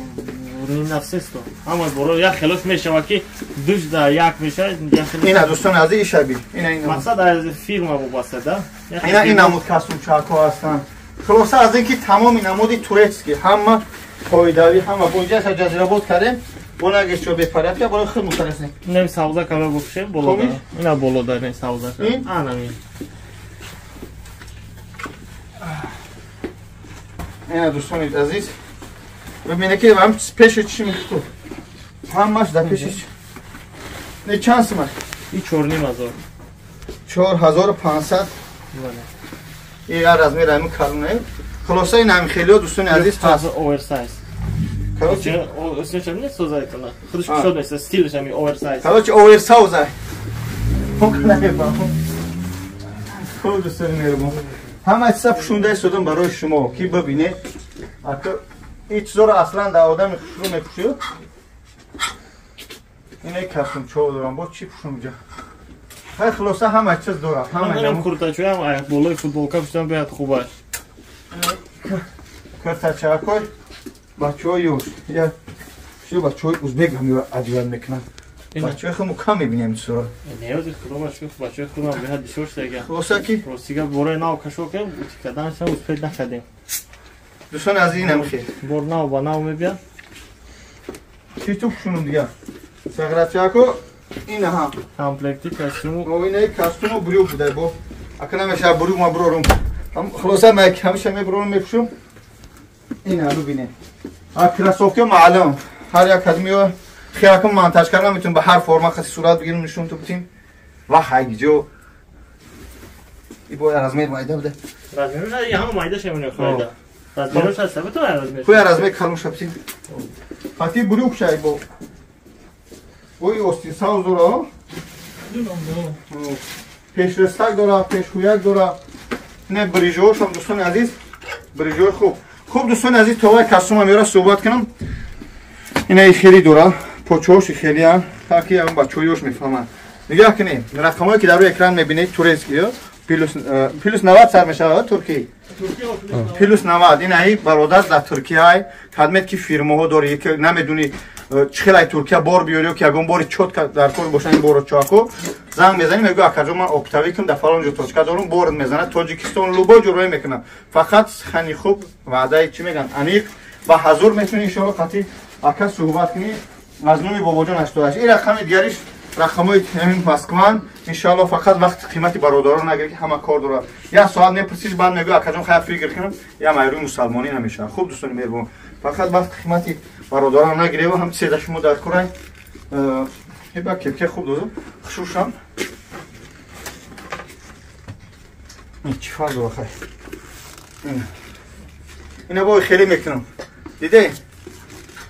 нинавсесто. Ҳама боро як хелош мешавад ки душ да як мешавад, як хелош. Ина дӯстони азиз ишаби. Ина ина. Мақсад аз фирма вобаста, да? Ина ин намуд костюмчако ҳастанд. Хулоса аз ин ки тамоми намуди турецкий ҳама қоидавӣ ҳама бо инҷа ҷазирабод кардем. Бо нагеш чо бепорядка барои худ мутарасем. Нем савза кала бупшем боло. Ина боло дар не савза. Ана ми. Ина дӯстони азиз, бибинед ки ҳам пеши чӣ мехту. Ҳамаш дар пеши чӣ. Не чанд сумаш? И 4,5 ҳазор. 4500. Бале. И я размер ҳамин калоне. Хулоса ин ҳамин хелиҳо дӯстони азиз ҳаст. Оверсайз. Короче, Осечам не созай кала. Худаш кушод нест, стилаш ҳами оверсайз. Короче, оверсайз. Хуб дӯстони меҳрубон. Ҳама чиза пӯшонда истодам барои шумо ки бибинед. Ака ин чизоро аслан дар одами хушрӯ мепӯшид. Ина костюмчаҳо дорам, бо чӣ пӯшум ҷа? Хай хулоса ҳама чиз дорам. Ҳама Ҳама куртачоям болои футболка пӯшидан бояд хуб аст. Куртачакҳои бачаҳои ёш. Я шо бачаҳои узбек ҳам аҷибат мекунанд. Бачаҳои худмо кам мебинем чизоро. Неёзи худо ба шукр, бачаҳои худам беҳад бисёр шудага. Хулоса ки ростига бораи нав кашо кардем, ути карданашам успед накардем. Дӯстони азиз инам хел. Бор нав ба нав мебияд. Чӣ ту пӯшунум дига? Сағрачако ина ҳам. Комплекти костюму. О ина костюму брюк будай бо. Ака намеша брюк ма брорум. Хулоса ма ҳамеша меброрум мепӯшум. Ина бибинед. А кроссовки маълум. Ҳар як аз меояд хиякум монтаж кардам метавонем ба ҳар форма хаси сурат бигирем нишон ту битим. Ва ҳайгиҷо. И бояд размер майда буде. Размераш ҳама майда шемоне хоида. Размераш ҳаст, битон размер. Куя размер калон шабтим. Хати брюк шай бо. Ой остин сауз дора. Пешрестак дора, пешхӯяк дора. Не брижоошам дӯстони азиз, брижои хуб. Хуб дӯстони азиз, то вай костюма меёра суҳбат кунам. Ина хеле дора, почоҳоши хелиан, таки ягон бачаҳоёш мефаҳманд. Нигоҳ кунед, рақамҳое ки дар рӯи экран мебинед, турецкий, плюс 90 сар мешавад туркӣ. Плюс 90. Ин аи бародар дар Туркия кадмет ки фирмаҳо дори, ки намедуни чӣ хел ай Туркия бор биёри ё ки ягон бори чётка дар кор боша, ин боро чоако занг мезанӣ, мегӯ акаҷон ман оптовикам, дар фалон ҷо точка дорум, борт мезанад, Тоҷикистон любой ҷо роя мекунам. Фақат сухани хуб, ваъдаи чӣ мегӯянд, аниқ ва ҳазур метавонӣ иншоалло қатъи ака суҳбат кунӣ аз номи Бобоҷон 88. Ин рақами дигариш рақамҳои ҳамин Москван. Иншоалло фақат вақти қимати бародарон нагирӣ, ки ҳама кор дорад. Як соат мепурсиш, баъд мегӯ акаҷон хай фикр кунам, я майрӯи мусалмонӣ намешавад. Хуб дӯстони меҳрубон, фақат вақти қимати бародарон нагирӣ ва ҳам седа шумо дар корай. Ҳеба кепке хуб додам, хушушам. Чӣ фарқ дорад хай? Ина бо хеле мекунам. Диде?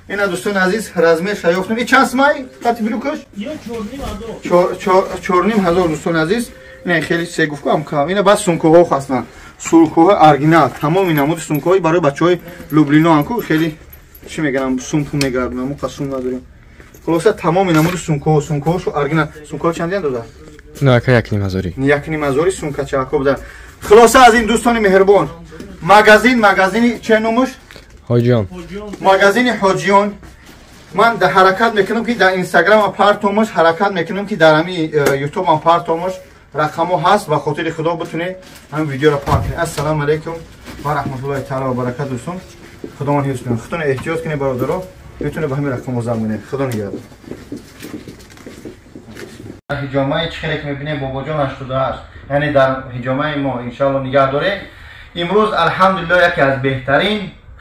Ина дӯстони азиз, размер шаёфтем. И чанд сумай қати брюкаш? 4,5 ҳазор дӯстони азиз. Ина хеле се гуфт ам кам. Ина баъд сумкаҳо ҳастанд. Сумкаҳо оригинал, тамоми намуди сумкаҳои барои бачаҳои Люблино анку хеле чӣ мегӯям, сумку мегардонам, мо қасум надорем. Хулоса тамоми намуди сумкаҳо, сумкаҳошу оригинал. Сумкаҳо чандиян дода? Не, ака 1,5 ҳазорӣ. 1,5 ҳазори сумкачаҳо буда. Хулоса аз ин дӯстони меҳрубон, магазин, магазини че номуш? Ҳоҷиён. Магазини Ҳоҷиён. Ман дар ҳаракат мекунам, ки дар Инстаграм партомаш, ҳаракат мекунам, ки дар ҳами Ютубам партомаш, рақамҳо ҳаст, ба хотири Худо битунед ҳамин видеоро паҳн кунед. Ассалому алайкум ва раҳматуллоҳи таала ва баракат. Дӯстон, Худованд ҳифз кунад. Худтон эҳтиёт кунед бародаро, метавонед ба ҳамин рақамҳо занг бинед. Худо нигаҳдор. Ҳиҷомаи чӣ хеле ки мебинем, Бобоҷон 88, яъне дар ҳиҷомаи мо иншоалло нигаҳ доред. Имрӯз алҳамдулилло яке аз беҳтарин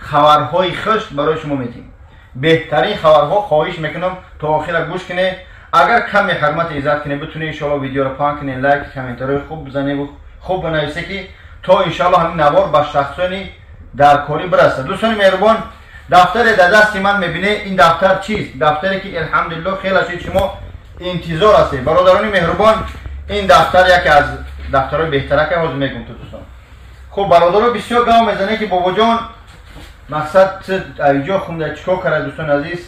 хабарҳои хуш барои шумо медиҳем. Беҳтарин хабарҳо, хоҳиш мекунам то охира гӯш кунед. Агар каме ҳурмати иззат кунед, битунед иншоалло видеоро паҳн кунед, лайк, комментариҳои хуб бизанед, хуб бинависед, ки то иншоалло ҳамин навор ба шахсони даркорӣ бирасад. Дӯстони меҳрубон, дафтаре дар дасти ман мебинед. Ин дафтар чист? Дафтаре ки алҳамдулилло хеле шид шумо интизор ҳастед. Бародарони меҳрубон, ин дафтар яке аз дафтарҳои беҳтарака, ҳозир мегӯм ту дӯстон. Хуб бародаро, бисёр гап мезанед, ки Бобоҷон мақсад иҷо хунда чӣ кор карда. Дӯстони азиз,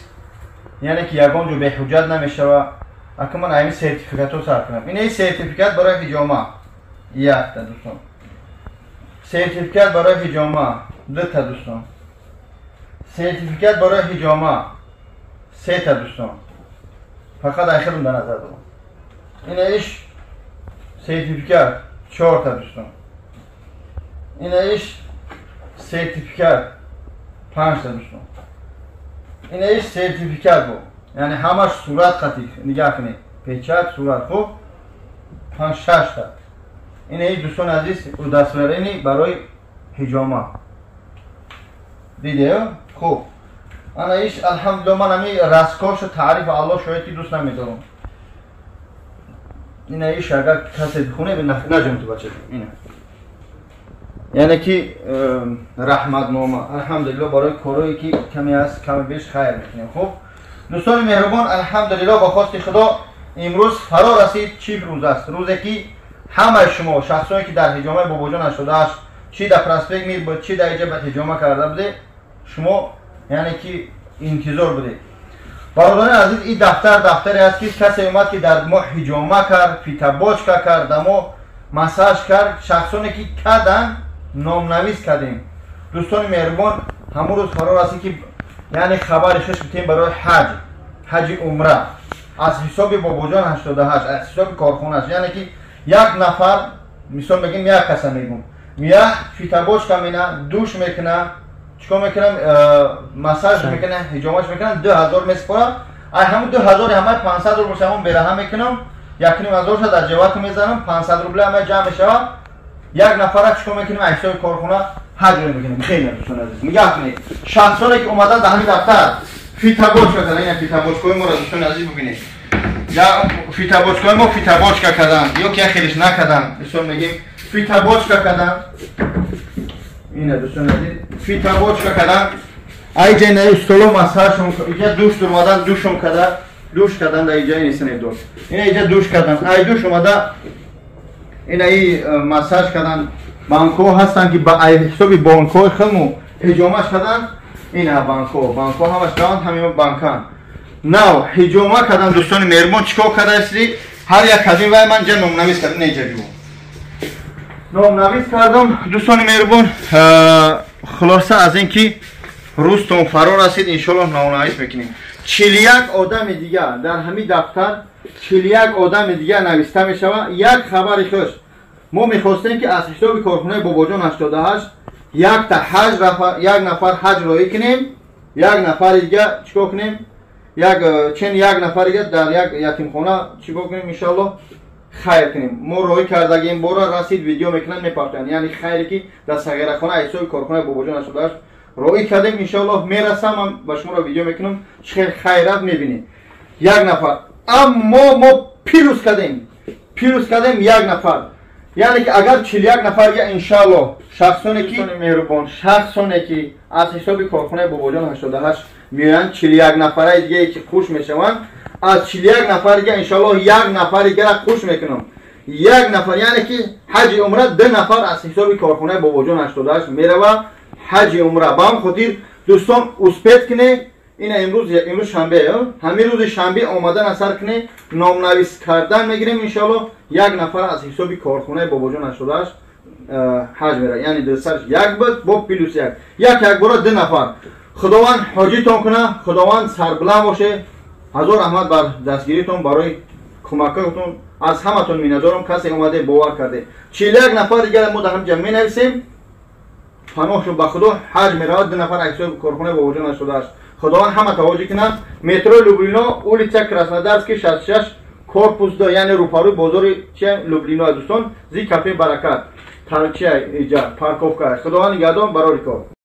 яъне ки ягон ҷо беҳуҷҷат намешава. Ака ман ҳамин сертификатҳо сар кунам. Ин сертификат барои ҳиҷома якта дӯстон, сертификат барои ҳиҷома дута дӯстон, сертификат барои ҳиҷома сета дӯстон, фақат айхелм дар назар дорам. Ина иш сертификат чорта дӯстон, ина иш сертификат панҷта дӯстон, ина иш сертификат бо, яъне ҳамаш сурат қатӣ, нигаҳ кунед, печать, сурат, хуб, панҷ шашта. Ина иш дӯстони азиз, удостоверение барои ҳиҷома дидеё. Хуб, ана иш алҳамдулилла ман ҳами раскошу таъриф Аллоҳ шоҳид ки дӯст намедорам. Ина иш агар касе бихоне, наҷам ту бача, ина яъне ки раҳматнома. Алҳамдулилло барои корое ки каме аст, каме беш хайр мекунем. Хуб дӯстони меҳрубон, алҳамдулилло ба хости Худо имрӯз фаро расид. Чӣ рӯз аст? Рӯзе ки ҳамаи шумо шахсоне ки дар ҳиҷомаи Бобоҷон 88, чӣ дар проспект Мир буд, чӣ дар иҷа ба ҳиҷома карда буде, шумо яъне ки интизор будед. Бародарони азиз, ин дафтар дафтаре аст, ки касе омад, ки дар мо ҳиҷома кард, фитобочка кард, дар мо массаж кард, шахсоне ки карданд, номнавис кардем. Дӯстони меҳрубон, ҳамон рӯз фаро расид, ки яъне хабари хуш битем барои ҳаҷ, ҳаҷи умра аз ҳисоби Бобоҷон 88, аз ҳисоби корхонааш. Яъне ки як нафар, мисол мегӯем, як каса мегӯм, як фитобочка мена, душ мекуна, чикор мекунам, массаж мекуна, ҳиҷомаш мекунам, 2000 месупорам. Ай ҳамун 2000-и ҳамаи 500 рубл шамон бераҳа мекунам, 1,5 ҳазорша дар ҷевату мезанам, 500 рубли ҳамаи ҷамъ мешавад. Як нафара чикор мекунем? Аз ҳисоби корхона ҳаҷ мекунем. Хеле дӯстони азиз, нигаҳ кунед, шахсоне ки омадан дар ҳамин дафтар фитобочка кардан, ина фитобочкаҳои моро дӯстони азиз бибинед, я фитобочкаҳои мо фитобочка кардан ё ки хелиш накардан, мисол мегем, фитобочка кардан. Ина дӯстони азиз, фитобочка кардан, айҷа ина столо массажшон, иҷа душ омадан, душон карда, душ кардан дар иҷа инисане дошт, ина иҷа душ кардан, ай душ омада ина и массаж кардан. Банкҳо ҳастанд, ки ба ҳисоби бонкҳои хелму ҳиҷомаш кардан. Ина банкҳо, банкҳо ҳамаш раванд, ҳамин банкан нав ҳиҷома кардан. Дӯстони меҳрубон, чӣ кор кардаасти? Ҳар як аз ин вай ман ҷа номнавис кардам, не ҷа номнавис кардам. Дӯстони меҳрубон, хулоса аз ин ки рӯзтон фаро расид, иншоаллоҳ номнавис мекунем. 41 одами дигар дар ҳамин дафтар 41 одами дигар нависта мешавад. Як хабари хуш, мо мехостем ки аз ҳисоби корхонаи Бобоҷон 88 якта ҳаҷ як нафар ҳаҷ роӣ кунем, як нафари дигар чикор кунем, як чен як нафари дигар дар як ятимхона чикор кунем, иншоаллоҳ хайр кунем. Мо роӣ кардагим бора расид, видео мекунанд, мепартоянд. Яъне хайре ки дар сағирахона аз ҳисоби корхонаи Бобоҷон 88 роӣ кардем, иншоаллоҳ мерасам, ман ба шуморо видео мекунам, чӣ хел хайрат мебинед. Як нафар, аммо мо плюс кардем, плюс кардем як нафар. Яъне ки агар 41 нафар я иншоаллоҳ шахсоне ки меҳрубон, шахсоне ки аз ҳисоби корхонаи Бобоҷон 88 меоянд, 41 нафараи дигае ки хуш мешаванд, аз 41 нафар дига иншоаллоҳ як нафари дигара хуш мекунам. Як нафар, яъне ки ҳаҷи умра 2 нафар аз ҳисоби корхонаи Бобоҷон 88 мерава ҳаҷи умра. Ба ҳам хотир дӯстон успет кунед, ина имрӯз шанбе, ҳамин рӯзи шанбе омадан асар кунед, номнавис кардан мегирем иншоаллоҳ. Як нафар аз ҳисоби корхонаи Бобоҷон 88 ҳаҷ меравад, яъне дусарш як буд бо плюс як, як бора 2 нафар. Худованд ҳоҷитон кунад, Худованд сарбуланд боше. Ҳазор раҳмат бар дастгиритон, барои кӯмакатон, аз ҳаматон миннатдорам. Касе омаде бовар карде. 41 нафар дигар мо дар ҳамҷа менависем, паноҳшо ба Худо, ҳаҷ меравад 2 нафар аз ҳисоби корхонаи Бобоҷон 88. Худованд ҳама тавоҷӣ кунад. Метро Люблино, улица Краснодарский 66, корпус 2, яъне рӯпарӯи бозори чи Люблино дӯстон, зи кафе Баракат, тарчия иҷа парковка. Худованд нигаҳдон, барори кор.